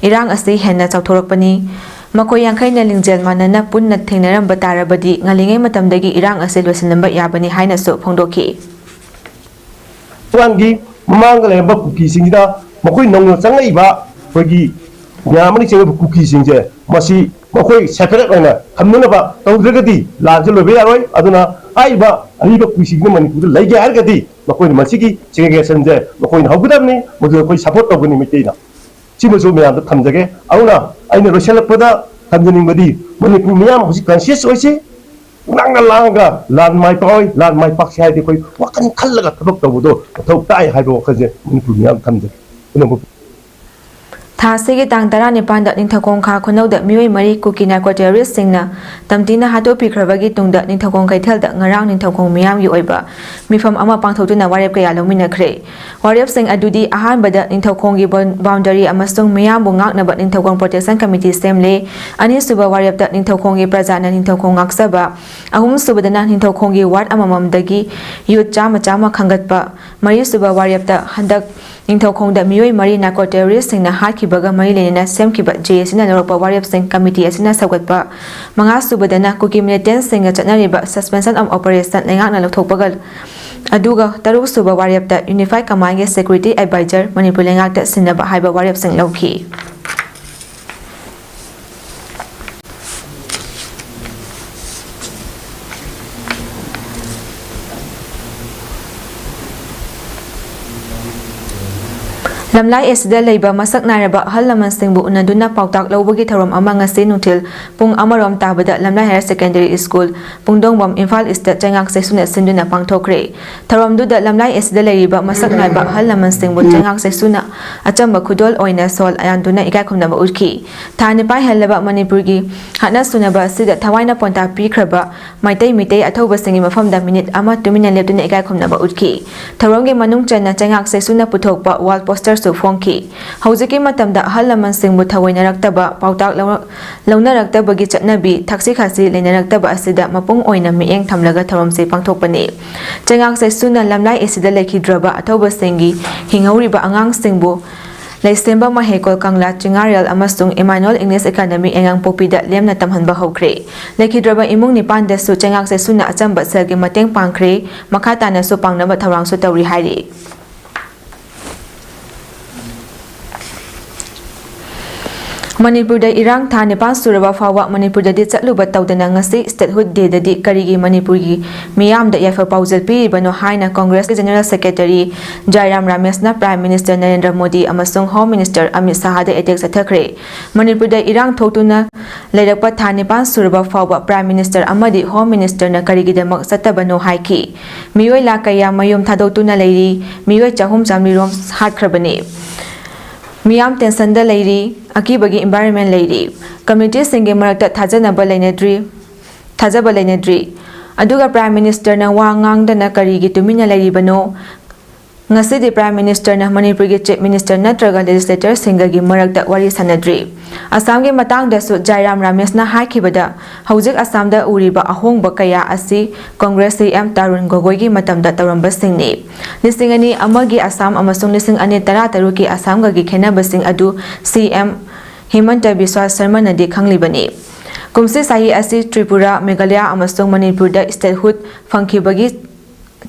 ꯏꯔꯥꯡ ꯑꯁꯤ ꯍꯦꯟꯅ ꯆꯥꯎꯊꯣꯔꯛꯄꯅꯤ꯫ ꯃꯈꯣꯏ ꯌꯥꯡꯈꯩꯅ ꯂꯤꯡꯖꯦꯜ ꯃꯥꯟꯅꯅ ꯄꯨꯟꯅ ꯊꯦꯡꯅꯔꯝꯕ ꯇꯥꯔꯕꯗꯤ ꯉꯜꯂꯤꯉꯩ ꯃꯇꯝꯗꯒꯤ ꯏꯔꯥꯡ ꯑꯁꯤ ꯂꯣꯏꯁꯤꯜꯂꯝꯕ ꯌꯥꯕꯅꯤ ꯍꯥꯏꯅꯁꯨ ꯐꯣꯡꯗꯣꯛꯈꯤ꯫ ꯃꯃꯥꯡꯒꯤ, ꯃꯃꯥꯡꯗ ꯂꯩꯔꯝꯕ ꯀꯨꯀꯤꯁꯤꯡꯁꯤꯗ ꯃꯈꯣꯏ ꯅꯧꯅ ꯆꯪꯂꯛꯏꯕ ꯑꯩꯈꯣꯏꯒꯤ ꯃꯌꯥꯝ ꯑꯃꯅ ꯆꯦꯜꯂꯤꯕ ꯀꯨꯀꯤꯁꯤꯡꯁꯦ, ꯃꯁꯤ ꯃꯈꯣꯏ separate ꯑꯣꯏꯅ ꯊꯝꯅꯅꯕ ꯇꯧꯗ꯭ꯔꯒꯗꯤ ꯂꯥꯟꯁꯦ ꯂꯣꯏꯕ ꯌꯥꯔꯣꯏ꯫ ꯑꯗꯨꯅ ꯍꯥꯏꯔꯤꯕ ꯑꯔꯤꯕ ꯀꯨꯀꯤꯁꯤꯡꯁꯤꯅ ꯃꯅꯤꯄꯨꯔꯗ ꯂꯩꯒꯦ ꯍꯥꯏꯔꯒꯗꯤ ꯃꯈꯣꯏꯅ ꯃꯁꯤꯒꯤ segregationꯁꯦ ꯃꯈꯣꯏꯅ ꯍꯧꯒꯗꯕꯅꯤ, ꯃꯗꯨ ꯑꯩꯈꯣꯏ support ꯇꯧꯒꯅꯤ ꯃꯩꯇꯩꯅ꯫ ꯁꯤꯃꯁꯨ ꯃꯌꯥꯝꯗ ꯊꯝꯖꯒꯦ꯫ ꯑꯗꯨꯅ ꯑꯩꯅ ꯂꯣꯏꯁꯤꯜꯂꯛꯄꯗ ꯊꯝꯖꯅꯤꯡꯕꯗꯤ ꯃꯅꯤꯄꯨꯔ ꯃꯤꯌꯥꯝ ꯍꯧꯖꯤꯛ conscious ꯑꯣꯏꯁꯤ, ꯉꯥꯡꯅ ꯂꯥꯡꯉꯒ ꯂꯥꯟ ꯃꯥꯏ ꯄꯥꯛꯑꯣꯏ, ꯂꯥꯟ ꯃꯥꯏ ꯄꯥꯛꯁꯤ ꯍꯥꯏꯔꯗꯤ ꯑꯩꯈꯣꯏ ꯋꯥꯈꯜ ꯈꯜꯂꯒ ꯊꯕꯛ ꯇꯧꯕꯗꯣ ꯃꯊꯧ ꯇꯥꯏ ꯍꯥꯏꯕ ꯋꯥꯈꯜꯁꯦ ꯃꯅꯤꯄꯨꯔ ꯃꯤꯌꯥꯝ ꯊꯝꯖꯒꯦ꯫ ꯄꯨꯝꯅꯃꯛ ꯊꯥ ꯑꯁꯤꯒꯤ ꯇꯥꯡ ꯇꯔꯥꯅꯤꯄꯥꯟꯗ ꯅꯤꯡꯊꯧꯈꯣꯡ ꯈꯥ ꯈꯨꯅꯧꯗ ꯃꯤꯑꯣꯏ ꯃꯔꯤ ꯀꯨꯀꯤ narco terroristꯁꯤꯡꯅ ꯇꯝꯊꯤꯅ ꯍꯥꯠꯇꯣꯛꯄꯤꯈ꯭ꯔꯕꯒꯤ ꯇꯨꯡꯗ ꯅꯤꯡꯊꯧꯈꯣꯡ ꯀꯩꯊꯦꯜꯗ ꯉꯔꯥꯡ ꯅꯤꯡꯊꯧꯈꯣꯡ ꯃꯤꯌꯥꯝꯒꯤ ꯑꯣꯏꯕ ꯃꯤꯐꯝ ꯑꯃ ꯄꯥꯡꯊꯣꯛꯇꯨꯅ ꯋꯥꯔꯦꯞ ꯀꯌꯥ ꯂꯧꯃꯤꯟꯅꯈ꯭ꯔꯦ꯫ ꯋꯥꯔꯦꯞꯁꯤꯡ ꯑꯗꯨꯗꯤ ꯑꯍꯥꯟꯕꯗ ꯅꯤꯡꯊꯧꯈꯣꯡꯒꯤ ꯕꯣꯟ-, boundary ꯑꯃꯁꯨꯡ ꯃꯤꯌꯥꯝꯕꯨ ꯉꯥꯛꯅꯕ ꯅꯤꯡꯊꯧꯈꯣꯡ protection committee ꯁꯦꯝꯂꯦ꯫ ꯑꯅꯤꯁꯨꯕ ꯋꯥꯔꯦꯞꯇ ꯅꯤꯡꯊꯧꯈꯣꯡꯒꯤ ꯄ꯭ꯔꯖꯥꯅ ꯅꯤꯡꯊꯧꯈꯣꯡ ꯉꯥꯛꯆꯕ, ꯑꯍꯨꯝꯁꯨꯕꯗꯅ ꯅꯤꯡꯊꯧꯈꯣꯡꯒꯤ ward ꯑꯃꯃꯝꯗꯒꯤ youth ꯆꯥꯝꯃ ꯆꯥꯝꯃ ꯈꯟꯒꯠꯄ, ꯃꯔꯤꯁꯨꯕ ꯋꯥꯔꯦꯞꯇ ꯍꯟꯗꯛ ꯅꯤꯡꯊꯧꯈꯣꯡꯗ ꯃꯤꯑꯣꯏ ꯃꯔꯤ narco terroristꯁꯤꯡꯅ ꯍꯥꯠꯈꯤꯕꯒ ꯃꯔꯤ ꯂꯩꯅꯅ ꯁꯦꯝꯈꯤꯕ JACꯅ ꯂꯧꯔꯛꯄ ꯋꯥꯔꯦꯞꯁꯤꯡ committee ꯑꯁꯤꯅ ꯁꯧꯒꯠꯄ, ꯃꯉꯥꯁꯨꯕꯗꯅ ꯀꯨꯀꯤ militantꯁꯤꯡꯒ ꯆꯠꯅꯔꯤꯕ suspension of operation ꯂꯩꯉꯥꯛꯅ ꯂꯧꯊꯣꯛꯄꯒ, ꯑꯗꯨꯒ ꯇꯔꯨꯛꯁꯨꯕ ꯋꯥꯔꯦꯞꯇ unified commandꯒꯤ security advisor ꯃꯅꯤꯄꯨꯔ ꯂꯩꯉꯥꯛꯇ ꯁꯤꯟꯅꯕ ꯍꯥꯏꯕ ꯋꯥꯔꯦꯞꯁꯤꯡ ꯂꯧꯈꯤ꯫ ꯂꯝꯂꯥꯏ ꯑꯁꯤꯗ ꯂꯩꯕ ꯃꯁꯛ ꯅꯥꯏꯔꯕ ꯑꯍꯜ ꯂꯃꯟꯁꯤꯡꯕꯨ ꯎꯅꯗꯨꯅ ꯄꯥꯎꯇꯥꯛ ꯂꯧꯕꯒꯤ ꯊꯧꯔꯝ ꯑꯃ ꯉꯁꯤ ꯅꯨꯡꯊꯤꯜ ꯄꯨꯡ ꯑꯃꯔꯣꯝ ꯇꯥꯕꯗ Lamlai higher secondary school, Pungdongbam, Imphal east ꯆꯩꯉꯥꯛ ꯆꯩꯁꯨꯅ ꯁꯤꯟꯗꯨꯅ ꯄꯥꯡꯊꯣꯛꯈ꯭ꯔꯦ꯫ ꯊꯧꯔꯝꯗꯨꯗ ꯂꯝꯂꯥꯏ ꯑꯁꯤꯗ ꯂꯩꯔꯤꯕ ꯃꯁꯛ ꯅꯥꯏꯕ ꯑꯍꯜ ꯂꯃꯟꯁꯤꯡꯕꯨ ꯆꯩꯉꯥꯛ ꯆꯩꯁꯨꯅ ꯑꯆꯝꯕ ꯈꯨꯗꯣꯜ ꯑꯣꯏꯅ ꯁꯣꯜ ꯌꯥꯟꯗꯨꯅ ꯏꯀꯥꯏ ꯈꯨꯝꯅꯕ ꯎꯠꯈꯤ꯫ ꯊꯥ ꯅꯤꯄꯥꯟ ꯍꯦꯜꯂꯕ ꯃꯅꯤꯄꯨꯔꯒꯤ ꯍꯥꯠꯅ ꯁꯨꯅꯕ ꯑꯁꯤꯗ ꯊꯋꯥꯏꯅ ꯄꯣꯟꯇꯥ ꯄꯤꯈ꯭ꯔꯕ ꯃꯩꯇꯩ ꯃꯤꯇꯩ ꯑꯊꯧꯕꯁꯤꯡꯒꯤ ꯃꯐꯝꯗ ꯃꯤꯅꯤꯠ ꯑꯃ ꯇꯨꯃꯤꯟꯅ ꯂꯦꯞꯇꯨꯅ ꯏꯀꯥꯏ ꯈꯨꯝꯅꯕ ꯎꯠꯈꯤ꯫ ꯊꯧꯔꯝꯒꯤ ꯃꯅꯨꯡ ꯆꯟꯅ ꯆꯩꯉꯥꯛ ꯆꯩꯁꯨꯅ ꯄꯨꯊꯣꯛꯄ ꯋꯥꯜ ꯄꯣꯁꯇꯔꯁꯨ ꯐꯣꯡꯈꯤ꯫ ꯍꯧꯖꯤꯛꯀꯤ ꯃꯇꯝꯗ ꯑꯍꯜ ꯂꯃꯟꯁꯤꯡꯕꯨ ꯊꯑꯣꯏꯅꯔꯛꯇꯕ, ꯄꯥꯎꯇꯥꯛ ꯂꯧꯔ-, ꯂꯧꯅꯔꯛꯇꯕꯒꯤ ꯆꯠꯅꯕꯤ, ꯊꯛꯁꯤ ꯈꯥꯁꯤ ꯂꯩꯅꯔꯛꯇꯕ ꯑꯁꯤꯗ ꯃꯄꯨꯡ ꯑꯣꯏꯅ ꯃꯤꯠꯌꯦꯡ ꯊꯝꯂꯒ ꯊꯧꯔꯝꯁꯤ ꯄꯥꯡꯊꯣꯛꯄꯅꯤ꯫ ꯆꯩꯉꯥꯛ ꯆꯩꯁꯨꯅ ꯂꯝꯂꯥꯏ ꯑꯁꯤꯗ ꯂꯩꯈꯤꯗ꯭ꯔꯕ ꯑꯊꯧꯕꯁꯤꯡꯒꯤ ꯍꯤꯡꯍꯧꯔꯤꯕ ꯑꯉꯥꯡꯁꯤꯡꯕꯨ ꯂꯩꯁꯦꯝꯕ ꯃꯍꯩꯀꯣꯜ ꯀꯪꯂꯥ ꯆꯤꯡꯉꯥꯔꯦꯜ ꯑꯃꯁꯨꯡ ꯏꯃꯥꯅꯨꯑꯦꯜ ꯏꯪꯂꯤꯁ ꯑꯦꯀꯥꯗꯃꯤ ꯌꯥꯏꯉꯪꯄꯣꯛꯄꯤꯗ ꯂꯦꯝꯅ ꯇꯝꯍꯟꯕ ꯍꯧꯈ꯭ꯔꯦ꯫ ꯂꯩꯈꯤꯗ꯭ꯔꯕ ꯏꯃꯨꯡ ꯅꯤꯄꯥꯟꯗꯁꯨ ꯆꯩꯉꯥꯛ ꯆꯩꯁꯨꯅ ꯑꯆꯝꯕ ꯁꯦꯜꯒꯤ ꯃꯇꯦꯡ ꯄꯥꯡꯈ꯭ꯔꯦ꯫ ꯃꯈꯥ ꯇꯥꯅꯁꯨ ꯄꯥꯡꯅꯕ ꯊꯧꯔꯥꯡꯁꯨ ꯇꯧꯔꯤ ꯍꯥꯏꯔꯤ꯫ ꯃꯅꯤꯄꯨꯔꯗ ꯏꯔꯥꯡ ꯊꯥ ꯅꯤꯄꯥꯟ ꯁꯨꯔꯕ ꯐꯥꯎꯕ ꯃꯅꯤꯄꯨꯔꯗꯗꯤ ꯆꯠꯂꯨꯕ ꯇꯧꯗꯅ ꯉꯁꯤ Statehood Dayꯗꯗꯤ ꯀꯔꯤꯒꯤ ꯃꯅꯤꯄꯨꯔꯒꯤ ꯃꯤꯌꯥꯝꯗ ꯌꯥꯏꯐ ꯄꯥꯎꯖꯦꯜ ꯄꯤꯔꯤꯕꯅꯣ ꯍꯥꯏꯅ ꯀꯪꯒ꯭ꯔꯦꯁꯀꯤ General Secretary ꯖꯥꯏꯔꯥꯝ ꯔꯥꯃꯦꯁꯅ Prime Minister Narendra Modi ꯑꯃꯁꯨꯡ Home Minister ꯑꯃꯤꯠ ꯁꯥꯍꯗ attack ꯆꯠꯊꯈ꯭ꯔꯦ꯫ ꯃꯅꯤꯄꯨꯔꯗ ꯏꯔꯥꯡ ꯊꯣꯛꯇꯨꯅ ꯂꯩꯔꯛꯄ ꯊꯥ ꯅꯤꯄꯥꯟ ꯁꯨꯔꯕ ꯐꯥꯎꯕ Prime Minister ꯑꯃꯗꯤ Home Ministerꯅ ꯀꯔꯤꯒꯤꯗꯃꯛ ꯆꯠꯇꯕꯅꯣ ꯍꯥꯏꯈꯤ꯫ ꯃꯤꯑꯣꯏ ꯂꯥꯈ ꯀꯌꯥ ꯃꯌꯨꯝ ꯊꯥꯗꯣꯛꯇꯨꯅ ꯂꯩꯔꯤ, ꯃꯤꯑꯣꯏ ꯆꯍꯨꯝ ꯆꯥꯃꯔꯤꯔꯣꯝ ꯍꯥꯠꯈ꯭ꯔꯕꯅꯤ꯫ ꯃꯤꯌꯥꯝ tensionꯗ ꯂꯩꯔꯤ, ꯑꯀꯤꯕꯒꯤ environment ꯂꯩꯔꯤ꯫ Communityꯁꯤꯡꯒꯤ ꯃꯔꯛꯇ ꯊꯥꯖꯅꯕ ꯂꯩꯅꯗ꯭ꯔꯤ, ꯊꯥꯖꯕ ꯂꯩꯅꯗ꯭ꯔꯤ꯫ ꯑꯗꯨꯒ Prime Ministerꯅ ꯋꯥ ꯉꯥꯡꯗꯅ ꯀꯔꯤꯒꯤ ꯇꯨꯃꯤꯟꯅ ꯂꯩꯔꯤꯕꯅꯣ? ꯉꯁꯤꯗꯤ Prime Ministerꯅ ꯃꯅꯤꯄꯨꯔꯒꯤ Chief Minister ꯅꯠꯇ꯭ꯔꯒ Legislatorꯁꯤꯡꯒꯒꯤ ꯃꯔꯛꯇ ꯋꯥꯔꯤ ꯁꯥꯅꯗ꯭ꯔꯤ꯫ ꯑꯁꯥꯝꯒꯤ ꯃꯇꯥꯡꯗꯁꯨ ꯖꯥꯏꯔꯥꯝ ꯔꯥꯃꯦꯁꯅ ꯍꯥꯏꯈꯤꯕꯗ, ꯍꯧꯖꯤꯛ ꯑꯁꯥꯝꯗ ꯎꯔꯤꯕ ꯑꯍꯣꯡꯕ ꯀꯌꯥ ꯑꯁꯤ ꯀꯪꯒ꯭ꯔꯦꯁ CM ꯇꯥꯔꯨꯟ ꯒꯣꯒꯣꯏꯒꯤ ꯃꯇꯝꯗ ꯇꯧꯔꯝꯕꯁꯤꯡꯅꯤ꯫ ꯂꯤꯁꯤꯡ ꯑꯅꯤ ꯑꯃꯒꯤ ꯑꯁꯥꯝ ꯑꯃꯁꯨꯡ ꯂꯤꯁꯤꯡ ꯑꯅꯤ ꯇꯔꯥ ꯇꯔꯨꯛꯀꯤ ꯑꯁꯥꯝꯒꯒꯤ ꯈꯦꯟꯅꯕꯁꯤꯡ ꯑꯗꯨ CM ꯍꯤꯃꯟꯇ ꯕꯤꯁ꯭ꯋꯥ ꯁꯔꯃꯅꯗꯤ ꯈꯪꯂꯤꯕꯅꯤ꯫ ꯀꯨꯝꯁꯤ ꯆꯍꯤ ꯑꯁꯤ ꯇ꯭ꯔꯤꯄꯨꯔꯥ, ꯃꯦꯘꯥꯂꯌꯥ ꯑꯃꯁꯨꯡ ꯃꯅꯤꯄꯨꯔꯗ Statehood ꯐꯪꯈꯤꯕꯒꯤ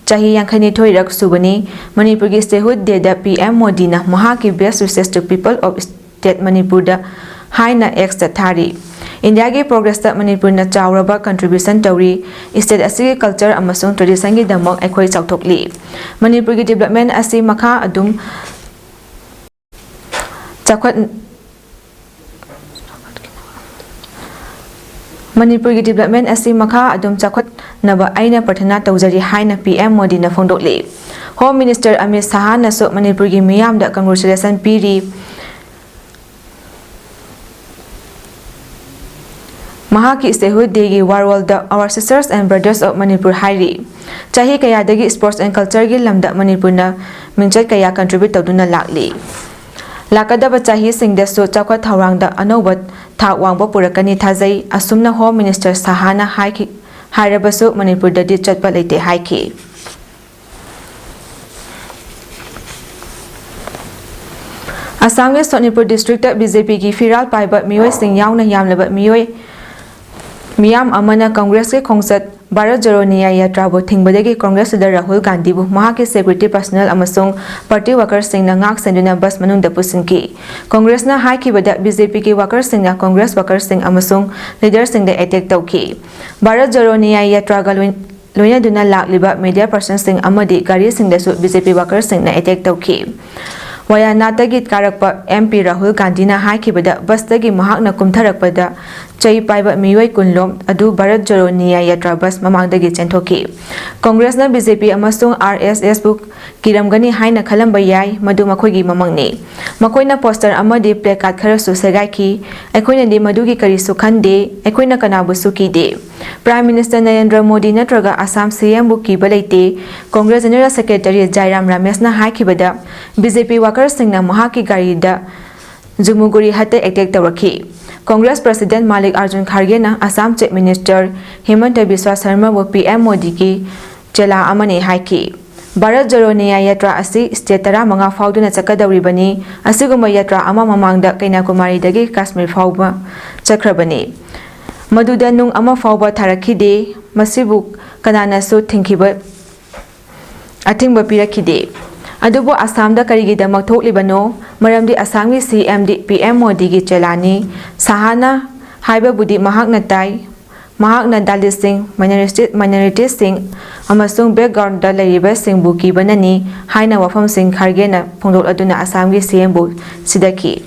ꯆꯍꯤ ꯌꯥꯡꯈꯩꯅꯤꯊꯣꯏꯔꯛ ꯁꯨꯕꯅꯤ꯫ ꯃꯅꯤꯄꯨꯔꯒꯤ Statehood Dayꯗ PM ꯃꯣꯗꯤꯅ ꯃꯍꯥꯛꯀꯤ Best Wishes to People of State ꯃꯅꯤꯄꯨꯔꯗ ꯍꯥꯏꯅ Xꯇ ꯊꯥꯔꯤ꯫ ꯏꯟꯗꯤꯌꯥꯒꯤ progressꯇ ꯃꯅꯤꯄꯨꯔꯅ ꯆꯥꯎꯔꯕ contribution ꯇꯧꯔꯤ꯫ State ꯑꯁꯤꯒꯤ culture ꯑꯃꯁꯨꯡ traditionꯒꯤꯗꯃꯛ ꯑꯩꯈꯣꯏ ꯆꯥꯎꯊꯣꯛꯂꯤ꯫ ꯃꯅꯤꯄꯨꯔꯒꯤ development ꯑꯁꯤ ꯃꯈꯥ ꯑꯗꯨꯝ ꯆꯥꯎꯈꯠ ꯃꯅꯤꯄꯨꯔꯒꯤ development ꯑꯁꯤ ꯃꯈꯥ ꯑꯗꯨꯝ ꯆꯥꯎꯈꯠꯅꯕ ꯑꯩꯅ ꯄ꯭ꯔꯊꯅꯥ ꯇꯧꯖꯔꯤ ꯍꯥꯏꯅ ꯄꯤ ꯑꯦꯝ ꯃꯣꯗꯤꯅ ꯐꯣꯡꯗꯣꯛꯂꯤ꯫ Home Minister ꯑꯃꯤꯠ ꯁꯍꯥꯅꯁꯨ ꯃꯅꯤꯄꯨꯔꯒꯤ ꯃꯤꯌꯥꯝꯗ congratulation ꯄꯤꯔꯤ꯫ ꯃꯍꯥꯛꯀꯤ statehood dayꯒꯤ ꯋꯥꯔꯣꯜꯗ Our sisters and brothers of Manipur ꯍꯥꯏꯔꯤ꯫ ꯆꯍꯤ ꯀꯌꯥꯗꯒꯤ sports and cultureꯒꯤ ꯂꯝꯗ ꯃꯅꯤꯄꯨꯔꯅ ꯃꯤꯡꯆꯠ ꯀꯌꯥ contribute ꯇꯧꯗꯨꯅ ꯂꯥꯛꯂꯤ꯫ ꯂꯥꯛꯀꯗꯕ ꯆꯍꯤꯁꯤꯡꯗꯁꯨ ꯆꯥꯎꯈꯠ ꯊꯧꯔꯥꯡꯗ ꯑꯅꯧꯕ ꯊꯥꯛ ꯋꯥꯡꯕ ꯄꯨꯔꯛꯀꯅꯤ ꯊꯥꯖꯩ꯫ ꯑꯁꯨꯝꯅ Home Minister ꯁꯍꯥꯅ ꯍꯥꯏꯈꯤ, ꯍꯥꯏꯔꯕꯁꯨ ꯃꯅꯤꯄꯨꯔꯗꯗꯤ ꯆꯠꯄ ꯂꯩꯇꯦ ꯍꯥꯏꯈꯤ꯫ ꯑꯁꯥꯝꯒꯤ ꯁꯣꯅꯤꯄꯨꯔ districtꯇ BJPꯒꯤ ꯐꯤꯔꯥꯜ ꯄꯥꯏꯕ ꯃꯤꯑꯣꯏꯁꯤꯡ ꯌꯥꯎꯅ ꯌꯥꯝꯂꯕ ꯃꯤꯑꯣꯏ ꯃꯤꯌꯥꯝ ꯑꯃꯅ ꯀꯪꯒ꯭ꯔꯦꯁꯀꯤ ꯈꯣꯡꯆꯠ ꯚꯥꯔꯠ ꯖꯣꯔꯣ ꯅ꯭ꯌꯥꯌ ꯌꯥꯇ꯭ꯔꯥꯕꯨ ꯊꯤꯡꯕꯗꯒꯤ ꯀꯪꯒ꯭ꯔꯦꯁ leader ꯔꯥꯍꯨꯜ ꯒꯥꯟꯙꯤꯕꯨ ꯃꯍꯥꯛꯀꯤ security personnel ꯑꯃꯁꯨꯡ party workerꯁꯤꯡꯅ ꯉꯥꯛ ꯁꯦꯟꯗꯨꯅ bus ꯃꯅꯨꯡꯗ ꯄꯨꯁꯤꯟꯈꯤ꯫ ꯀꯪꯒ꯭ꯔꯦꯁꯅ ꯍꯥꯏꯈꯤꯕꯗ BJPꯒꯤ workerꯁꯤꯡꯅ ꯀꯪꯒ꯭ꯔꯦꯁ workerꯁꯤꯡ ꯑꯃꯁꯨꯡ leaderꯁꯤꯡꯗ attack ꯇꯧꯈꯤ꯫ ꯚꯥꯔꯠ ꯖꯣꯔꯣ ꯅ꯭ꯌꯥꯌ ꯌꯥꯇ꯭ꯔꯥꯒ ꯂꯣꯏ-, ꯂꯣꯏꯅꯗꯨꯅ ꯂꯥꯛꯂꯤꯕ media personꯁꯤꯡ ꯑꯃꯗꯤ ꯒꯥꯔꯤꯁꯤꯡꯗꯁꯨ BJP workerꯁꯤꯡꯅ attack ꯇꯧꯈꯤ꯫ ꯋꯥꯌꯥꯅꯥꯠꯇꯒꯤ ꯀꯥꯔꯛꯄ MP ꯔꯥꯍꯨꯜ ꯒꯥꯟꯙꯤꯅ ꯍꯥꯏꯈꯤꯕꯗ busꯇꯒꯤ ꯃꯍꯥꯛꯅ ꯀꯨꯝꯊꯔꯛꯄꯗ ꯆꯩ ꯄꯥꯏꯕ ꯃꯤꯑꯣꯏ ꯀꯨꯟ ꯂꯣꯝ ꯑꯗꯨ ꯚꯥꯔꯠ ꯖꯣꯔꯣ ꯅ꯭ꯌꯥꯌ ꯌꯥꯇ꯭ꯔꯥ bus ꯃꯃꯥꯡꯗꯒꯤ ꯆꯦꯟꯊꯣꯛꯈꯤ꯫ ꯀꯪꯒ꯭ꯔꯦꯁꯅ BJP ꯑꯃꯁꯨꯡ RSSꯕꯨ ꯀꯤꯔꯝꯒꯅꯤ ꯍꯥꯏꯅ ꯈꯜꯂꯝꯕ ꯌꯥꯏ, ꯃꯗꯨ ꯃꯈꯣꯏꯒꯤ ꯃꯃꯪꯅꯤ꯫ ꯃꯈꯣꯏꯅ poster ꯑꯃꯗꯤ placard ꯈꯔꯁꯨ ꯁꯦꯒꯥꯏꯈꯤ꯫ ꯑꯩꯈꯣꯏꯅꯗꯤ ꯃꯗꯨꯒꯤ ꯀꯔꯤꯁꯨ ꯈꯟꯗꯦ, ꯑꯩꯈꯣꯏꯅ ꯀꯅꯥꯕꯨꯁꯨ ꯀꯤꯗꯦ꯫ Prime Minister ꯅꯔꯦꯟꯗ꯭ꯔ ꯃꯣꯗꯤ ꯅꯠꯇ꯭ꯔꯒ ꯑꯁꯥꯝ CMꯕꯨ ꯀꯤꯕ ꯂꯩꯇꯦ꯫ ꯀꯪꯒ꯭ꯔꯦꯁ General Secretary ꯖꯥꯏꯔꯥꯝ ꯔꯥꯃꯦꯁꯅ ꯍꯥꯏꯈꯤꯕꯗ, BJP workerꯁꯤꯡꯅ ꯃꯍꯥꯛꯀꯤ ꯒꯥꯔꯤꯗ ꯖꯨꯃꯨꯒꯨꯔꯤ ꯍꯠꯇ attack ꯇꯧꯔꯛꯈꯤ꯫ ꯀꯪꯒ꯭ꯔꯦꯁ President ꯃꯥꯂꯤꯛ Arjun ꯈꯥꯔꯒꯦꯅ Assam Chief Minister ꯍꯤꯃꯟꯇ ꯕꯤꯁ꯭ꯋꯥ ꯁꯔꯃꯕꯨ PM ꯃꯣꯗꯤꯒꯤ ꯆꯦꯂꯥ ꯑꯃꯅꯤ ꯍꯥꯏꯈꯤ꯫ ꯚꯥꯔꯠ ꯖꯣꯔꯣ ꯅ꯭ꯌꯥꯌ ꯌꯥꯇ꯭ꯔꯥ ꯑꯁꯤ state ꯇꯔꯥꯃꯉꯥ ꯐꯥꯎꯗꯨꯅ ꯆꯠꯀꯗꯧꯔꯤꯕꯅꯤ꯫ ꯑꯁꯤꯒꯨꯝꯕ ꯌꯥꯇ꯭ꯔꯥ ꯑꯃ ꯃꯃꯥꯡꯗ ꯀꯩꯅ꯭ꯌꯥꯀꯨꯃꯥꯔꯤꯗꯒꯤ ꯀꯥꯁꯃꯤꯔ ꯐꯥꯎꯕ ꯆꯠꯈ꯭ꯔꯕꯅꯤ꯫ ꯃꯗꯨꯗ ꯅꯨꯡ ꯑꯃ ꯐꯥꯎꯕ ꯊꯥꯔꯛꯈꯤꯗꯦ꯫ ꯃꯁꯤꯕꯨ ꯀꯅꯥꯅꯁꯨ ꯊꯤꯡꯈꯤꯕ, ꯑꯊꯤꯡꯕ ꯄꯤꯔꯛꯈꯤꯗꯦ꯫ ꯑꯗꯨꯕꯨ ꯑꯁꯥꯝꯗ ꯀꯔꯤꯒꯤꯗꯃꯛ ꯊꯣꯛꯂꯤꯕꯅꯣ? ꯃꯔꯝꯗꯤ ꯑꯁꯥꯝꯒꯤ CMꯗꯤ PM ꯃꯣꯗꯤꯒꯤ ꯆꯦꯂꯥꯅꯤ꯫ ꯁꯍꯥꯅ ꯍꯥꯏꯕꯕꯨꯗꯤ ꯃꯍꯥꯛꯅ ꯇꯥꯏ꯫ ꯃꯍꯥꯛꯅ ꯗꯂꯤꯠꯁꯤꯡ, ꯃꯥꯏꯅꯣꯔꯤꯇꯤꯁꯤꯡ ꯑꯃꯁꯨꯡ ꯕꯦꯛꯒ꯭ꯔꯥꯎꯟꯗ ꯂꯩꯔꯤꯕꯁꯤꯡꯕꯨ ꯀꯤꯕꯅꯅꯤ ꯍꯥꯏꯅ ꯋꯥꯐꯝꯁꯤꯡ ꯈꯥꯔꯒꯦꯅ ꯐꯣꯡꯗꯣꯛꯂꯗꯨꯅ ꯑꯁꯥꯝꯒꯤ ꯁꯤ ꯑꯦꯝꯕꯨ ꯁꯤꯗꯈꯤ꯫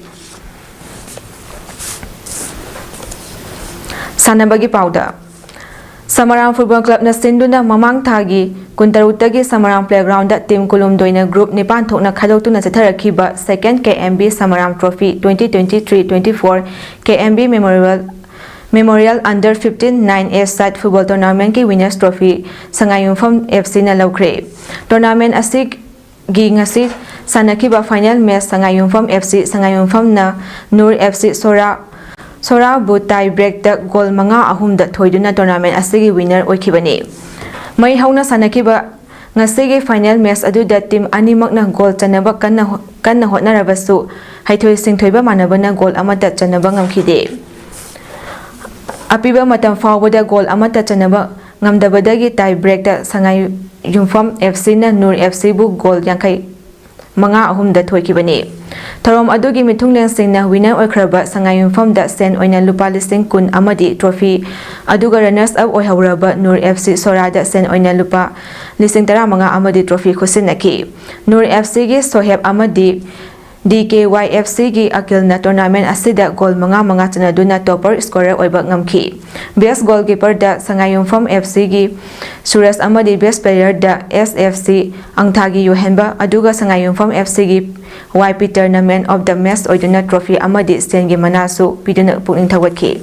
ꯁꯥꯟꯅꯕꯒꯤ ꯄꯥꯎꯗ, ꯁꯃꯥꯔꯥꯝ ꯐꯨꯠꯕꯣꯜ ꯀ꯭ꯂꯕꯅ ꯁꯤꯟꯗꯨꯅ ꯃꯃꯥꯡ ꯊꯥꯒꯤ ꯀꯨꯟꯇꯔꯨꯛꯇꯒꯤ ꯁꯃꯥꯔꯥꯝ ꯄ꯭ꯂꯦꯒ꯭ꯔꯥꯎꯟꯗ ꯇꯤꯝ ꯀꯨꯟꯍꯨꯝꯗꯣꯏꯅ ꯒ꯭ꯔꯨꯞ ꯅꯤꯄꯥꯟ ꯊꯣꯛꯅ ꯈꯥꯏꯗꯣꯛꯇꯨꯅ ꯆꯠꯊꯔꯛꯈꯤꯕ Second K M B Samaram Trophy twenty twenty-three twenty-four K M B Memorial, Memorial Under fifteen nine A side football tournamentꯀꯤ winners trophy ꯁꯉꯥꯏꯌꯨꯝꯐꯝ F Cꯅ ꯂꯧꯈ꯭ꯔꯦ꯫ Tournament ꯑꯁꯤꯒꯤ ꯉꯁꯤ ꯁꯥꯟꯅꯈꯤꯕ final match Sangaiyumpham F C ꯁꯉꯥꯏꯌꯨꯝꯐꯝꯅ Nur F C Sora, ꯁꯣꯔꯥꯕꯨ tie breakꯇ goal ꯃꯉꯥ ꯑꯍꯨꯝꯗ ꯊꯣꯏꯗꯨꯅ tournament ꯑꯁꯤꯒꯤ winner ꯑꯣꯏꯈꯤꯕꯅꯤ꯫ ꯃꯩ ꯍꯧꯅ ꯁꯥꯟꯅꯈꯤꯕ ꯉꯁꯤꯒꯤ final match ꯑꯗꯨꯗ ꯇꯤꯝ ꯑꯅꯤꯃꯛꯅ ꯒꯣꯜ ꯆꯟꯅꯕ ꯀꯟꯅ ꯍꯣ-, ꯀꯟꯅ ꯍꯣꯠꯅꯔꯕꯁꯨ ꯍꯩꯊꯣꯏ ꯁꯤꯡꯊꯣꯏꯕ ꯃꯥꯟꯅꯕꯅ ꯒꯣꯜ ꯑꯃꯠꯇ ꯆꯟꯅꯕ ꯉꯝꯈꯤꯗꯦ꯫ ꯑꯄꯤꯕ ꯃꯇꯝ ꯐꯥꯎꯕꯗ ꯒꯣꯜ ꯑꯃꯠꯇ ꯆꯟꯅꯕ ꯉꯝꯗꯕꯗꯒꯤ tie breakꯇ ꯁꯉꯥꯏꯌꯨꯝꯐꯝ F Cꯅ ꯅꯨꯔ F Cꯕꯨ ꯒꯣꯜ ꯌꯥꯡꯈꯩ ꯃꯉꯥ ꯑꯍꯨꯝꯗ ꯊꯣꯏꯈꯤꯕꯅꯤ꯫ ꯊꯧꯔꯝ ꯑꯗꯨꯒꯤ ꯃꯤꯊꯨꯡꯂꯦꯟꯁꯤꯡꯅ winner ꯑꯣꯏꯈ꯭ꯔꯕ ꯁꯉꯥꯏꯌꯨꯝꯐꯝꯗ ꯁꯦꯟ ꯑꯣꯏꯅ ꯂꯨꯄꯥ ꯂꯤꯁꯤꯡ ꯀꯨꯟ ꯑꯃꯗꯤ trophy, ꯑꯗꯨꯒ runners up ꯑꯣꯏꯍꯧꯔꯕ Nur F C ꯁꯣꯔꯥꯗ ꯁꯦꯟ ꯑꯣꯏꯅ ꯂꯨꯄꯥ ꯂꯤꯁꯤꯡ ꯇꯔꯥꯃꯉꯥ ꯑꯃꯗꯤ trophy ꯈꯨꯠꯁꯤꯟꯅꯈꯤ꯫ ꯅꯨꯔ F Cꯒꯤ ꯁꯣꯍꯦꯕ ꯑꯃꯗꯤ D K Y F Cꯒꯤ ꯑꯀꯤꯜꯅ tournament ꯑꯁꯤꯗ ꯒꯣꯜ ꯃꯉꯥ ꯃꯉꯥ ꯆꯟꯅꯗꯨꯅ topper scorer ꯑꯣꯏꯕ ꯉꯝꯈꯤ꯫ Best goalkeeperꯗ ꯁꯉꯥꯏꯌꯨꯝꯐꯝ F Cꯒꯤ ꯁꯨꯔꯖ ꯑꯃꯗꯤ best playerꯗ S F C ꯑꯪꯊꯥꯒꯤ ꯌꯨꯍꯦꯟꯕ, ꯑꯗꯨꯒ ꯁꯉꯥꯏꯌꯨꯝꯐꯝ F Cꯒꯤ Y ꯄꯤꯇꯔꯅ man of the match ꯑꯣꯏꯗꯨꯅ trophy ꯑꯃꯗꯤ ꯁꯦꯟꯒꯤ ꯃꯅꯥꯁꯨ ꯄꯤꯗꯨꯅ ꯄꯨꯛꯅꯤꯡ ꯊꯧꯒꯠꯈꯤ꯫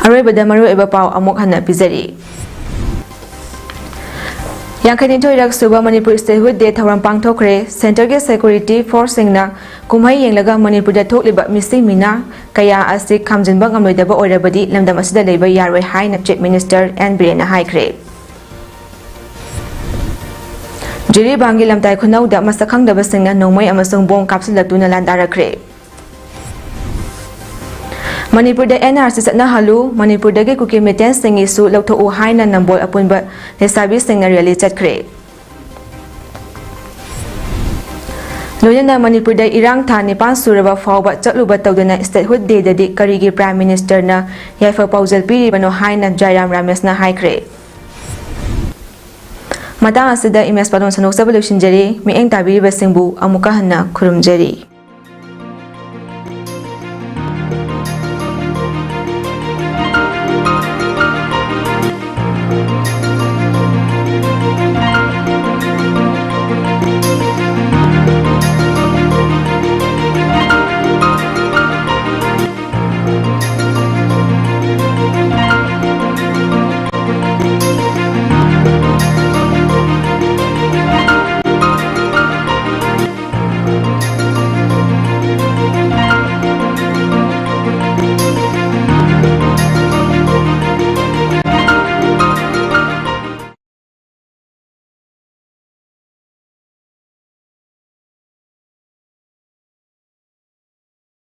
ꯑꯔꯣꯏꯕꯗ ꯃꯔꯨꯑꯣꯏꯕ ꯄꯥꯎ ꯑꯃꯨꯛ ꯍꯟꯅ ꯄꯤꯖꯔꯤ꯫ ꯌꯥꯡꯈꯩꯅꯤꯊꯣꯏꯔꯛ ꯁꯨꯕ ꯃꯅꯤꯄꯨꯔ Statehood Day ꯊꯧꯔꯝ ꯄꯥꯡꯊꯣꯛꯈ꯭ꯔꯦ꯫ Centreꯒꯤ security forceꯁꯤꯡꯅ ꯀꯨꯝꯍꯩ ꯌꯦꯡꯂꯒ ꯃꯅꯤꯄꯨꯔꯗ ꯊꯣꯛꯂꯤꯕ ꯃꯤꯁꯤ ꯃꯤꯅꯥ ꯀꯌꯥ ꯑꯁꯤ ꯈꯥꯝꯖꯤꯟꯕ ꯉꯝꯂꯣꯏꯗꯕ ꯑꯣꯏꯔꯕꯗꯤ ꯂꯝꯗꯝ ꯑꯁꯤꯗ ꯂꯩꯕ ꯌꯥꯔꯣꯏ ꯍꯥꯏꯅ Chief Minister N ꯕꯤꯔꯦꯟꯅ ꯍꯥꯏꯈ꯭ꯔꯦ꯫ ꯖꯤꯔꯤꯕꯥꯝꯒꯤ ꯂꯝꯇꯥꯏ ꯈꯨꯅꯧꯗ ꯃꯁꯛ ꯈꯪꯗꯕꯁꯤꯡꯅ ꯅꯣꯡꯃꯩ ꯑꯃꯁꯨꯡ ꯕꯣꯝ ꯀꯥꯞꯁꯤꯜꯂꯛꯇꯨꯅ ꯂꯥꯟꯗꯥꯔꯛꯈ꯭ꯔꯦ꯫ ꯃꯅꯤꯄꯨꯔꯗ N R C ꯆꯠꯅꯍꯜꯂꯨ, ꯃꯅꯤꯄꯨꯔꯗꯒꯤ ꯀꯨꯀꯤ ꯃꯤꯇꯦꯟꯁꯤꯡꯒꯤꯁꯨ ꯂꯧꯊꯣꯛꯎ ꯍꯥꯏꯅ ꯅꯝꯕꯣꯜ ꯑꯄꯨꯟꯕ ꯂꯩꯁꯥꯕꯤꯁꯤꯡꯅ rally ꯆꯠꯈ꯭ꯔꯦ꯫ ꯂꯣꯏꯅꯅ ꯃꯅꯤꯄꯨꯔꯗ ꯏꯔꯥꯡ ꯊꯥ ꯅꯤꯄꯥꯟ ꯁꯨꯔꯕ ꯐꯥꯎꯕ ꯆꯠꯂꯨꯕ ꯇꯧꯗꯅ Statehood Day ꯗꯗꯤ ꯀꯔꯤꯒꯤ Prime Minister ꯅ ꯌꯥꯏꯐ ꯄꯥꯎꯖꯦꯜ ꯄꯤꯔꯤꯕꯅꯣ ꯍꯥꯏꯅ ꯖꯥꯏꯔꯥꯝ ꯔꯥꯃꯦꯁꯅ ꯍꯥꯏꯈ꯭ꯔꯦ꯫ ꯃꯇꯥꯡ ꯑꯁꯤꯗ ꯏꯃꯦꯖ ꯄꯥꯂꯣꯟ ꯁꯟꯗꯣꯛꯆꯕ ꯂꯣꯏꯁꯤꯟꯖꯔꯤ꯫ ꯃꯤꯠꯌꯦꯡ ꯇꯥꯕꯤꯔꯤꯕꯁꯤꯡꯕꯨ ꯑꯃꯨꯛꯀ ꯍꯟꯅ ꯈꯨꯔꯨꯝꯖꯔꯤ꯫